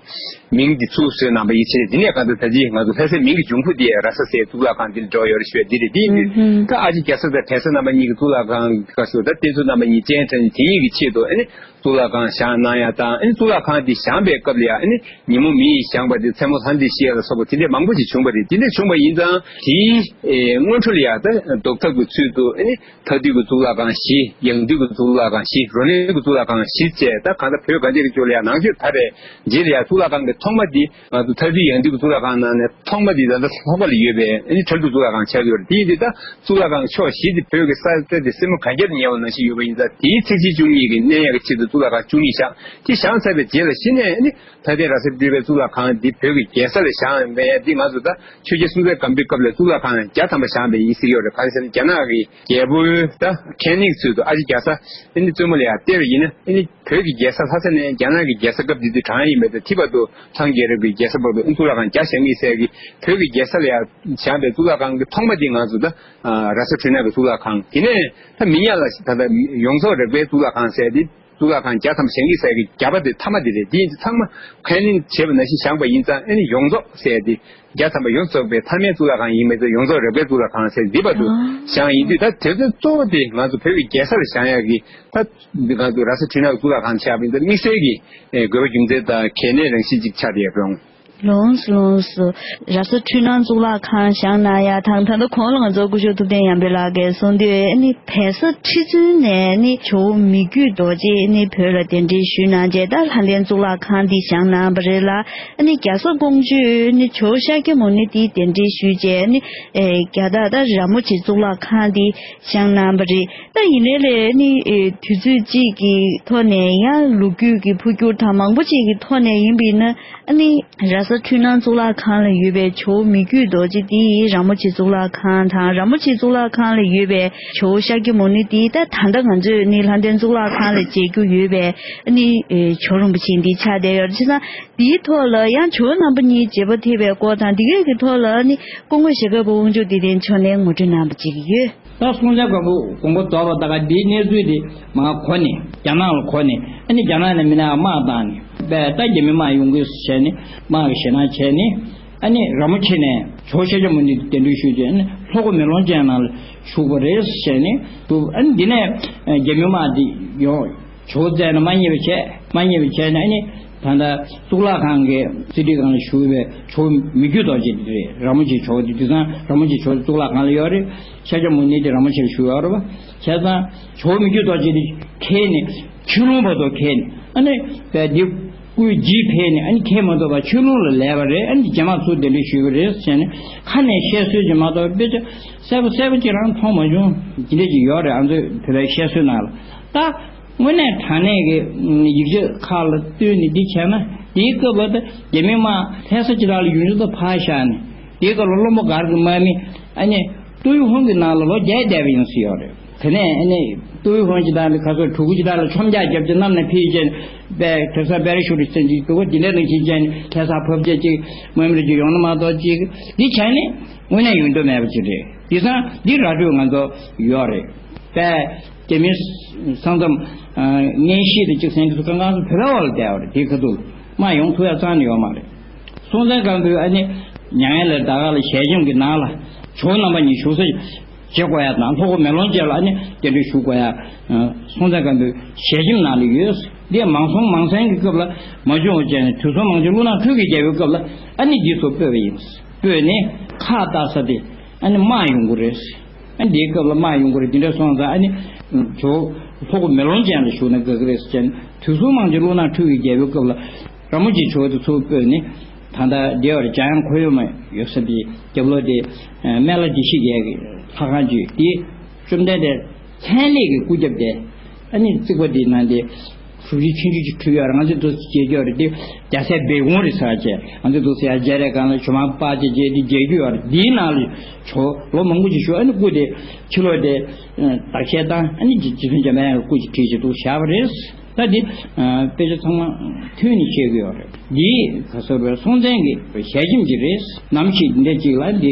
མིང་དེ་ཚུར་བཟོས་གནང་བ་ཡིན་ཟེར། དེ་ནས་གང་ལྟར་ད་ཅི་ང་ཚོ་ལྷ་སའི་མིང་གི་འབྱུང་ཁུངས་དེ་ར་ས་ཟེར་གཙུག་ལག་ཁང་དེ་ལ་འགྲོ་ཡོད་རེད་ཞུ་བ་འདི་རེད། དེ་ཡིན་དུས་ད་ཨ་ཅེ་རྒྱལ་ས་དང་བལ་བཟའ་རྣམ་པ་གཉིས་ཀྱི་གཙུག་ལག་ཁང་གི་སྐབས་སུ། ད་བསྟན་འཛིན་རྣམ་པ་གཉིས་སྤྱན་དྲངས་ནས་དེ་གཉིས་ཀྱི་ཆེད་དུ་ཨ་ནི་གཙུག་ལག་ཁང་བཞེངས་གནང་ཡ་དང་། ཨ་ནི་གཙུག་ལག་ཁང་དེ་བཞེངས་པའི་སྐབས་ལ་ཡང་ཨ་ནི་ཉིན་མོ་མི་ཡིས་བཞེངས་པ་དེ་མཚན་མོ་ལྷ་འདྲེས་བཤས་ལ་སོགས་པ་དེ་འདྲ་མང་པོ་ཞིག་བྱུང་བ་རེད། དེ་འདྲ་བྱུང་བ་ཡིན་ཙང་དེའི་ཨེ་སྔོན་འགྲོ་ལ་ཡང་ད་བཟློག་ཐབས་ཀྱི་ཚུལ་དུ་ཨ་ནི་མཐའ་འདུས་ཀྱི་གཙུག་ལག་ཁང་བཞི། ཡང་འདུས་ཀྱི་གཙུག་ལག་ཁང་བཞི། རོ་ལངས་ཀྱི་གཙུག་ལག་ཁང་བཞི་བཅས། ད་གང་ལྟར་བོད་གངས་ཅན་གྱི་ལྗོངས་ལ་ཡང་ནང་ཆོས་དར་བའི་རྗེས་ལ་ཡང་གཙུག་ལག་ཁང་གི་ཐོག་མ་འདི་ང་ཚོ་མཐའ་འདུས་ཡང་འདུས་ཀྱི་གཙུག་ལག་ཁང་ནང་ནས་ཐོག་མ་འདི་ད་ལྟ་ལྷོ་ཁ་ལ་ཡོད་པའི་ཨ་ནི་ཁྲ་འབྲུག་གཙུག་ལག་ཁང་ཆགས་ཀྱི་ཡོད་རེད། དེ་ཡིན་དུས་ད་གཙུག་ལག་ཁང་ཕྱོགས་བཞི་དེ་བོད་ཀྱི་ས་ཆ་དེ་སེན་མོ་གན་རྐྱལ་དུ་ཉལ་བ་ནང་བཞིན་ཡོད་པ་ཡིན་ཙང་། དེའི་ཚེག་ཆེན་བཅུ་གཉིས་ཀྱི་གནས་ཡག་གི་ཆེད་དུ་གཙུག་ལག་ཁང་བཅུ་གཉིས་བཞེངས། དེ་བཞེངས་ཚར་བའི་རྗེས་ལ་གཞི་ནས་ཨ་ནི་ལྷ་ལྡན་ར་ས་སྤྲུལ་པའི་གཙུག་ལག་ཁང་འདི་བོད་ཀྱི་རྒྱལ་ས་ལ་བཞེངས་པའི་འདི་ང་ཚོ་ད་ཆོས་རྒྱལ་སྲོང་བཙན་སྒམ་པོའི་སྐབས་ལ་གཙུག་ལག་ཁང་བརྒྱ་ཐམ་པ་བཞེངས་པ་ཡིན་ཟེར་གྱི་ཡོད་རེད། གང་ཡིན་ཟེར་ན་རྒྱ་ནག་གི་རྒྱལ་པོའི་ད་མཁན་སློབ་ཚུལ་དུ་ཨ་ཅེ་རྒྱལ་ས་ཨ་ནི་བཙུན་མོ་ལ་ཡང་སྟེར་བ་ཡིན་ན། ཨ་ནི་བོད་ཀྱི་རྒྱལ་ས་ལྷ་ས་ནས་རྒྱ་ནག་གི་རྒྱལ་ས་སྐབས་དེ་དུས་བགྲང་ཡ་ཡིན་པས། ད་དེ་བར་དུ་ཐང་རྒྱལ་རབས་ཀྱི་རྒྱལ་ས་བར་དུ་ཨ་ནི་གཙུག་ལག་ཁང་བརྒྱ་བཞེངས་ཀྱི་ཟེར་གི། བོད་ཀྱི་རྒྱལ་ས་ལ་ཡང་བཞེངས་པའི་གཙུག་ལག་ཁང་གི་ཐོག་མ་དེ་ང་ཚོ་ད་ཨ་ར་ས་འཕྲུལ་སྣང་གི་གཙུག་ལག་ཁང་། དེ་ནས་ད་མི་ཉག་ལ་ད་ལྟ་ཡོངས་རྫོགས་རིག་པའི་གཙུག་ལག་ཁང་ཟེར་ཏེ། གཙུག་ལག་ཁང་བརྒྱ་ཐམ་བཞེངས་ཀྱི་ཟེར་གྱི་རྒྱ་བ་དེ་མཐའ་མ་དེ་རེད། དེ་ཡིན་དུས་ཚང་མ་ཁས་ལེན་བྱས་པ་ནང་བཞིན་བཞེངས་པ་ཡིན་ཙང་། ཨ་ནི་ཡོངས་རྫོགས་ཟེར་ཏེ་བརྒྱ་ཐམ་པ་ཡོངས་རྫོགས་པའི་མཐའ་མའི་གཙུག་ལག་ཁང་ཡིན་མིན་དེ་ཡོངས་རྫོགས་རིག་པའི་གཙུག་ལག་ཁང་ཟེར་འདི་བར་དུ་བཞེངས་ཡིན་དུས། ད་དེ་ཚོ་གཙོ་བོ་དེ་ང་ཚོ་བོད་ཀྱི་རྒྱལ་ས་ལ་བཞེངས་ཡག་གི་ད་འདི་ང་ཚོ་ར་ས་འཕྲུལ་སྣང་གཙུག་ལག་ཁང་ཆགས་པ་ཡིན་ཙང་། དམིགས་བསལ་གྱི་ཨེ་དགོས་པ་རྒྱུ་མཚན་དང་གལ་གནད་རང་བཞིན་ཅིག་ཆགས་བསྡད་ཡོད་པ་རེད། ལགས་སོ་ལགས་སོ། ར་ས་འཕྲུལ་སྣང་གཙུག་ལག་ཁང་བཞེངས་གནང་ཡ་དང་། ད་ལྟ་གོང་ལ་ང་ཚོ་སྐུ་ཞབས་ཐུབ་བསྟན་ཡར་འཕེལ་ལགས་ཀྱིས་གསུངས་དུས། ཨ་ནི་བལ་བཟའ་ཁྲི་བཙུན་ནས་ཨ་ནི་ཇོ་བོ་མི་བསྐྱོད་རྡོ་རྗེ་ཨ་ནི་བོད་ལ་གདན་འདྲེན་ཞུས་གནང་རྗེས། ད་ལྷ་ལྡན་གཙུག་ལག་ཁང་འདི་བཞེངས་གནང་བ་རེད་ལ། ཨ་ནི་རྒྱ་བཟའ་ཀོང་ཇོས་ཨ་ནི་ཇོ་བོ་ཤཱཀྱ་མུ་ནེ་འདི་གདན་འདྲེན་ཞུས་རྗེས། ཨ་ནི་ཨེ་རྒྱ་སྟག་ད་ར་མོ་ཆེ་གཙུག་ལག་ཁང་འདི་བཞེངས་གནང་བ་རེད། ད་ཡིན་ནའི་ལས་ཨ་ནི་ཨེ་དུས་ཚོད་གཅིག་གི་ཐོག་ནས་ཡང་ལོ་རྒྱུས་ཀྱི་འཕོ་འགྱུར་དང་མང་པོ་ཅིག་གི་ཐོག་ནས་ཡིན་པ་ཡིན་ན། ཨ་ནི་ར་ས་འཕྲུལ་སྣང་གཙུག་ལག་ཁང་ལ་ཡོད་པའི་ཇོ་བོ་མི་བསྐྱོད་རྡོ་རྗེ་འདི་ར་མོ་ཆེ་གཙུག་ལག་ཁང་དང་། ར་མོ་ཆེ་གཙུག་ལག་ཁང་ལ་ཡོད་པའི་ཇོ་བོ་ཤཱཀྱ་མུ་ནེ་འདི་ད་ད་ལྟ་ང་ཚོས་ནི་ལྷ་ལྡན་གཙུག་ལག་ཁང་ལ་མཇལ་རྒྱུ་ཡོད་པའི་ཨ་ནི་ཇོ་རིན་པོ་ཆེ་འདི་ཆགས་བསྡད་ཡོད་རེད། བྱས་ཙང་འདིའི་ཐོག་ལ་ཡང་ཇོ་བོ་རྣམ་པ་གཉིས་མཇལ་པ་ཐེབས་པའི་སྐོར་དང་། འདི་གས་ཀྱི་ཐོག་ལ་ཨ་ནི་སྐུ་ངོ་ཞྭ་སྒབ་པ་དབང་ཕྱུག་བདེ་ལྡན་མཆོག་ནས་ངོ་སྤྲོད་གནང་བ་ཅིག་ཡོད། ད་སྲོང་བཙན་སྒམ་པོ་དགོངས་པ་རྫོགས་པ་ད་ག་འདིའི་གནས་ཚུལ་དེ་མར་གོ་ནས། རྒྱ་ནག་ལ་གོ་ནས། ཨ་ནི་རྒྱ་ནག་ནས་མི་ནག་དམག་བཏང་ནས། པས་ད་རྒྱ་མི་དམག་ཡོང་གི་བྱས་ནས་དམག་གི་ཞེད་སྣང་བྱས་ནས། ཨ་ནི་ར་མོ་ཆེ་ནས་ཇོ་བོ་ཤཱཀྱ་མུ་ནེ་གདན་འདྲེན་ཞུས་རྗེས། ཨ་ནི་ལྷོ་སྒོ་མེ་ལོང་ཅན་ནང་ལ་བཞུགས་པ་རེད་བྱས་ནས་འདུག་ཨ་ནི་འདི་ནས་རྒྱ་མི་དམག་འདི་ཡོང་། ཇོ་བོ་བཙལ་ནས་མ་རྙེད་པ་བྱས། མ་རྙེད་པ་བྱས་ནས། ཨ་ནི་ད་ལྟ་གཙུག་ལག་ཁང་གི་རྩིག་ཁྲི་སྒང་ལ་བཞུགས་པའི་ཇོ་བོ་མི་བསྐྱོད་རྡོ་རྗེ་འདི་རེད། ར་མོ་ཆེ་ཇོ་བོ་འདི། དེང་སང་ར་མོ་ཆེ་ཇོ་བོ་གཙུག་ལག་ཁང་ལ་ཡོད་རེད། ཤཱཀྱ་མུ་ནེ་དེ་ར་མོ་ཆེ་ལ་བཞུགས་ཡོད་རེད་པ། བྱས་ཙང་ཇོ་བོ་མི་བསྐྱོད་རྡོ་རྗེ་འདི་ཁྱེར་ནས་ཆོས་ལུང་བར་དུ་ཁྱེར་ནས། ཨ་ནི་བས་འདི་སྐུའི་རྗེས་ཕེབས་ནས། ཨ་ནི་ཁྱེར་མ་ཐུབ་པར་ཆོས་ལུང་ལ་ལས་པ་རེད། ཨ་ནི་རྗེས་མ་ཚུར་གདན་འདྲེན་ཞུས་པ་རེད་ཟེར་ནས་ཁ་ནས་བཤད་སྲོལ་ཅིག་མ་གཏོགས་དཔེ་ཆ་གསལ་པོ་གསལ་པོ་ཅིག་རང་མཐོང་མ་བྱུང་། ཇི་འདྲ་ཅིག་ཡོད་རེད། ང་ཚོའི་བོད་པའི་བཤད་སྲོལ་ནང་ལ། ད་དངོས་གནས་དྲང་གནས་ཀྱི་ཡིག་ཆ་ཁག་ལ་བསྟུན་ནས་འདི་བྱས་ན། དེའི་སྐབས་ལ་ད་རྒྱ་མི་དམག་ལྷ་ས་ཅིག་ལ་ཡུན་རིང་དུ་ཕར་བཞག་ནས། དེའི་སྐབས་ལ་བློན་པོ་སྒར་གྱི་དམག་མི་ཨ་ནི་ཏུའུ་ཧུང་གི་ནང་ལ་ལོག་བསྡད་བསྡད་པ་ཡིན་ཟེར་ཡོད་རེད། དེ་ནས་ཨ་ནི་ཏུའུ་ཧུང་ཅིག་དང་ནི་ཁ་སོ་ཕྲུ་གུ་ཅིག་དང་ལ་མཆོང་རྒྱག་རྒྱབ་ཀྱི་གནམ་ནས་འཕུར་བྱས་ནས། པས་དེང་སང་པེ་ར་ཤུ་ཊི་ཟེར་གྱི་འདུག་ག་འདི་འདྲ་ནང་བཞིན་བྱས་ནས་ལྷ་སར་བབས་བྱས་ཅིག་དམག་མི་རེ་ཅིག་ཡོང་ན་མ་གཏོགས། ཅིག་འདི་བྱས་ནས་དངོས་གནས་ཡོང་འདོད་མེད་པ་ཅིག་རེད། དེང་སང་འདི་ར་སྤྲོད་ང་ཚོ་ཡོད་རེད། པས་རྒྱ་མིའི་ས་མཚམས་ཨ་མངོན་ཤེས་དང་གཅིག་ཟེར་འདི་ཚོ་གང་གང་ཚོ་བོད་པའི་འོག་ལ་བསྡད་ཡོད་རེད། དེའི་ཁ་ཐུག་ལ་དམག་ཡོང་ཐུབ་ཡ་རྩ་ནས་ཡོད་མ་རེད། སྲོང་བཙན་སྒམ་པོས་ཨ་ནི་མྱ་ངན་ལས་འདའ་ག་ལ་ཞལ་ཆེམས་ཀྱི་ནང་ལ་ཇོ་བོ་རྣམ་པ་གཉིས་བཞུགས་ས་བྱེད་དགོས་ཡ་དང་། ལྷོ་སྒོ་མེ་ལོང་ཅན་ལ་ཨ་ནི་གདན་འདྲེན་ཞུ་དགོས་ཡ་སྲོང་བཙན་སྒམ་པོའི་ཞལ་ཆེམས་ནང་ལ་ཡོད། འདི་མང་སྲོང་མང་བཙན་གྱི་སྐབས་ལ་མ་བྱུང་བ་བྱས་ནས། དུས་སྲོང་མང་བྱུང་ཀླུ་ནག་འབྲུག་གི་རྒྱལ་པོའི་སྐབས་ལ་ཨ་ནི་འདི་ཚོ་སྤོས་པ་ཡིན། སྤོས་ནས་ཁག་བཏགས་ས་དེ་ཨ་ནི་དམག་ཡོང་གི་རེད། ཨ་འདིའི་སྐབས་ལ་དམག་ཡོང་གི་རེད། འདི་འདྲ་སོང་ཙང་ཨ་ནི་ཇོ་བོ་ལྷོ་སྒོ་མེ་ལོང་ཅན་ལ་བཞུགས་ན་དགའ་གི་རེད་ཟེར་ནས། དུས་གསུམ་མང་སྤྱོད་ཀླུ་ནག་འཁྲུགས་ཀྱི་རྒྱལ་པོའི་སྐབས་ལ་ར་མོ་ཆེ་ཇོ་བོ་དེ་ཚུར་བོས་ནས། ད་ལྟ་འདི་བར་འཇམ་དབྱངས་འཁོར་གཡོག་མ་ཡོད་ས་དེའི་རྒྱབ་ལོགས་དེ་སྨན་བླ་བདེ་གཤེགས་རྒྱལ་གྱི་ལྷ་ཁང་ཅིག་ཡོད་དེ། བཅོམ་ལྡན་འདས་ཚན་ལས་ཀྱི་སྐུ་རྒྱབ་དེ་ཨ་ནི་རྩིག་པ་འདི་ནང་དེ་གྲུ་བཞི་ཆུང་ཆུང་ཅིག་འཁྲུ་ཡོད་རེད། ང་ཚོས་འདུག་སེ་མཇལ་རྒྱུ་ཡོད་རེད། དེ་རྒྱ་སྲས་སྦས་སྐུང་རེད་ཟེར་བྱས། ང་ཚོས་འདུག་སེ་ཡར་མཇལ་རེས་གང་ལ་ཇོ་མང་པ་ཅིག་མཇལ་དེ་མཇལ་རྒྱུ་ཡོད་རེད། འདིའི་ནང་ལ་ཇོ་ལོ་མང་པོ་ཅིག་བཞུགས། ཨ་ནི་སྐུ་དེ་ཕྱི་ལོགས་དེ་དག་བཤད་དང་ཨ་ནི་རྗེ་བཙུན་འཇམ་པའི་དབྱངས་ཀྱི་སྐུ་ཅིག་བྲིས་བྱས་འདུག་བཞག་པ་རེད། ད་འདི་དཔེ་ཆ་ཚང་མ་མཐུན་ནས་བཤད་ཀྱི་ཡོད་རེད། འདིའི་ག་ཟེར་བའི་སྲོང་བཙན་གྱི་ཞལ་ཆེམས་ཅིག་རེད། ནམ་ཞིག་འདི་འདྲ་ཅིག་ལ་འདི་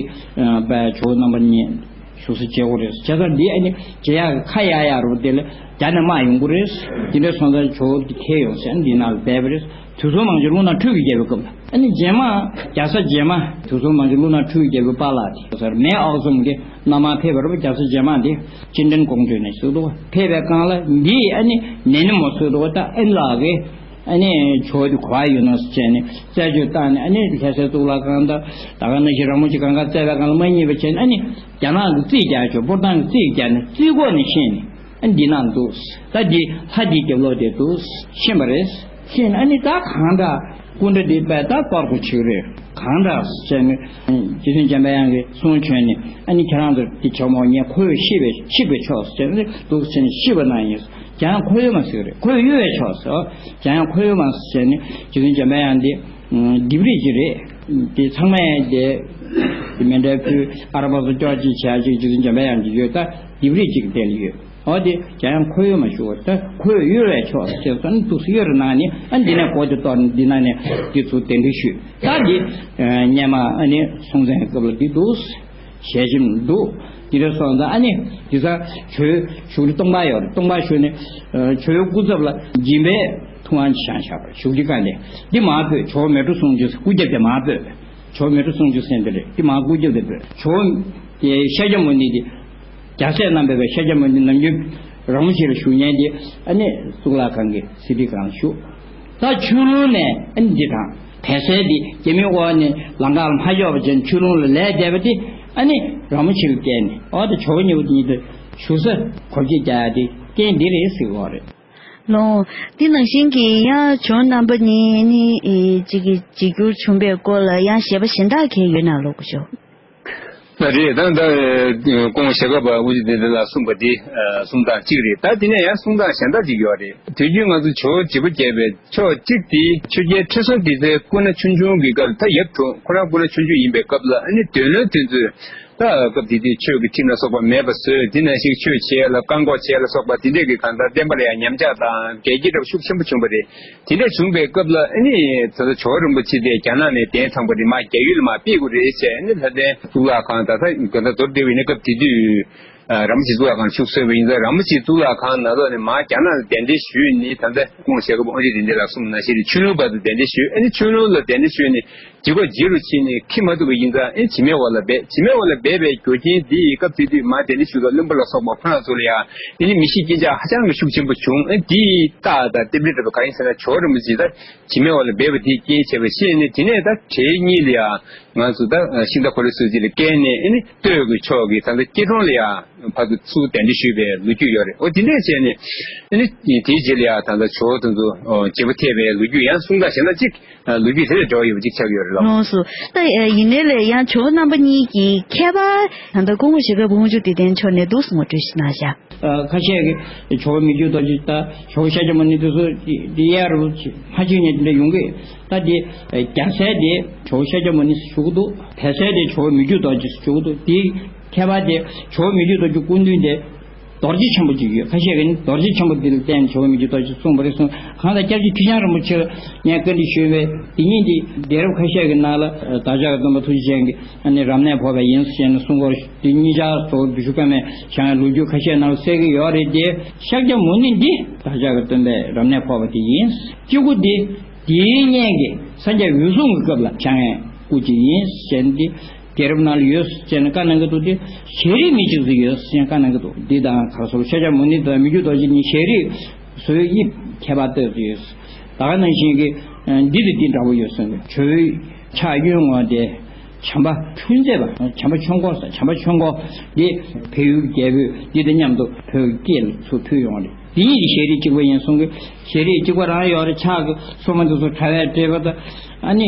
པའི་ཇོ་བོ་རྣམ་པ་གཉིས་བཞུགས་ས་བྱེད་དགོས་རེད། བྱས་ཙང་འདི་ཨ་ནི་མཇལ་ཡག་གི་ཁ་གཡར་ཡག་རུ་དེ་ལ་རྒྱ་ནས་དམག་ཡོང་གི་རེད། འདི་འདྲ་སོང་ཙང་ཇོ་བོ་འདི་ཁྱེར་ཡོང་ཟེར་ཨ་ནི་འདི་ནང་ལ་སྦས་པ་རེད། དུས་གསུམ་མང་སྤྱོད་ཀླུ་ནག་འཁྲུགས་ཀྱི་རྒྱལ་པོའི་སྐབས་ལ་ཨ་ནི་རྗེས་མ་རྒྱ་བཟའ་རྗེས་མ་དུས་གསུམ་མང་སྤྱོད་ཀླུ་ནག་འཁྲུགས་ཀྱི་རྒྱལ་པོའི་པཱ་ལགས་དེ་ཟེར་མེས་ཨག་ཚོམ་གྱི་མནའ་མར་ཕེབས་པ་རེད་པ། རྒྱ་བཟའ་རྗེས་མ་དེ་ཅིན་ཀྲིན་ཀོང་ཇོ་ནས་ཟེར་འདུག་པ། ཕེབས་པའི་སྒང་ལ་འདིས་ཨ་ནི་ནན་ནི་མོ་ཟེར་འདུག་པ། ད་ཨེན་ལགས་ཀྱིས་ཨ་ནི་ཇོ་བོ་དེ་ག་པར་ཡོད་ན་ཟེར་བྱས་ནས་རྩད་གཅོད་བཏང་ནས། ཨ་ནི་ལྷ་སའི་གཙུག་ལག་ཁང་དང་ད་ག་ནང་བཞིན་ར་མོ་ཆེ་གང་ག་བཙལ་བའི་སྒང་ལ་མ་རྙེད་པ་བྱས་ནས། ཨ་ནི་རྒྱ་ནག་གི་རྩིས་རྒྱག་ཆོག་པོ་ཏང་གི་རྩིས་རྒྱག་ནས་རྩིས་སྐོར་ནས་ཤེས་ནས། ཨ་འདི་ནང་འདུག་ད་འདི་ལྷ་འདིའི་རྒྱབ་ལོགས་དེ་འདུག་ཤེས་པ་རེད། ཤེས་ནས་ཨ་ནི་ད་གང་འདྲ་སྐུ་འདྲ་འདི་པས་ད་གཏོར་དགོས་བྱུང་རེད། གང་འདྲ་ཟེར་ནས་རྗེ་བཙུན་འཇམ་པའི་དབྱངས་ཀྱིས་གསུང་བྱོན་ནས། ཨ་ནི་ཁྱེད་རང་ཚོ་འདི་བྱ་མོ་ངས་ཁོ་ཡོད་ཤི་བའི་ཤི་བའི་ཕྱོགས་ཟེར་ནས་འདུག་ཟེར་ནས་ཤི་བ་ན་ཡིན། འཇམ་དབྱངས་འཁོར་གཡོག་མ་ཟེར་རེད། ཁོ་ཡོད་གཡོ་བའི་ཕྱོགས་ཟེར། འཇམ་དབྱངས་འཁོར་གཡོག་མ་ཟེར་ནས་རྗེ་བཙུན་འཇམ་པའི་དབྱངས་འདི་ལྡེབས་རིས་ཅིག་རེད། དེ་ཚང་མས་དེ་དེ་མཎྜལ་ཕུལ། ཨ་ར་པ་སོ་ཅོག་ཅིག་བྱས་ཅིག་རྗེ་བཙུན་འཇམ་པའི་དབྱངས་ཀྱི་ཡོད། ད་ལྡེབས་རིས་ཅིག་དེ་ལ་ཡོད། འོ་དེ་འཇམ་དབྱངས་འཁོར་གཡོག་མ་ཞུ་བ། ད་ཁོ་ཡོད་གཡོ་བའི་ཕྱོགས་ཟེར་སོང་ནས་འདུག་སེ་གཡོ་རུ་གནང་ནས། ཨ་འདི་ནས་གོ་དེ་གཏོར་ནས་འདི་ནང་ནས་འདི་ཚུར་གདན་འདྲེན་ཞུས། ད་འདི་སྔོན་མ་ཨ་ནི་སྲོང་བཙན་གྱི་སྐབས་ལ་འདི་འདུག་ཞལ་ཆེམས་འདུག་འདི་འདྲ་སོང་ཙང་ཨ་ནི་འདི་ཚ་ཇོ་བོའི་བཞུགས་ཁྲི་སྟོང་པ་ཡོད་རེད། སྟོང་པ་བཞུགས་ནས་ཇོ་བོའི་སྐུ་ཚབ་ལ་སྦྱིན་པའི་ཐུབ་དབང་ཅིག་བཞེངས་བཞག་པ་རེད། བཞུགས་ཁྲི་སྒང་ལ་འདི་མར་བོས། ཇོ་བོ་མལ་གྲོ་གསུང་ཆོས་ཟེར་སྐུ་རྒྱབ་དེ་མར་བོས། ཇོ་བོ་མལ་གྲོ་གསུང་ཆོས་ཟེར་འདི་རེད། འདི་མར་སྐུ་རྒྱབ་དེ་བོས། ཇོ་བོ་དེ་ཤཱཀྱ་མུ་ནེ་དེ་རྒྱ་སྲས་རྣམ་པར་རྒྱལ་བའི་ཤཱཀྱ་མུ་ནེ་ནམ་རྒྱུན་ར་མོ་ཆེ་ལ་བཞུགས་མཁན་དེ་ཨ་ནི་གཙུག་ལག་ཁང་གི་གསེར་ཁྲི་སྒང་ལ་བཞུགས། ད་ཆོས་ལུང་ནས་ཨ་ནི་འདི་དང་བལ་སྲས་འདི་རྒྱ་མིའི་འོག་ནས་ལམ་ཁ་ལ་མ་འཇོག་པ་བྱས་ནས་ཆོས་ལུང་ལ་ལས་འདས་པ་དེ་ཨ་ནི་ར་མོ་ཆེ་ལ་བསྐྱལ་ནས། འོ་ད་ཇོ་བོ་གཉིས་པོ་དེ་གཉིས་དེ་བཞུགས་ས་གོ་འབྱེད་རྒྱག་ཡ་དེ་རྐྱེན་འདི་རེད་ཟེར་གི་ཡོད་རེད། ལོ། འདི་ནང་བཞིན་གྱི་ཡང་ཇོ་རྣམ་པ་གཉིས་ནི་ཨེ་གཅིག་གི་འཇིགས་སྐྱུར་བྱུང་བའི་སྐོར་ལ་ཡང་ཞེས་པ་གཞན་དག་གང་ཡོད་ན་ལོ་གོ་ཞོ། ད་རེད། ད་ད་སྐུ་ངོ་ཞྭ་སྒབ་པ་དབུ་ཆེ་དེ་འདྲ་ལ་གསུངས་པ་དེ་གསུང་སྟངས་གཅིག་རེད། ད་དེ་ནས་ཡང་གསུང་སྟངས་གཞན་དག་ཅིག་ཡོད་རེད། དུས་རྒྱུན་ང་ཚོ་ཇོ་བོ་བྱིས་པ་རྒྱས་པའི་ཕྱོགས་གཅིག་དེ་ཆོས་རྒྱལ་ཁྲི་སྲོང་ལྡེ་བཙན་སྐུ་ན་ཆུང་ཆུང་གི་སྐབས། ད་ཡབ་གྲོངས་ཁོ་རང་སྐུ་ན་ཆུང་ཆུང་ཡིན་པའི་སྐབས་ལ་ཨ་ནི་འདོད་ལྷ་དེ་ཚོས་ད་སྐབས་དེ་དུས་ཆོས་ཀྱི་ཁྲིམས་ལ་སོགས་པ་མེད་པ་བཟོས། དེ་ནང་བཞིན་ཆོས་བྱེད་ཡ་ལ་བཀག་འགོག་བྱེད་ཡ་ལ་སོགས་པ་དེ་འདྲས་ཀྱི་གང་ལྟར་བསྟན་པ་ལ་ཡང་ཉམས་ཆག་དང་འགལ་རྐྱེན་འདྲ་བ་ཤུགས་ཆེན་པོ་བྱུང་བ་རེད། དེ་འདྲ་བྱུང་བའི་སྐབས་ལ་ཨ་ནི་ད་ལྟ་ཇོ་བོ་རིན་པོ་ཆེ་དེ་རྒྱ་ནག་ནས་གདན་འདྲེན་བཏང་བ་རེད། མར་རྒྱ་ཡུལ་ལ་མར་ཕེབས་དགོས་རེད་ཟེར། ཨ་ནི་ལྷ་ལྡན་གཙུག་ལག་ཁང་ད་ལྟ་ག་ད་མདོར་བསྡུས་པ་ཡིན་ན་སྐབས་དེ་དུས་ར་མོ་ཆེ་གཙུག་ལག་ཁང་བཞུགས་སྲོལ་བ་ཡིན་ཙང་། ར་མོ་ཆེ་གཙུག་ལག་ཁང་ནང་ལོགས་ནས་མར་རྒྱ་ནག་ལ་གདན་འདྲེན་ཞུས་ནས། ད་ལྟ་སྐུ་ངོ་ཞྭ་སྒབ་པ་དབུ་ཆེ་དེ་འདྲ་ལ་གསུངས་ནང་བཞིན་ཆོས་ལུང་བར་དུ་གདན་འདྲེན་ཞུས། ཨ་ནི་ཆོས་ལུང་ལ་གདན་འདྲེན་ཞུས་ནས་ཇི་གོ་ཇི་རུ་ཕྱིན་ནས་འཁྱེར་མ་ཐུབ་པ་ཡིན་ཙང་། ཨེ་བྱེ་མའི་འོག་ལ་སྦས། བྱེ་མའི་འོག་ལ་སྦས་པའི་རྒྱུ་རྐྱེན་འདི་ཡི་སྐབས་དེ་དུས་མར་གདན་འདྲེན་ཞུས་པའི་བློན་པོ་ལ་སོགས་པ་ཁོ་རང་ཚོ་ལ་ཡང་དེ་ནི་མི་ཤི་རྐྱེན་ཆག་ཧ་ཅང་གི་ཤུགས་ཆེན་པོ་བྱུང་། ཨེ་འདི་ཡི་རྟགས་དང་རྟེན་འབྲེལ་འདྲ་པོ་གང་ཡིན་ཟེར་ན། ཇོ་བོ་རིན་པོ་ཆེ་ད་བྱེ་མའི་འོག་ལ་སྦས་པ་དེའི་རྐྱེན་བྱས་པ་ཤེས་ནས། དེ་ནས་ད་བྲེ་གཉིས་ལ་ཡང་ང་ཚོ་ད་ཤིང་རྟ་ཁོ་ལེ་སུ་ཅི་ལ་བཀལ་ནས། ཨེ་ནི་སྟོད་ཀྱི་ཕྱོགས་ཀྱི་ད་ལྟ་སྐྱིད་གྲོང་ལ་ཡང་ཕར་ཚུར་གདན་འདྲེན་ཞུས་པའི་ལོ་རྒྱུས་ཡོད་རེད། འོ་དེ་འདྲས་བྱས་ནས་ཨེ་ནི་དེའི་རྗེས་ལ་ཡང་ད་ལྟ་ཇོ་བོ་དེ་ཚོ་བྱེ་བ་ཐེབས་པའི་ལོ་རྒྱུས་ཡང་གསུང་སྟངས་གཞན་དག་ཅིག་ལོ་རྒྱུས་དེ་ལས་འགྲོ་ཡོད་པ་ཅིག་ཆགས་ཡོད་རེད་ལགས། ལགས་སོ། ད་ཡིན་ནའི་ལས་ཡང་ཇོ་བོ་རྣམ་པ་གཉིས་ཀྱི་ཁྱད་པར་ད་ལྟ་སྐུ་ངོ་ཞྭ་སྒབ་པ་དབུ་ཆེ་དེ་ལྡན་མཆོག་ནས་འདུག་སེ་ངོ་སྤྲོད་ཞིག་གནང་བཞག་ཁ་ཤས་ཀྱིས་ཇོ་བོ་མི་བསྐྱོད་རྡོ་རྗེ་དང་ཇོ་བོ་ཤཱཀྱ་མུ་ནེ་དེ་ཚོ་དེ་ཡར་རུ་མ་བརྗོད་མཁན་དེ་འདྲ་ཡོང་གི། ད་དེ་རྒྱ་སྲས་དེ་ཇོ་བོ་ཤཱཀྱ་མུ་ནེ་ཞུ་གི་འདུག་བལ་སྲས་དེ་ཇོ་བོ་མི་བསྐྱོད་རྡོ་རྗེ་ཞུ་གི་འདུག་དེའི་ཁྱད་པར་དེ་ཇོ་བོ་མི་བསྐྱོད་རྡོ་རྗེ་སྐུ་མདུན་དེ་རྡོ་རྗེ་ཆེན་པོ་ཅིག་ཡོད། ཁ་ཤས་ཀྱིས་ནི་རྡོ་རྗེ་ཆེན་པོ་འདི་ལ་བརྟེན་ནས་ཇོ་བོ་མི་བསྐྱོད་རྡོ་རྗེ་གསུངས་པ་རེད་གསུངས། གང་ལྟར་སྐྱབས་རྗེ་ཁྲི་བྱང་རིན་པོ་ཆེ་ལ་ངས་བཀའ་འདྲི་ཞུས་པས། དེ་ཉིད་འདི་གདན་རབས་ཁ་ཤས་ཀྱི་ནང་ལ་བདག་ཅག་གི་སྟོན་པ་ཐུགས་རྗེ་ཅན་གྱིས་ཨ་ནི་རབ་གནས་ཕོག་པ་ཡིན་ཟེར་ནས་གསུང་སྐོར་འདི་གཉིས་ཆར་གཙོ་བོ་བི་ཤུ་ཀརྨས་བཞེངས་པའི་ལོ་རྒྱུས་ཁ་ཤས་ནང་ལ་གསལ་གྱི་ཡོད་རེད་དེ། ཤཱཀྱ་མུ་ནེ་འདི་བདག་ཅག་གི་སྟོན་པས་རབ་གནས་ཕོག་པ་དེ་ཡིན། གཅིག་པུ་འདི་དེའི་སྔོན་གྱི་སངས་རྒྱས་འོད་སྲུང་གི་སྐབས་ལ་བཞེངས་པའི་སྐུ་ཅིག་ཡིན་ཟེར་ནས་འདི། རྒྱལ་རབས་ནང་ལ་ཡོད་ཟེར་ནས་བཀའ་གནང་གི་འདུག་སྟེ། ཞལ་རས་མི་གཅིག་ཙམ་ཡོད་ཟེར་ནས་བཀའ་གནང་གི་འདུག་འདི་དང་ག་སོགས་ཤཱཀྱ་མུ་ནེ་དང་མི་བསྐྱོད་རྡོ་རྗེ་གཉིས་ཞལ་རས་བཟོ་དབྱིབས་ཁྱད་པར་ཏོག་ཙམ་ཡོད། ད་ག་ནང་བཞིན་གྱི་འདི་དང་འདི་འདྲ་པོ་ཡོད་ཟེར་ནས་ཇོ་བོའི་ཕྱག་གཡོན་ངོས་དེ་ བྱམས་པ་ཆོས་མཛད་པ། བྱམས་པ་ཆོས་འཁོར་ཟེར། བྱམས་པ་ཆོས་འཁོར་འདི་བལ་ཡུལ་རྒྱལ་པོས་འདི་དང་མཉམ་དུ་བོད་ཀྱི་སྐད་ལ་ཚུར་ཕུལ་ཡོང་བ་རེད། དེ་ཉིད་ཀྱི་ཞལ་རས་གཅིག་པ་ཡིན་གསུང་གི། ཞལ་རས་གཅིག་པ་རང་ཡོད་རེད། ཕྱག་གི་སོ་མ་འདི་ཚོ་དྲ་བས་སྤྲས་པ་དང་། ཨ་ནི་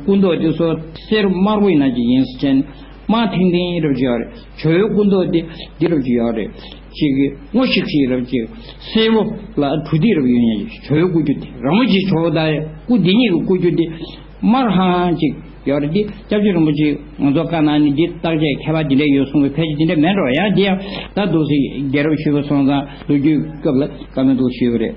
སྐུ་མདོག་འདི་ཚོ་སེར་དམར་པོ་ཡིན་ན་ཅིག་ཡིན་ཟེར་ནས། དམར་ཐིང་ཐིང་རབ་ཅིག་ཡོད་རེད། ཇོ་བོའི་སྐུ་མདོག་འདི་འདི་རབ་ཅིག་ཡོད་རེད། ཅིག་གི་སྔོ་ཤིག་ཤིག་རབ་ཅིག་སེར་པོ་ལ་གྲུ་ཐིག་རབ་ཡོད་ཉན་ཅིག་ཇོ་བོའི་སྐུ་རྒྱུ་དེ། ར་མོ་ཆེའི་ཇོ་བོ་དང་སྐུ་འདི་གཉིས་ཀྱི་སྐུ་རྒྱུ་དེ་དམར་ཧང་ཧང་ཅིག་ཡོད་རེད། འདི་སྐྱབས་རྗེ་རིན་པོ་ཆེས་ང་ཚོ་བཀའ་གནང་ནས་འདི་བརྟག་དཔྱད་མཁས་པ་འདི་འདྲ་ཡོད་གསུང་བའི་ཕལ་ཆེར་འདི་འདྲ་མེད་འགྲོ། ཡང་འདི་ཡང་ད་འདུག་སེ་རྒྱལ་རབས་ཞུས་པ་སོང་ཙང་ལོ་རྒྱུས་སྐབས་ལ་བཀའ་མོལ་འདུག་ཞུས་པ་རེད།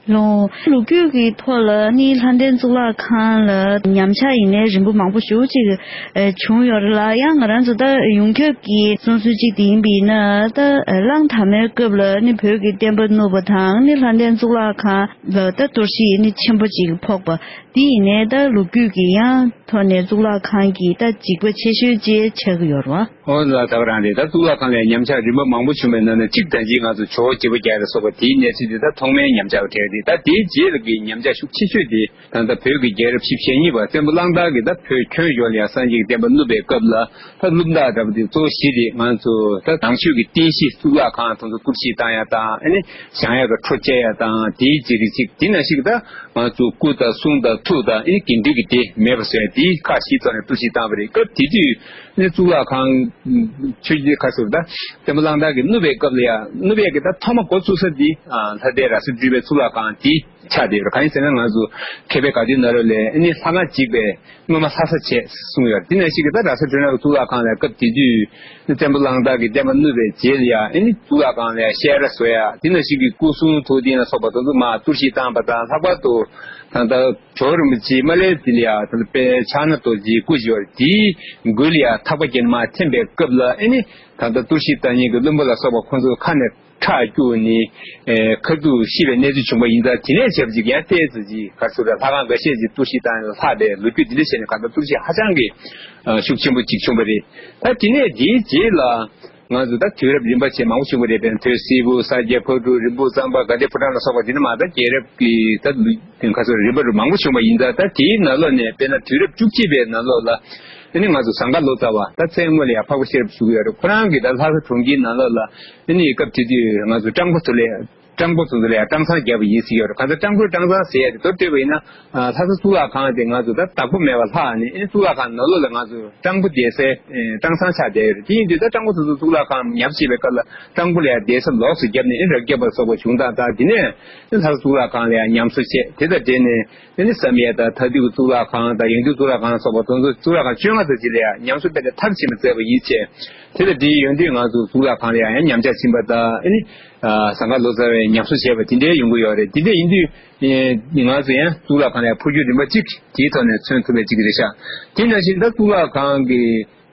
ལོ། ལོ་རྒྱུས་ཀྱི་ཐོག་ལ་ནི་ལྷ་ལྡན་གཙུག་ལག་ཁང་ལ་ཉམས་ཆག་ཡིན་ནའི་རིམ་པ་མང་པོ་ཞེ་པོ་ཅིག་ཨ་བྱུང་ཡོད་རེད་ལ། ཡང་ང་རང་ཚོ་ད་ཡོངས་ཁྱབ་ཀྱི་བསམ་ཚུལ་ཅིག་དེ་ཡིན་པ་ཡིན་ན། ད་གླང་དར་མའི་སྐབས་ལ་ནི་བོད་ཀྱི་བསྟན་པ་བསྣུབས་པ་དང་ནི་ལྷ་ལྡན་གཙུག་ལག་ཁང་ལ་ད་གཏོར་བཤིག་ནི་ཆེན་པོ་ཅིག་ཕོག་པ་འདི་ཡིན་ནའི། ད་ལོ་རྒྱུས་ཀྱི་ཡང་ཐོག་ནས་གཙུག་ལག་ཁང་གི་ད་འཇིགས་པ་ཆེ་ཤོས་ཅིག་ཆགས་ཀྱི་ཡོད་རེད་བ། ཨོ་ལ་ད་ག་རང་རེད། ད་གཙུག་ལག་ཁང་ལ་ཉམས་ཆག་རིམ་པ་མང་པོ་བྱུང་བའི་ནང་ནས་གཅིག་ད་གིན་ང་ཚོ་ཇོ་བོ་རྗེ་པོ་བརྒྱད་ལ་སོགས་པ་དེའི་གནས་ཚུལ་དེ་ད་ཐོག་མའི་ཉམས་ཆག་འཕྲད་རེད། ད་དེའི་རྗེས་ལ་གི་ཉམས་ཆག་ཤུགས་ཆེ་ཤོས་དེ་ད་ལྟ་བོད་ཀྱི་རྒྱལ་རབས་བཞི་བཅུ་ཞེ་གཉིས་པ་བཙན་པོ་གླང་དར་གྱིས་ད་བོད་ཁྱོན་ཡོངས་ལ་ཡང་སངས་རྒྱས་ཀྱི་བསྟན་པ་བསྣུབས་པའི་སྐབས་ལ། ད་བསྣུབས་སྟངས་འདྲ་པོ་དེ་གཙོ་བོ་བཞི་རེད། ང་ཚོ་ད་ནང་ཆོས་ཀྱི་རྟེན་གཞི་གཙུག་ལག་ཁང་དེ་ཚོ་གཏོར་བཤིག་བཏང་ཡ་དང་། ཨ་ནི་བཞེངས་ཡ་གི་ཁྲོ་བཅད་ཡ་དང་། དེའི་རྗེས་རིགས་གཅིག་དེ་ནང་བཞིན་གྱི་ད་ང་ཚོ་སྐུ་དང་གསུང་དང་ཐུགས་དང་། ཨ་ནི་དགེ་འདུན་གྱི་སྡེ་མེད་པ་བཟོ་ཡ་དེའི་ཁག་བཞི་ཐོག་ནས་གཏོར་བཤིག་བཏང་བ་རེད། སྐབས་དེ་དུས་ནི་གཙུག་ལག་ཁང་ཆོས་རྗེ་ཁ་ཟུར་ད་བཙན་པོ་གླང་དར་གྱིས་བསྣུབས་པའི་སྐབས་ལ་ཡ། བསྣུབས་པའི་གི་ད་ཐོག་མ་འགོ་བཙུགས་ས་འདི་ལྷ་ལྡན་ར་ས་སྤྲུལ་པའི་གཙུག་ལག་ཁང་དེ་ཆགས་བསྡད་ཡོད་རེད། གང་ཡིན་ཟེར་ན་ང་ཚོ་མཁས་པའི་དགའ་སྟོན་ནང་ལོགས་ལ་ཨ་ནི་ལྷ་ཁང་གཅིག་པའི་སྔོན་མ་ལྷ་ས་བྱས་གསུངས་ཡོད་རེད། དེ་ནང་བཞིན་གྱི་ད་ར་ས་སྤྲུལ་སྣང་གི་གཙུག་ལག་ཁང་ལ་སྐབས་དེ་དུས་བཙན་པོ་གླང་དར་གྱིས་བསྟན་པ་བསྣུབས་པའི་རྗེས་ལ་ཡ། ཨ་ནི་གཙུག་ལག་ཁང་ལ་ཡ་བཤད་གྲྭ་བཟོ་ཡ། དེ་ནང་བཞིན་གྱི་སྐུ་གསུང་ཐུགས་རྟེན་ལ་སོགས་པ་དེ་ཚོ་མར་གཏོར་བཤིག་བཏང་བ་དང་། ལྷག་པར་དུ་ད་ལྟ་ཇོ་བོ་རིན་པོ་ཆེ་མ་ལེ་དེ་ལ་ཡ་ད་ལྟ་དཔལ་ཕྱག་ན་རྡོ་རྗེའི་སྐུ་ཞིག་ཡོད་རེད། དེའི་མགུལ་ལ་ཡ་ཐག་པ་བརྒྱབ་ནས་མར་འཐེན་པའི་སྐབས་ལ། ཨ་ནི་ད་ལྟ་གཏོར་བཤིག་བཏང་མཁན་གྱི་བློན་པོ་ལ་སོགས་པ་ཁོང་ཚོ་ཁ་ནས་ཁྲག་སྐྱུག་ནས་ཨེ་ཁ་ཐུག་ཤི་བའི་གནས་ཚུལ་བྱུང་བ་ཡིན་ཙང་། དེ་ནས་བྱས་པ་ཅིག་ཡང་ཏོག་ཙམ་ཅིག་ག་རེ་ཟེར་དགོས་རེད། ལྷ་ཁང་འགའ་ཤས་ཅིག་གཏོར་བཤིག་བཏང་ནས་ལྷག་པའི་ལོ་རྒྱུས་འདི་འདྲ་བྱས་ནས་གང་ལྟར་གཏོར་བཤིག་ཧ་ཅང་གི་ཨ་ཤུགས་ཆེན་པོ་ཅིག་བྱུང་བ་རེད། ད་དེ་ནས་དེའི་རྗེས་ལ་ང་ཚོ་ད་དུས་རབས་རིམ་པ་བྱས་མང་པོ་བྱུང་བ་རེད། དཔེར་ན་མཐོ་སྲིན་པོ། ས་སྐྱ། ཕག་གྲུ། རིན་སྤུངས། གཙང་པ། དགའ་ལྡན་ཕོ་བྲང་ལ་སོགས་པ་འདི་ནི་མ་ད་རྒྱལ་རབས་ཀྱི་ད་ལུས་ཁ་སོ་རིམ་པ་རུ་མང་པོ་བྱུང་བ་ཡིན་ཙང་། ད་དེའི་ནང་ལོགས་ནས་དཔེར་ན་དུས་རབས་བཅུ་གཅིག་པའི་ནང་ལོགས་ལ་ཨ་ནི་ང་ཚོ་ཟངས་དཀར་ལོ་ཙཱ་བ་ད་མཚན་སྔོན་ལ་ཡང་འཕགས་པ་ཤེས་རབ་ཞུ་གི་ཡོད་རེད། ཁོ་རང་གིས་ད་ལྷ་ས་གྲོང་ཁྱེར་ནང་ལོགས་ལ་ཨ་ནི་སྐབས་དེ་དུས་ང་ཚོ་སྤྲང་པོ་ཚོ་ལ་སྤྲང་པོ་ཚོ་ཚོ་ལ་ཡང་སྤྲང་ཚང་བརྒྱབ་པ་ཡིན་ཟེར་ཡོད་རེད། གང་ལྟར་སྤྲང་པོའི་སྤྲང་ཚང་ཟེར་ཡ་དེ་མདོར་བསྡུས་པ་ཡིན་ན། ཨ་ལྷ་ས་གཙུག་ལག་ཁང་དེ་ང་ཚོ་ད་བདག་པོ་མེད་པ་ལྷག་ནས། ཨ་ནི་གཙུག་ལག་ཁང་ནང་ལོགས་ལ་ང་ཚོ་སྤྲང་པོ་བསྡད་སའི་ཨེ་སྤྲང་ཚང་ཆགས་བསྡད་ཡོད་རེད། དེ་ཡིན་དུས་ད་སྤྲང་པོ་ཚོ་ཚོ་གཙུག་ལག་ཁང་ཉམས་བཞེས་པའི་སྐབས་ལ་སྤྲང་པོ་ལ་ཡང་བསྡད་ས་ལོགས་སུ་བརྒྱབ་ནས་ཨེ་རབ་བརྒྱབ་པ་སོགས་པ་བྱུང་སྟངས་དང་། དེ་ནས་ཨེ་ལྷ་ས་གཙུག་ལག་ཁང་ལ་ཡང་ཉམས་གསོ་བྱས། དེ་དང་འབྲེལ་ནས་ཨེ་ནི་བསམ་ཡས་དང་མཐའ་འདུལ་གཙུག་ལག་ཁང་དང་ཡང་འདུལ་གཙུག་ལག་ཁང་སོགས་པ་དེ་ཚོ་གཙུག་ལག་ཁང་བཅོ་ལྔ་ཙམ་ཅིག་ལ་ཡང་ཉམས་གསོ་དཔེ་དེ་མཐར་ཕྱིན་པ་མཛད་པ་ཡིན་ཙང་། དེ་དང་འབྲེལ་ཡོང་དུས་ང་ཚོ་གཙུག་ལག་ཁང་ལ་ཡང་ཡང་ཉམས་ཆག་ཕྱིན་པ་དང་། ཨེ་ནི་ཨ་ཟངས་དཀར་ལོ་ཙཱ་བས་ཉམས་གསོ་བྱས་པ་དེ་འདྲའི་ཡོང་གི་ཡོད་རེད། དེ་འདྲ་ཡིན་དུས་ཨེ་ང་ཚོ་ཡང་གཙུག་ལག་ཁང་ལ་ཡང་འཕོ་འགྱུར་རིམ་པ་གཅིག་དེའི་ཐོག་ནས་མཚོན་ཐུབ་པའི་གཅིག་རེད་ཤག་དེ་ནང་བཞིན་ད་གཙུག་ལག་ཁང་གི་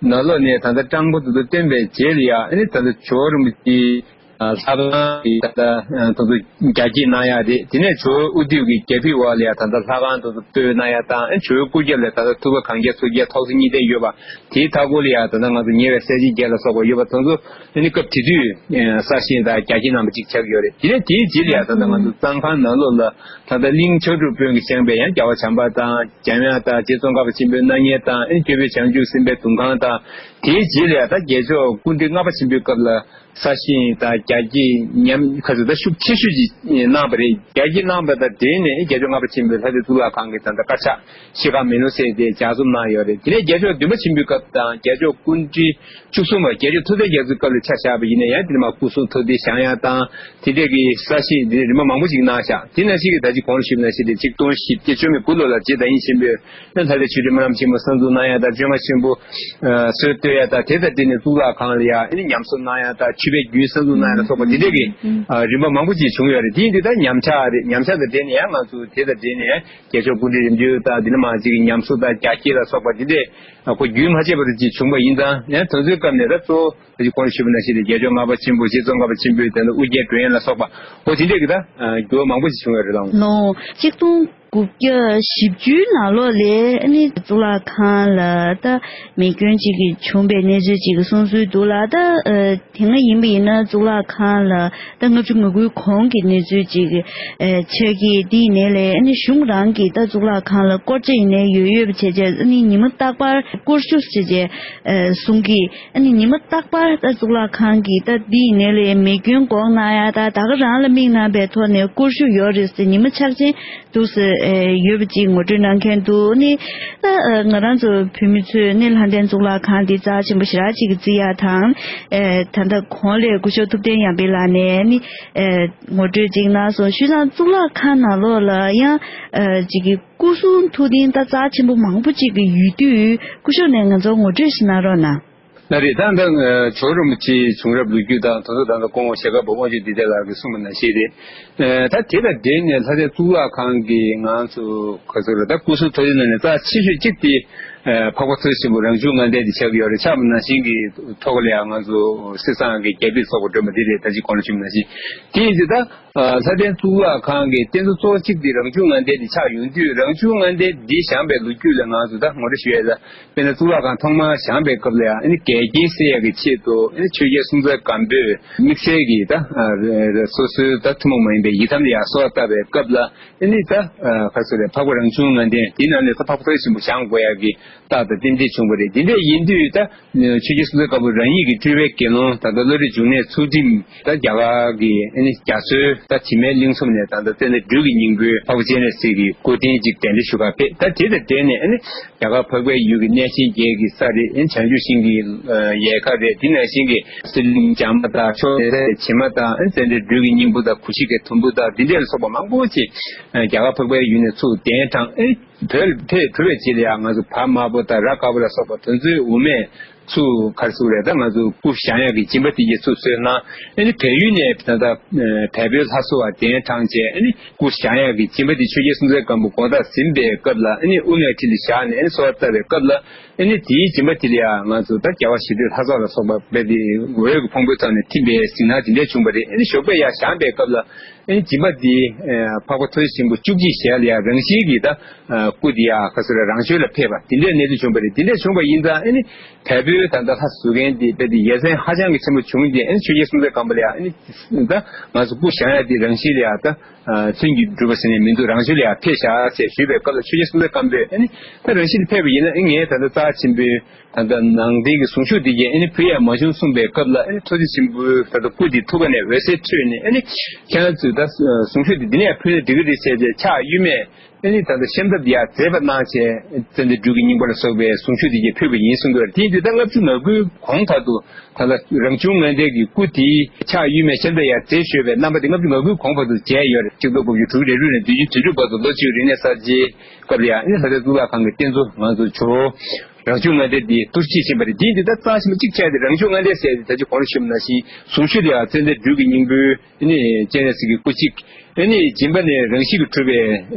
ནང་ལོགས་ནས་ད་ལྟ་སྤྲང་པོ་དེ་ཚོ་བཏོན་པའི་རྗེས་ལ་ཡང་། ཨ་ནི་ད་ལྟ་ཇོ་བོ་རིན་པོ་ཆེའི་ཨ་ལྷ་ཁང་གི་ད་ལྟ་ཨ་དེ་ཚོ་རྒྱ་སྐྱེད་གནང་ཡ་རེད། དེ་ནས་ཇོ་བོ་དབུ་དུད་ཀྱི་རྒྱ་ཕིབས་འོག་ལ་ཡང་ད་ལྟ་ལྷ་ཁང་དེ་ཚོ་བཏོད་གནང་ཡ་དང་། ཨ་ནི་ཇོ་བོའི་སྐུ་རྒྱབ་ལ་ད་ལྟ་ཐུབ་པ་གན་རྐྱལ་ཚུར་རྒྱལ་ཐོག་སེར་གཉིས་ལྡན་ཡོད་པ། དེའི་མཐའ་སྐོར་ལ་ཡང་ད་ལྟ་ང་ཚོ་ཉེ་བའི་གསལ་བྱེད་བརྒྱད་ལ་སོགས་པ་ཡོད་པ་དེ་ཚོ་ཨ་ནི་སྐབས་དེ་དུས་ཨ་གསར་བཞེངས་དང་རྒྱ་སྐྱེད་གནང་བ་ཅིག་ཆགས་ཀྱི་ཡོད་རེད། དེ་ནས་དེའི་རྗེས་ལ་ཡང་ད་ལྟ་ང་ཚོ་གཙང་ཁང་ནང་ལོགས་ལ་ད་ལྟ་གླིང་ལྕགས་སྒྲོག་དཔོན་གྱིས་བཞེངས་པའི་ཡང་རྒྱལ་བ་བྱམས་པ་དང་འཇམ་དབྱངས་དང་རྗེ་ཙོང་ཁ་པ་ཆེན་པོའི་སྣང་བརྙན་དང་། ཨ་ནི་སྐྱོབ་པའི་བྱང་ཆུབ་སེམས་དཔའི་གདུང་ཁང་དང་། དེའི་རྗེས་ལ་ཡང་ད་རྒྱལ་མཆོག་སྐུ་ཕྲེང་ལྔ་པ་ཆེན་པོའི་སྐབས་ལ་གསར་བཞེངས་དང་རྒྱ་སྐྱེད་ཉམས་ཁ་ཚུ་ད་ཤུགས་ཆེ་ཤོས་ཅིག་གནང་བ་རེད། རྒྱ་སྐྱེད་གནང་བ་དང་འབྲེལ་ནས་རྒྱལ་མཆོག་ལྔ་པ་ཆེན་པོས་ལྷ་སའི་གཙུག་ལག་ཁང་གི་ད་ལྟ་དཀར་ཆག་ཤེལ་དཀར་མེ་ལོང་གསལ་དེ་ལྗགས་རྩོམ་གནང་ཡོད་རེད། དེ་ནས་རྒྱལ་མཆོག་བདུན་པ་ཆེན་པོའི་སྐབས་དང་རྒྱལ་མཆོག་སྐུ་ཕྲེང་བཅུ་གསུམ་པ་རྒྱལ་མཆོག་ཐུབ་བསྟན་རྒྱ་མཚོའི་སྐབས་ལ་ཆ་བཞག་པ་ཡིན་ན་ཡང་། དེ་ནས་མར་སྐུ་གསུང་ཐུགས་རྟེན་བཞེངས་ཡ་དང་། དེ་འདྲས་ཀྱི་གསར་བཞེངས་འདི་རིམ་པ་མང་པོ་ཞིག་གནང་ཤག་དེ་ནང་བཞིན་གྱི་ད་ཅི་གོང་ལ་ཞུས་པ་ནང་བཞིན་དེ་ཆིག་སྟོང་བཞི་བརྒྱ་བཅུ་མེད་དགུ་ལོ་ལ་རྗེ་བདག་ཉིད་ཆེན་པོས་ལྷ་ལྷ་ལས་ཆོས་སྒྲོན་སྨོན་ལམ་ཆེན་མོ་གསར་འཛུགས་གནང་ཡ་དང་། བཅོ་ལྔ་ཆེན་པོ་སྲོལ་གཏོད་ཡ་དང་། དེ་དང་འབྲེལ་ནས་གཙུག་ལག་ཁང་ལ་ཡ་ཨ་ནི་ཉམས་གསོ་གནང་ཡ་དང་། མཆོད་པའི་རྒྱུན་གསར་འཛུགས་གནང་ཡ་ལ་སོགས་པ་འདི་འདྲས་ཀྱི་ཨ་རིམ་པ་མང་པོ་ཅིག་བྱུང་ཡོད་རེད། དེ་ཡིན་དུས་ད་ཉམས་ཆག་རེད། ཉམས་ཆག་དང་འབྲེལ་ནས་ཡང་ང་ཚོ་དེ་དང་འབྲེལ་ནས་རྒྱལ་མཆོག་སྐུ་ཕྲེང་རིམ་བྱོན་དང་། འདི་ནས་མར་ཅིག་ཉམས་གསོ་དང་རྒྱ་སྐྱེད་ལ་སོགས་པ་འདི་འདྲས་ཨ་ཁོ་རྒྱུན་མ་ཆད་པར་ཅིག་བྱུང་བ་ཡིན་ཙང་། ཡང་དེ་ཚོའི་སྐབས་ནས་ད་གཙོ་བོ་ད་ཅི་གོང་ཞུས་པ་ནང་བཞིན་དེ་རྒྱལ་མཆོག་ལྔ་པ་ཆེན་པོ་རྗེ་ཙོང་ཁ་པ་ཆེན་པོའི་དེ་ནས་དབུ་རྒྱན་སྒྲོན་ཡན་ལ་སོགས་པ་འོ་དེ་འདྲས་ཀྱི་ད་ཨ་འགྱུར་བ་མང་པོ་ཞིག་བྱུང་ཡོད་རེད་ལགས། ལོ་གཅིག་སྟོང་ དགུ་བརྒྱ་བཞི་བཅུའི་ནང་ལོགས་ལ་ཨ་ནི་གཙུག་ལག་ཁང་ལ་ད་མེ་སྐྱོན་ཅིག་གི་བྱུང་པའི་གནས་ཚུལ་ཅིག་གི་གསུང་སྲོལ་འདུག་ལ། ད་ཨ་དེ་སྔ་ཡིན་པ་ཡིན་ན་གཙུག་ལག་ཁང་ལ་ད་ལྔ་བཅུ་ང་དགུའི་གོང་གི་གནས་ཚུལ་ཅིག་ཨ་ཆགས་ཀྱི། དེ་ཡིན་ནའི་ལས་ཨ་ནི་གཞུང་རང་གིས་ད་གཙུག་ལག་ཁང་ལ་སྐོར་ཆ་ཡིན་ནའི་ཡོད་ཡོད་པ་བྱས་བྱས་ཨ་ནི་ཉི་མ་རྟག་པར་སྐོར་ཞུ་ཟེར་བྱས་ཨ་གསུང་གི། ཨ་ནི་ཉི་མ་རྟག་པར་ད་གཙུག་ལག་ཁང་གི་ད་འདི་ཡིན་ནའི་ལས་མེ་སྐྱོན་འགོག་གནང་ཡ་ད་ད་ག་རང་ལ་དམིགས་གནང་པའི་ཐོག་ནས་སྐོར་ཞུ་ཡོད་རེད་ཟེར། ཉི་མ་ཆག་ཆེན་འདུག་ཟེར་ཡོད་པ་ཅིག་ངོ་སྤྲོད་གནང་མཁན་འདུག་ནི་ད་ང་རང་ཚོ་བོད་མི་ཚོས་ནི་ལྷ་ལྡན་གཙུག་ལག་ཁང་འདི་རྩ་ཆེན་པོ་ཞེ་དྲག་ཅིག་བརྩི་ཡ་དང་། ད་ལྟ་གོང་ལས་སྐུ་ཞབས་ཐུབ་བསྟན་ཡར་འཕེལ་ལགས་ནས་ནི་ངོ་སྤྲོད་ཅིག་གནང་སོང་། བྱས་ཙང་གཙུག་ལག་ཁང་ནང་ལོགས་ལ་ཡང་ཅིག་གི་སྐུ་གསུང་ཐུགས་རྟེན་ད་རྩ་ཆེན་པོ་མང་པོ་ཅིག་གི་ཡོད་དུས་སྐུ་ཞབས་ནས་ང་ཚོར་ངོ་སྤྲོད་ཞིག་གནང་རོགས་གནང་། ལགས་རེད། ད་ལྟ་ཨ་ཇོ་རིན་པོ་ཆེའི་བྱུང་རབས་ལོ་རྒྱུས་དང་དེ་ཚོ་ད་ལྟ་སྐུ་ངོ་ཞྭ་སྒབ་པ་དབང་ཕྱུག་བདེ་ལྡན་ལགས་ཀྱིས་གསུངས་པ་ནང་བཞིན་རེད། ཨ་ད་དེ་དང་འབྲེལ་ནས་ལྷ་ལྡན་གཙུག་ལག་ཁང་གི་ང་ཚོ་ག་ཚོད་རེད། ད་སྐུ་གསུང་ཐུགས་རྟེན་ནང་ནས་རྩ་ཆེ་ཤོས་གཅིག་དེ་ཨ་འཕགས་པ་ཐུགས་རྗེ་ཆེན་པོ་རང་བྱུང་ལྔ་ལྡན་དེ་ཆགས་ཀྱི་ཡོད་རེད། ཆགས་པ་ནང་བཞིན་གྱི་ཐོག་ལ་ཡང་ང་ཚོ་སྲིད་བཟང་གི་རྒྱ་ཕིབས་ཚོགས་པ་སྒྲོལ་མ་དེ་རེད། ད་ཅི་གོང་ལ་ཞུས་པ་ནང་བཞིན་དེ་ཡིན་དུས་ད། ལྷ་ལྡན་གཙུག་ལག་ཁང་གི་རྟེན་གཙོ་གཙོ་བོ་གཅིག་དེ་རང་བྱུང་ལྔ་ལྡན་དེ་ཆགས་ཡོང་དུས་རང་བྱུང་ལྔ་ལྡན་འདི་བཞེངས་པའི་ལོ་རྒྱུས་ལ་ང་ཚོ་ད་ངོ་སྤྲོད་ཞུ་ཡས་ལ། དཔེར་ན་གཙུག་ལག་ཁང་ཐོག་མར་བཞེངས་པའི་སྐབས་ལ་ཡང་ཨ་ནི་འགལ་རྐྱེན་སེལ་ཡག་གི་ཆེད་དུ་ཨ་ནི་ཆོས་རྒྱལ་སྲོང་བཙན་སྒམ་པོས་དམིགས་བསལ་གྱི་ད་སོ་སོའི་ད་ཐུན་མོང་མ་ཡིན་པའི་ཡི་དམ་ལ་ཡང་གསོལ་བ་བཏབ་པའི་སྐབས་ལ་ཨ་ནི་ད་ག་ཚོད་རེད། འཕགས་པ་རང་བྱུང་ལྔ་ལྡན་དེ་ནང་ནས་ད་འཕགས་པ་ཐུགས་རྗེ་ཆེན་པོ་བཞེངས་དགོས་ཡག་གི་རྟགས་དང་རྟེན་འབྲེལ་བྱུང་བ་རེད། འདི་འདྲ་ཡིན་དུས་ད། ཆོས་རྒྱལ་སྲོང་བཙན་སྒམ་པོ་རང་ཉིད་ཀྱི་སྤྲུལ་པའི་དགེ་སློང་ད་ལྟ་བློ་རིག་འབྱུང་གནས་ཚུལ་ཁྲིམས་ད་རྒྱ་གར་གྱི་ཨ་ནི་རྒྱ་མཚོའི་ད་དྲི་མེད་གླིང་ཚོམ་ནས་ད་ལྟ་ཙནྡྲ་སྦྲུལ་གྱི་སྙིང་པོའི་འཕགས་པ་སྤྱན་རས་གཟིགས་ཀྱི་སྐུ་རྟེན་ཅིག་གདན་འདྲེན་ཞུ་གར་ཕེབས། ད་དེ་དང་འབྲེལ་ནས་ཨ་ནི་རྒྱ་གར་འཕགས་པའི་ཡུལ་གྱི་གནས་ཆེན་བརྒྱད་ཀྱི་ས་རེད། ཨ་ནི་བྱང་ཆུབ་ཤིང་གི་ཡལ་ག་རེད། དེ་ནང་བཞིན་གྱི་གསེར་གླིང་བྱམས་པ་དང་ཕྱོགས་དེ་ཚོའི་བྱེ་མ་དང་ཨ་ནི་ཙནྡྲ་སྦྲུལ་གྱི་སྙིང་པོ་དང་གུ་ཤྲི་ཀའི་དུམ་བུ་དང་དེ་འདྲ་ལ་སོགས་པ་མང་པོ་ཅིག་རྒྱ་གར་འཕགས་པའི་ཡུལ་ནས་ཚུར་གདན་དྲངས། ཨ་ནི། བོད་ལ་ཕེབས་གྲུབ་པའི་རྗེས་ལ་ཡང་ང་ཚོ་བ་དམར་པོ་དང་ར་དཀར་པོ་ལ་སོགས་པ་དེ་ཚོའི་དབུ་མེད་ཚུར་ག་རེ་ཟེར་དགོས་རེད། ད་ང་ཚོ་སྐུ་བཞེངས་ཡག་གི་སྦྱིན་པ་དེ་གྱད་ཚུར་གསོལ་གནང་། ཨ་ནི་བལ་ཡུལ་ནས་ད་ལྟ་བལ་པོའི་ལྷ་བཟོ་བ་གདན་དྲངས་བྱས་ཨ་ནི་སྐུ་བཞེངས་ཡག་གི་སྦྱིན་པ་དེ་ཆོས་རྒྱལ་སྲོང་བཙན་སྒམ་པོ་དགོངས་དག་ཟིན་པའི་སྐབས་ལ་ཨ་ནི་དབུ་མེད་ཁྲི་ལ་བཞག་ནས་ཨ་ནི་གསོལ་བ་བཏབ་པའི་སྐབས་ལ་ཨ་ནི་དེའི་སྦྱིན་པ་དེ་ལ་ཡང་ང་ཚོ་ད་རྒྱལ་བ་ཞི་བདེ་ལྷ་ཚོགས་ལ་སོགས་པ་དཔེ་དེ་འོད་ཀྱི་ཕུང་པོའི་ཐོག་ནས་ཐིམ་པའི་གཟིགས་སྣང་དེ་འདྲ་བྱུང་བ་རེད། ཨ་ནི་ཞོགས་པ་ཡར་བཞེངས་པའི་སྐབས་ལ། ཨ་ནི་སྦྱིན་པ་འདི་འཕགས་པ་ཐུགས་རྗེ་ཆེན་པོ་བཅུ་གཅིག་ཞལ་ལ་ཡང་རང་བཞིན་གྱིས་ད་སྐུ་འདི་ཡང་ག་ཚོད་རང་བྱོན་ལ་ཕེབས་པ་དེ་འདྲའི་གནས་ཚུལ་བྱུང་བ་རེད། དེ་འདྲ་བྱུང་བ་ཡིན་ཙང་ཨ་ནི་བལ་པོའི་ད་ལྟ་ལྷ་བཟོ་མཁན་འདི་དཔེ་དེ་ཡ་མཚན་ཧ་ཅང་གི་ཆེན་པོ་བྱུང་སྟེ་ཨ་ནི་ཆོས་རྒྱལ་སྲོང་བཙན་སྒམ་པོ་ལ་ཡང་ཨ་ནི་ད་ང་ཚོ་སྐུ་བཞེངས་ཡ་འདི་རང་བཞིན་ལ་ཡང་ད་མཚོན་གྱིས་གྲུབ་པ་ཟེར་ནས་མི་འདུག་རང་བྱོན་ལ་ཡང་ཕེབས་ཤག་ཟེར་ཞུས་པའི་སྐབས་ལ་ཆོས་རྒྱལ་སྲོང་བཙན་སྒམ་པོས་ཨ་ནི་ད་རང་བཞིན་ལ་ཕེབས་པ་ཡིན་ན་ཨ་ངས་ད་ལྟ་རྩ་ཆེན་པོའི། ད་ལྟ་ནང་རྟེན་གྱི་གཟུངས་གཞུག་འདི་གས་ཨ་ནི་ཕུལ་ཡ་མ་བྱུང་གསུངས་པའི་སྐབས་ལ་ཨ་ནི་ཐུགས་རྗེ་ཆེན་པོའི་ད་ལྟ་སྐུ་འདི་ཐུགས་ཀ་ནས་འོད་ཟེར་འཕྲོས་ནས་ཨ་ནི་ཁྱེད་རང་ཚོས་ད་གཟུངས་གཞུག་འདི་འདི་ནས་ཕུལ་ན་འགྲིག་གི་རེད་ཟེར་ཏེ་ཕྱག་གཡོན་མས་ཨ་ནི་ད་ལྟ་ཤམ་ཐབས་འདི་ཡར་མཛེས་པ་གནང་བྱས་ཙནྡྲ་སྦྲུལ་གྱི་སྙིང་པོ་ལ་སོགས་པའི་གཟུངས་གཞུག་འདི་གས་ཕུལ་བ་ཡིན་གསུང་གི་ཡོད་རེད། དེ་ཡིན་དུས་ད་ལྔ་བཅུ་ང་དགུའི་གོང་བར་དུ་ད་ལྟ་རང་བྱུང་ལྔ་ལྡན་གྱི་སྐུ་དེའི་ཕྱག་གཡོན་མས་ཤམ་ཐབས་ཡར་མཛེས་བཞག་པའི་རྣམ་པ་དེ་ལྔ་བཅུ་ང་དགུའི་གོང་བར་དུ་མཇལ་ཡོད་རེད། ཆིག་སྟོང་དགུ་བརྒྱ་དྲུག་ཅུ་རེ་དྲུག་ནས་བདུན་ཅུ་དོན་དྲུག་བར་དུ་ལོ་གཅིག་རིག་གནས་གསར་བརྗེའི་སྐབས་ལ་ཡང་ཨ་ནི་ལྷ་ལྡན་གཙུག་ལག་ཁང་གི་རྟེན་གཙོ་ང་ཚོ་ཇོ་བོ་རང་བྱུང་ལྔ་ལྡན་འདི་གཏོར་བཅས་ཕྱིན་པ་རེད། དེ་འདི་ལྟར་གཙང་ཞིང་གཅིག་ཆགས་ཏེ་རང་བྱུང་ལྔ་ལྡན་ཟེར་ཏེ་ད་ཅི་གོང་ལ་ཞུས་པ་ནང་བཞིན་གཟུངས་གཞུག་ལ་ཡང་ཙནྡྲ་སྦྲུལ་གྱི་སྙིང་པོའི་ཨ་ནི་སྤྱན་རས་གཟིགས་ཀྱི་སྐུ་གཅིག་ཨ་ནི་སྦྱིན་པ་ནི་རང་བཞིན་གྱིས་གྲུབ་པའི་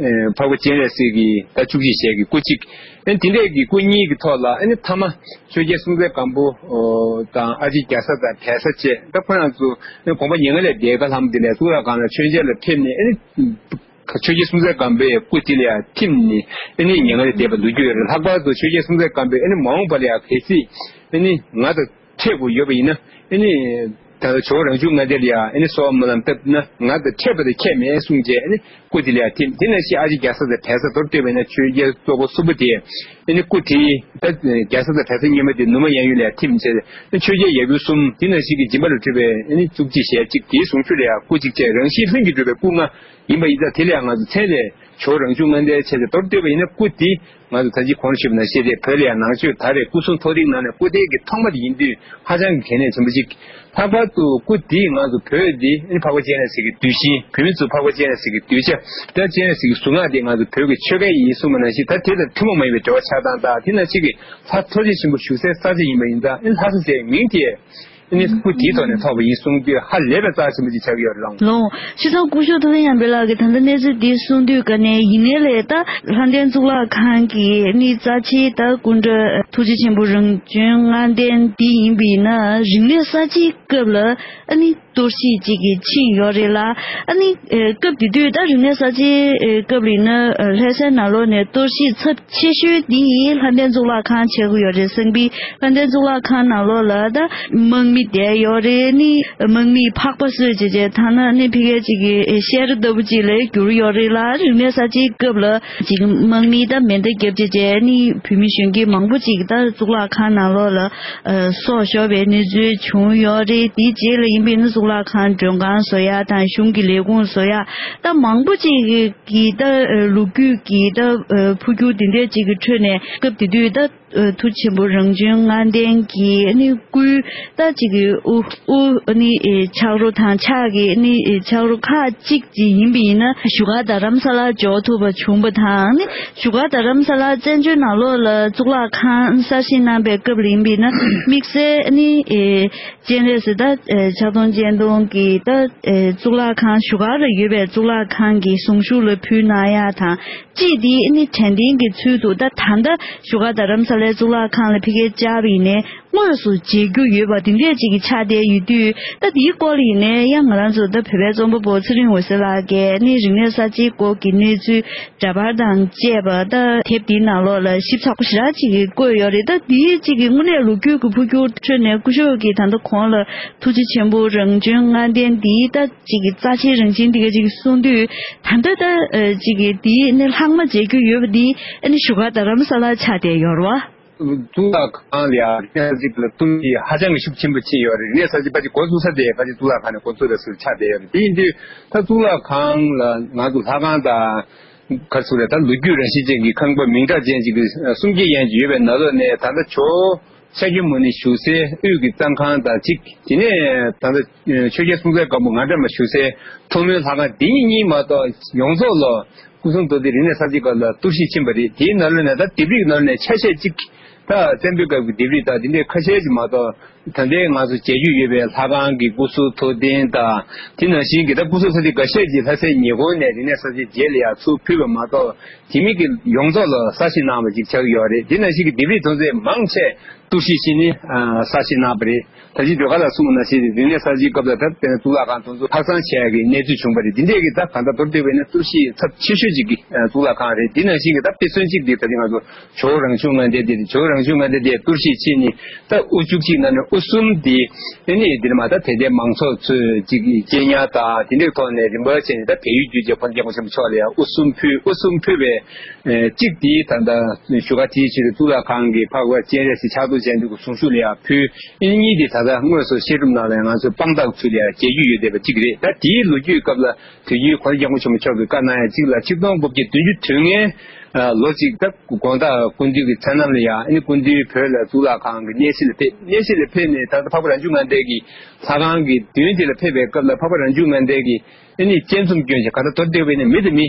འཕགས་པ་སྤྱན་རས་གཟིགས་ཀྱི་ད་བཅུ་གཅིག་ཞལ་གྱི་སྐུ་གཅིག་ཨ་ནི་དེ་འདྲས་ཀྱི་སྐུ་གཉིས་ཀྱི་ཐོག་ལ་ཨ་ནི་ཐ་མ་ཆོས་རྒྱལ་སྲོང་བཙན་སྒམ་པོ་དང་ཨ་ལྕེ་རྒྱ་བཟའ་དང་བལ་བཟའ་བཅས་ད་ཁོ་རང་ཚོ་ཨ་ནི་དགོངས་པ་མྱ་ངན་ལས་འདས་སྐབས་ལྷ་མོ་དེ་ལས་གཙུག་ལག་ཁང་ལ་མཆོད་མཇལ་ལ་ཕེབས་ནས་ཨ་ནི། ཆོས་རྒྱལ་སྲོང་བཙན་སྒམ་པོའི་སྐུ་དེ་ལ་ཡང་ཐིམ་ནས་ཨ་ནི་མྱ་ངན་ལས་འདས་པ་ལོ་རྒྱུས་ཡོད་རེད། ལྷག་པར་དུ་ཆོས་རྒྱལ་སྲོང་བཙན་སྒམ་པོས་ཨ་ནི་མ་འོངས་པ་ལ་ཡང་གལ་སྲིད་ཨ་ནི་ང་དང་འཕྲད་དགོས་ཡོད་པ་ཡིན་ན་ཨ་ནི་ད་ལྟ་ཇོ་བོ་རང་བྱུང་ལྔ་ལྡན་ལ་ཡང་ཨ་ནི་གསོལ་བ་སྨོན་ལམ་བཏབ་ན་ང་དང་འཕྲད་པ་དང་ཁྱད་མེད་གསུངས་རྗེས་ཨ་ནི་སྐུ་དེ་ལ་ཡང་ཐིམ། དེ་ནང་བཞིན་ཨ་ལྕེ་རྒྱ་བཟའ་དང་བལ་བཟའ་མདོར་བསྡུས་པ་ཡིན་ན་ཆོས་རྒྱལ་གཙོ་བོ་གསུམ་པོ་དེ་ཨ་ནི་སྐུ་དེ་ད་རྒྱ་བཟའ་དང་བལ་བཟའ་གཉིས་པོ་དེ་ནུ་མ་གཡས་གཡོན་ལ་ཡང་ཐིམ་བྱས་ཨ་ནི་ཆོས་རྒྱལ་ཡབ་ཡུམ་གསུམ་དེ་ནང་བཞིན་གྱི་སྦྱིན་པ་ལ་གྲུབ་པའི་ཨ་ནི་བཅུ་གཅིག་ཞལ་གཅིག་དེའི་གཟུངས་གཞུག་ལ་ཡང་སྐུ་གཅིག་བཅས་རང་བཞིན་ལྷུན་གྱིས་གྲུབ་པའི་སྐུ་ལྔ། ཡིན་པ་ཡིན་ཙང་དེ་ལ་ཡང་ང་ཚོ་མཚན་ལས་ཇོ་བོ་རང་བྱུང་ལྔ་ལྡན་བྱས་ཏེ་མདོར་བསྡུས་པ་ཡིན་ན་སྐུ་འདི་ང་ཚོ་ད་ཅི་གོང་ཞུས་པ་ནང་བཞིན་རེད། བོད་ལ་ཡང་ནང་ཆོས་ད་རེས་སྐུ་གསུང་ཐུགས་རྟེན་ནང་ནས་སྐུ་རྟེན་གྱི་ཐོག་མ་དེ་ཡིན་དུས་ཧ་ཅང་གི་གལ་གནད་ཆེན་པོ་ཅིག་ལྷག་པར་དུ་སྐུ་འདིས་ང་ཚོ་བོད་འདི་ཨ་ནི་འཕགས་པ་སྤྱན་རས་གཟིགས་ཀྱི་གདུལ་ཞིང་བོད་མི་ཚོ་འཕགས་པ་སྤྱན་རས་གཟིགས་ཀྱི་གདུལ་བྱ་ད་སྤྱན་རས་གཟིགས་ཀྱི་གཟུངས་སྔགས་འདི་ང་ཚོ་བོད་ཀྱི་ཆོལ་ཁ་ཡིན་གསུངས་པ་ནང་བཞིན་ད་དེ་དང་ཐུན་མོང་མ་ཡིན་པའི་འབྲེལ་བ་ཆགས་སྟངས་དང་དེ་ནང་བཞིན་གྱི་ལྷ་ཐུགས་རྗེ་ཆེན་པོ་བཞུགས་སའི་ས་ཆ་ཡིན་པ་ཡིན་ཙང་ཨ་ནི་ལྷ་ས་ཟེར་མིང་དེ། ཨ་ནི་སྐུ་དེའི་ཐོག་ནས་ཐོབ་པ་ཡིན་གསུང་དུས་ཧ་ལས་པའི་རྩ་ཆེན་པོ་ཅིག་ཆགས་ཀྱི་ཡོད་རེད་ལགས། ལགས། བྱས་ཙང་སྐུ་ཞབས་ཐུབ་བསྟན་ཡར་འཕེལ་ལགས་ཀྱིས་ད་ལྟ་གནས་ཚུལ་འདི་གསུང་དུས་ཀ་ནས་ཡིན་ནའི་ལས་ད་ལྷ་ལྡན་གཙུག་ལག་ཁང་གི་ཨ་ནི་རྩ་ཆེའི་ད་སྐུ་འདྲ་ཐུགས་རྗེ་ཆེན་པོ་རང་བྱོན་ལྔ་ལྡན་འདི་ཡིན་པ་ཡིན་ན་རིག་གནས་གསར་བརྗེའི་སྐབས་ལ་ཨ་ནི་གཏོར་བཤིག་ཅིག་གིས་ཕྱིན་ཡོད་རེད་ལ། ཨ་ནི་ཨེ་སྐབས་དེ་དུས་ད་རིག་གནས་གསར་བརྗེའི་ཨེ་སྐབས་ལ་ཡིན་ན་ཨེ་ལྷ་སའི་ནང་ལོགས་ནས་གཏོར་བཤིག་ཚབས་ཆེ་ཤོས་འདི་ལྷ་ལྡན་གཙུག་ལག་ཁང་ཆགས་ཀྱི་ཡོད་རེད། གསང་ཕི་ལྷ་ལྡན་གཙུག་ལག་ཁང་ནང་ལོགས་ལ་ད་དམག་མི་བསྡད་ཡོད་རེད། ནི་དམག་མིས་ཕག་པ་གསོད་བྱས་བྱས་ཐ་ན་ནི་ཕ་གིའི་ཅིག་གི་ཨེ་བཤས་ར་ལྟ་བུ་ཅིག་ལ་གྱུར་ཡོད་རེད་ལ། རིག་གནས་གསར་བརྗེའི་སྐབས་ལ་ཅིག་དམག་མིས་ད་མེ་མདའ་བརྒྱབ་བྱས་བྱས་ནི་བོད་མི་གཞོན་སྐྱེས་མང་པོ་ཅིག་ད་གཙུག་ལག་ཁང་ནང་ལོགས་ལ་ཨ་སྲོག་ཤོར་བའི་གནས་ཚུལ་བྱུང་ཡོད་རེད། དེའི་རྗེས་ལ་ཡིན་པས་ན་གཙུག་ལག་ཁང་མགྲོན་ཁང་བཟོ་ཡ་དང་གཞུང་གི་ལས་ཁུངས་བཟོ་ཡ་ད་མང་པོ་ཅིག་གི་ད་ལོ་རྒྱུས་ཀྱི་ད་འཕོ་འགྱུར་འདི་འདྲ་ཅིག་གི་ཁྲོད་ནས་སྐབས་དེ་དུས་ད་ཐུགས་ཆེན་པོ་རང་བྱོན་ལྔ་ལྡན་གྱི་ནི་སྐུའི་ད་ཅིག་གི་དབུ་དབུ་ནི་ཆག་རོ་དང་ཕྱག་གི་ནི་ཆག་རོ་ཁག་ཅིག་ཅིག་ཡིན་པ་ཡིན་ན་བཞུགས་སྒར་རྡ་རམ་ས་ལར་འབྱོར་ཐུབ་པ་བྱུང་བ་དང་ནི་བཞུགས་སྒར་རྡ་རམ་ས་ལ་བཙན་བྱོལ་ནང་ལོགས་ལ་གཙུག་ལག་ཁང་གསར་བཞེངས་གནང་པའི་སྐབས་ལ་ཡིན་པ་ཡིན་ན་དམིགས་བསལ་ནི་ཨེ་སྤྱན་རས་གཟིགས་ད་ཨེ་ཕྱག་སྟོང་སྤྱན་སྟོང་གི་ད་ཨེ་གཙུག་ལག་ཁང་བཞུགས་སྒར་ལ་ཡོད་པའི་གཙུག་ལག་ཁང་གི་གཟུངས་གཞུག་ལ་ཕུལ་གནང་ཡ་དང་ཅིག་དེ་ནི་དྲན་རྟེན་གྱི་ཚུལ་དུ་ད་ད་ལྟ་བཞུགས་སྒར་རྡ་རམ་ས་ལའི་གཙུག་ལག་ཁང་ལ་ཕ་གིར་བཅར་བ་ཡིན་ནའི་དངོས་སུ་མཇལ་རྒྱུ་ཡོད་པ་དེ་འདྲས་ཅིག་གི་ཆགས་བསྡད་ཡོད་དུས། ད་དེའི་སྐོར་ལ་ཡིན་ནའི་ཡང་ང་རང་ཚོ་ད་བོད་པའི་རྩོམ་པ་པོ་ཚེ་རིང་འོད་ཟེར་ལགས་ཀྱིས་ནི་རིག་གནས་གསར་བརྗེའི་སྐོར་གྱི་གནས་ཚུལ་འདྲ་པར་དང་བཅས་པ་ད་དེབ་དེའི་ནང་ལོགས་ལ་ཞིབ་ཚགས་པོ་ཞེ་དྲག་ཅིག་གི་བཀོད་ཡོད་རེད། ད་དེའི་ཅིག་གི་དངོས་གནས་ལོ་རྒྱུས་ཀྱི་འཕོ་འགྱུར་ཁྲོད་ནས་སྐུ་ཞབས་ཀྱིས་ད་ལྟ་གོང་ལ་ཐུགས་རྗེ་ཆེན་པོ་རང་བྱོན་ལྔ་ལྡན་འདིའི་ད་ཅིག་གི་རྩ་ཆེའི་རང་བཞིན་འདི་ག་ཅིག་གསུང་དུས་ད་ལྟ་ད་ཅིག་གི་དེའི་ནི་ལྷག་མ་མཇལ་རྒྱུ་ཡོད་པ་འདི་ཨ་ནི་བཞུགས་སྒར་རྡ་རམ་ས་ལར་ཆགས་བསྡད་ཡོད་རེད་བ། གཙུག་ལག་ཁང་ལ་ཡང་རིག་གནས་གཅིག་ལ་གཏོར་བཤིག་ཧ་ཅང་གི་ཤུགས་ཆེན་པོ་ཕྱིན་ཡོད་རེད། རིག་གནས་གསར་བརྗེ་ཕལ་ཆེར་འགོ་བཙུགས་ས་དེ་ཕལ་ཆེར་གཙུག་ལག་ཁང་ནས་འགོ་བཙུགས་པའི་ཚུལ་ཆགས་བསྡད་ཡོད་རེད། དེ་ཡིན་དུས་ད་གཙུག་ལག་ཁང་ལ་ང་ཚོ་ལྷ་ཁང་དང་ག་རེ་ཟེར་རེད། ད་ལོ་རྒྱུས་རང་བཞིན་ཅན་གྱི་ཁང་པ་མིང་གྲགས་ཅན་ཅིག་གི་གསུང་སྐད་ཡན་ཅིག་ཡོད་པའི་ནང་ལོགས་ནས་ད་ལྟ་ཇོ་བོ་ཤཱཀྱ་མུ་ནེ་བཞུགས་སའི་དབུས་ཀྱི་གཙང་ཁང་དང་གཅིག་དེ་ནས་ད་ལྟ་ཆོས་རྒྱལ་སྲོང་བཙན་སྒམ་པོ་ང་འདྲ་མ་བཞུགས་སའི་ཐོག་མའི་ལྷ་ཁང་འདི་གཉིས་གཉིས་མ་གཏོགས་ཡོངས་རྫོགས་ལ། སྐུ་གསུང་ཐུགས་རྟེན་རིག་གནས་གསར་བརྗེའི་སྐབས་ལ་གཏོར་བཤིག་ཕྱིན་པ་རེད། དེའི་ནང་ལོགས་ནས་ད་ལྡེབས་རིས་ནང་ལོགས་ནས་ཆ་ཤས་གཅིག་ད་བཙན་པོའི་སྐབས་ཀྱི་ལྡེབས་རིས་དང་དེ་འདྲའི་ཁ་ཤས་ཅིག་མ་གཏོགས་ད་ལྟའི་ང་ཚོ་མཇལ་རྒྱུ་ཡོད་པའི་ལྷ་ཁང་གི་སྐུ་གསུང་ཐུགས་རྟེན་དང་དེ་ནང་བཞིན་གྱི་ད་སྐུ་གསུང་ཐུགས་རྟེན་འགའ་ཤས་ཅིག་ལྷ་སའི་ཉེ་འཁོར་ནས་རིག་གནས་གསར་བརྗེའི་རྗེས་ལ་ཡང་ཚུར་ཕུལ་བ་མ་གཏོགས་དེ་མིན་གྱི་ཡོངས་རྫོགས་ལ་གསར་བཞེངས་གནང་བ་ཅིག་ཆགས་ཀྱི་ཡོད་རེད། དེ་ནང་བཞིན་གྱི་ལྡེབས་རིས་དེ་ཚོ་མང་ཆེ་གཏོར་བཤིག་བྱས་ནས་གསར་བཞེངས་གནང་བ་རེད། ད་ཅི་ཟློས་གར་ལ་གསུངས་པ་ནང་བཞིན་རིག་གནས་གསར་བརྗེའི་སྐབས་ལ་ད་དེ་ནས་གཙུག་ལག་ཁང་དེ་ཚོ་ལྷག་བསམ་བྱེད་ཡག་གི་གནས་ཚུལ་བྱུང་བ་རེད། འདི་འདྲས་ཀྱི་ད་གང་ལྟར་མདོར་བསྡུས་པ་ཡིན་ན་གཏོར་བཤིག་ཚབས་ཆེ་ཤོས་ཅིག་གི་གཙུག་ལག་ཁང་རེད། འདི་ནང་བཞིན་གྱི་ད་དཔེ་མཚོན་གཅིག་འདི་ད་ཅི་ང་ཚོ་ཇོ་བོ་རང་བྱུང་ལྔ་ལྡན་འདི་རེད། ཇོ་བོ་རང་བྱུང་ལྔ་ལྡན་འདི་གཏོར་བཤིག་བྱས་ནས་ད་དབུ་བཅུ་གཅིག་ནང་ནས་དབུ་གསུམ་འདི་ཨེ་ནི་འདིར་མ་ད་དད་ལྡན་མང་ཚོགས་ཚོས་ཅིག་གི་གཅེས་ཉར་དང་དེ་འདྲའི་ཐོག་ནས་རིམ་པ་བྱས་ནས་ད་བལ་ཡུལ་བརྒྱུད་བྱས་༸གོང་ས་༸སྐྱབས་མགོན་ཆེན་པོ་མཆོག་ལ་ཡང་དབུ་གསུམ་ཕུལ། དབུ་གསུམ་ཕུལ་བའི་གཅིག་དེ་ད་ལྟ་བཞུགས་སྒར་དེའི་ཕྱིར་གཙུག་ལག་ཁང་གི་འཕགས་པ་སྤྱན་རས་གཟིགས་ཕྱག་རྡོར་རྒྱན་དུ་གི་གཟུངས་གཞུག་ལ་ཡང་ཕུལ། ཨེ་གཉིས་དེ་ད་ལྟ་དངོས་སུ་བཤད་སྒྲུབ་ནང་ལ་ང་ཚོས་དཔང་རྟགས་ཚུལ་ལ་ཡང་མཇལ་རྒྱུ་ཡོད་བསྡད་པ་གཅིག་རེད། ད་དེའི་ལོ་རྒྱུས་སྐབས་ལ་དུས་རྒྱུན་༸གོང་ས་༸སྐྱབས་མགོན་ཆེན་པོ་མཆོག་གིས་བཀའ་གནང་ཡ་གཅིག་ལ་ཆིག་སྟོང་དགུ་བརྒྱ་བདུན་ཅུ་དོན་ལྔའི་ལོ་གཅིག་ད་དགོང་དག་སྐུ་མདུན་གྱི་མཚན་ལམ་ལ་ཡང་ཨེ་ནི་སྐུ་མདུན་བོད་ལ་གཙུག་ལག་ཁང་གི་གནས་གཞི་ལ་ཕེབས། གནས་གཞི་ལ་ཕེབས་ནས་ད་ལྟ་འཕགས་པ་རང་བྱུང་ལྔ་ལྡན་གྱི་ལྷ་ཁང་གི་མདུན་དེ་ལ་ཕེབས་པའི་སྐབས་ལ་འཕགས་པ་རང་བྱུང་ལྔ་ལྡན་གྱིས་ཨ་ནི་སྤྱན་ཟུམ་བསྐྱོན་བྱས་ག་ད་མདོར་བསྡུས་པ་ཡིན་ན་མི་དང་མི་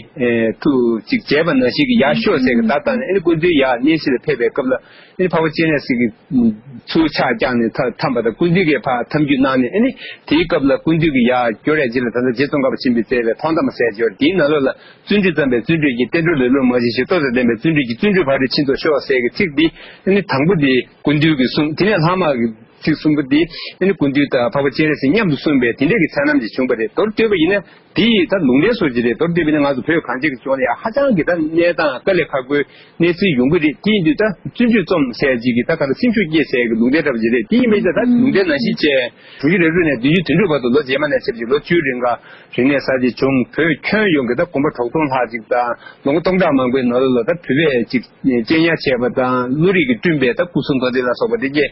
ཐུག་ཅིག་མཇལ་བ་ནང་བཞིན་གྱི་ཡར་ཤོག་ཟེར་གི་བརྡ་བཏང་ནས་ཨ་ནི་སྐུ་མདུན་ཡར་གནས་གཞི་ལ་ཕེབས་པའི་སྐབས་ལ་ཨ་ནི་འཕགས་པ་སྤྱན་རས་གཟིགས་ཀྱིས་ཚུར་ཕྱག་བརྐྱངས་ནས་ཐ་འཐམས་པ་དང་སྐུ་མདུན་གྱིས་ཕར་འཐམ་རྒྱུ་གནང་ནས་ཨ་ནི་དེའི་སྐབས་ལ་སྐུ་མདུན་གྱིས་ཡར་སྐྱོར་ཡ་ཅིག་ལ་ད་ལྟ་རྗེ་ཙོང་ཁ་པ་ཆེན་པོའི་རྩ་བའི་ཐོག་མཐའ་མ་ཟེར་གྱི་ཡོད་རེད། དེའི་ནང་ལོགས་ལ་བརྩོན་འགྲུས་བརྩམས་པས་བརྩོན་འགྲུས་ཀྱིས། བསྟན་འགྲོ་ལེ་ལོར་མ་བྱས་ཤིང་། ལྟོ་དང་ལྡན་པས་བརྩོན་འགྲུས་ཀྱིས། བརྩོན་འགྲུས་ཕ་རོལ་ཕྱིན་མཐར་ཤོག་ཟེར་གྱི་ཚིག་འདི་ཨ་ནི་དང་པོ་འདི་སྐུ་མདུན་གྱིས་གསུངས། དེ་ནས་ལྷག་མ་གི་ཚིག་གསུམ་པོ་འདི་ཨ་ནི་སྐུ་མདུན་དང་འཕགས་པ་སྤྱན་རས་གཟིགས་མཉམ་དུ་གསུངས་པའི་དེ་འདྲས་ཀྱི་མཚན་ལམ་ཅིག་བྱུང་བ་རེད། མདོར་བསྡུས་པ་ཡིན་ན་དེ་ཡིས་ད་ལུང་བསྟན་སོགས་ཀྱི་རེད། མདོར་བསྡུས་པ་ཡིན་ན་ང་ཚོ་བོད་གངས་ཅན་གྱི་ལྗོངས་ལ་ཡང་ཧ་ཅང་གི་ད་གནས་སྟངས་དཀའ་ལས་ཁག་པོའི་གནས་ཚུལ་ཡོང་གི་རེད། དེ་ཡིན་དུས་ད་བརྩོན་འགྲུས་རྩོམ་ཟེར་ཅིག་གི་ད་ག་ད་སེམས་ཤུགས་སྐྱེད་ཟེར་གི་ལུང་བསྟན་འདྲ་པོ་ཅིག་རེད། དེ་ཡིན་པས་ད་ད་ལུང་བསྟན་ནང་བཞིན་བྱས་གྲོང་ཁྱེར་རེ་རེ་ནས་བདུན་ཅུ་དོན་དྲུག་བར་དུ་ལོ་རྗེས་མ་ནས་བྱས་ཅིག་ལོ་བཅུའི་རིང་ག་རིག་གནས་གསར་བརྗེ་བྱུང་། བོད་ཁྱོན་ཡོངས་ཀྱི་ད་དགོན་པ་དྲུག་སྟོང་ལྷག་ཅིག་དང་ལོ་ངོ་སྟོང་ཕྲག་མང་པོའི་ནང་ལོགས་ལ་ད་བོད་པས་ཅིག་གཅེས་ཉར་བྱས་པ་དང་བློ་རིག་གིས་བསྐྲུན་པའི་ད་སྐུ་གསུང་ཐུགས་རྟེན་ལ་སོགས་པ་དེ་གས་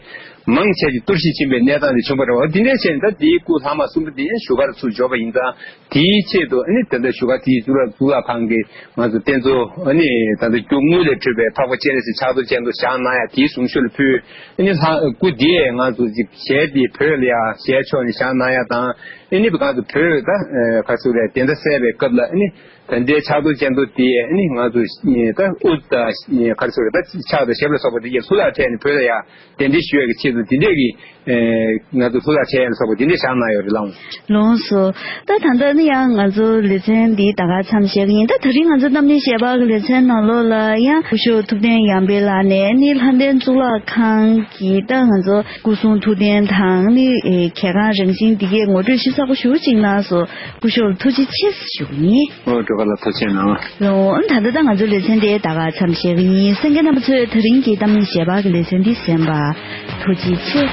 མང་ཆེ་ཅིག་གཏོར་བཤིག་ཕྱིན་པའི་གནས་སྟངས་དེ་བྱུང་བ་རེད་བ། དེ་འདྲའི་ཆེད་ནས་ད་དེའི་སྐུ་ལྷག་མ་གསུམ་པོ་དེ་བཞུགས་སྒར་ཚུར་འབྱོར་བ་ཡིན་ཙང་དེའི་ དེའི་ཆེད་དུ་ཨ་ནི་ད་ལྟ་བཞུགས་སྒར་དེའི་གཙུག་ལག་གཙུག་ལག་ཁང་གི་ང་ཚོ་རྟེན་གཙོ་ཨ་ནི་ད་ལྟ་རྒྱུ་དངུལ་ལས་གྲུབ་པའི་འཕགས་པ་སྤྱན་རས་གཟིགས་ཕྱག་རྡོར་སྤྱན་སྟོབས་བཞེངས་གནང་ཡ་དེའི་གཟུངས་གཞུག་ལ་ཕུལ། ཨ་ནི་ལྷ་སྐུ་དེ་ང་ཚོ་ཅིག་ཞལ་དེ་བོད་ལ་ཡ་ཞལ་ཕྱོགས་ནས་བཞེངས་གནང་ཡ་དང་། ཨ་ནི་ང་ཚོ་བོད་ད་ག་ཚོད་རེད། དེ་འདྲ་གསལ་བའི་སྐབས་ལ་ཨ་ནི་ད་ལྟའི་ཕྱག་རྡོར་སྤྱན་སྟོབས་དེ་ཨ་ནི་ང་ཚོ་ད་དབུ་ད་ག་ཚོད་རེད། ད་ཕྱག་དང་ཞབས་ལ་སོགས་པ་དེ་གའི་ལྷུ་ལག་ཕྲལ་ནས་བོད་ལ་ཡ་གདན་འདྲེན་ཞུ་ཡ་གི་ཆེད་དུ་དེ་འདྲས་ཀྱི་ཨེ་ང་ཚོ་ལྷུ་ལག་ཕྲལ་ཡ་ལ་སོགས་པ་དེ་འདྲས་བཞག་གནང་ཡོད་རེད་ལགས། ལགས་སོ། ད་ད་ལྟ་ནི་ཡང་ང་ཚོ་ལེ་ཚན་འདི་ད་ག་མཚམས་བཞག་གི་ཡིན། ད་ད་རིང་ང་ཚོ་རྣམ་གླིང་ཞལ་འབག་གི་ལེ་ཚན་ནང་ལོགས་ལ་ཡང་སྐུ་ཞབས་ཐུབ་བསྟན་ཡར་འཕེལ་ལགས་ནས་ནི་ལྷ་ལྡན་གཙུག་ལག་ཁང་གི་ད་ང་ཚོ་སྐུ་གསུང་ཐུགས་རྟེན་དང་ནི་ཨེ་གལ་འགངས་རང་བཞིན་འདི་གའི་ངོ་སྤྲོད་ཞིབ་ཚགས་པོ་ཞེ་པོ་ཅིག་གནང་སོང་། སྐུ་ཞབས་ལ་ཐུགས་རྗེ་ཆེ་ཞུ་གི་ཡིན། ཨོ་སྒྲོལ་དཀར་ལགས་ཐུགས་རྗེ་གནང་། ལགས་སོ། ད་ལྟ་ད་ང་ཚོ་ལེ་ཚན་དེ་ད་ག་མཚམས་བཞག་གི་ཡིན། གསན་མཁན་རྣམ་པ་ཚོས་ད་རིང་གི་རྣམ་གླིང་ཞལ་འབག་གི་ལེ་ཚན་འདི་གསན་པར་ཐུགས་རྗེ་ཆེ།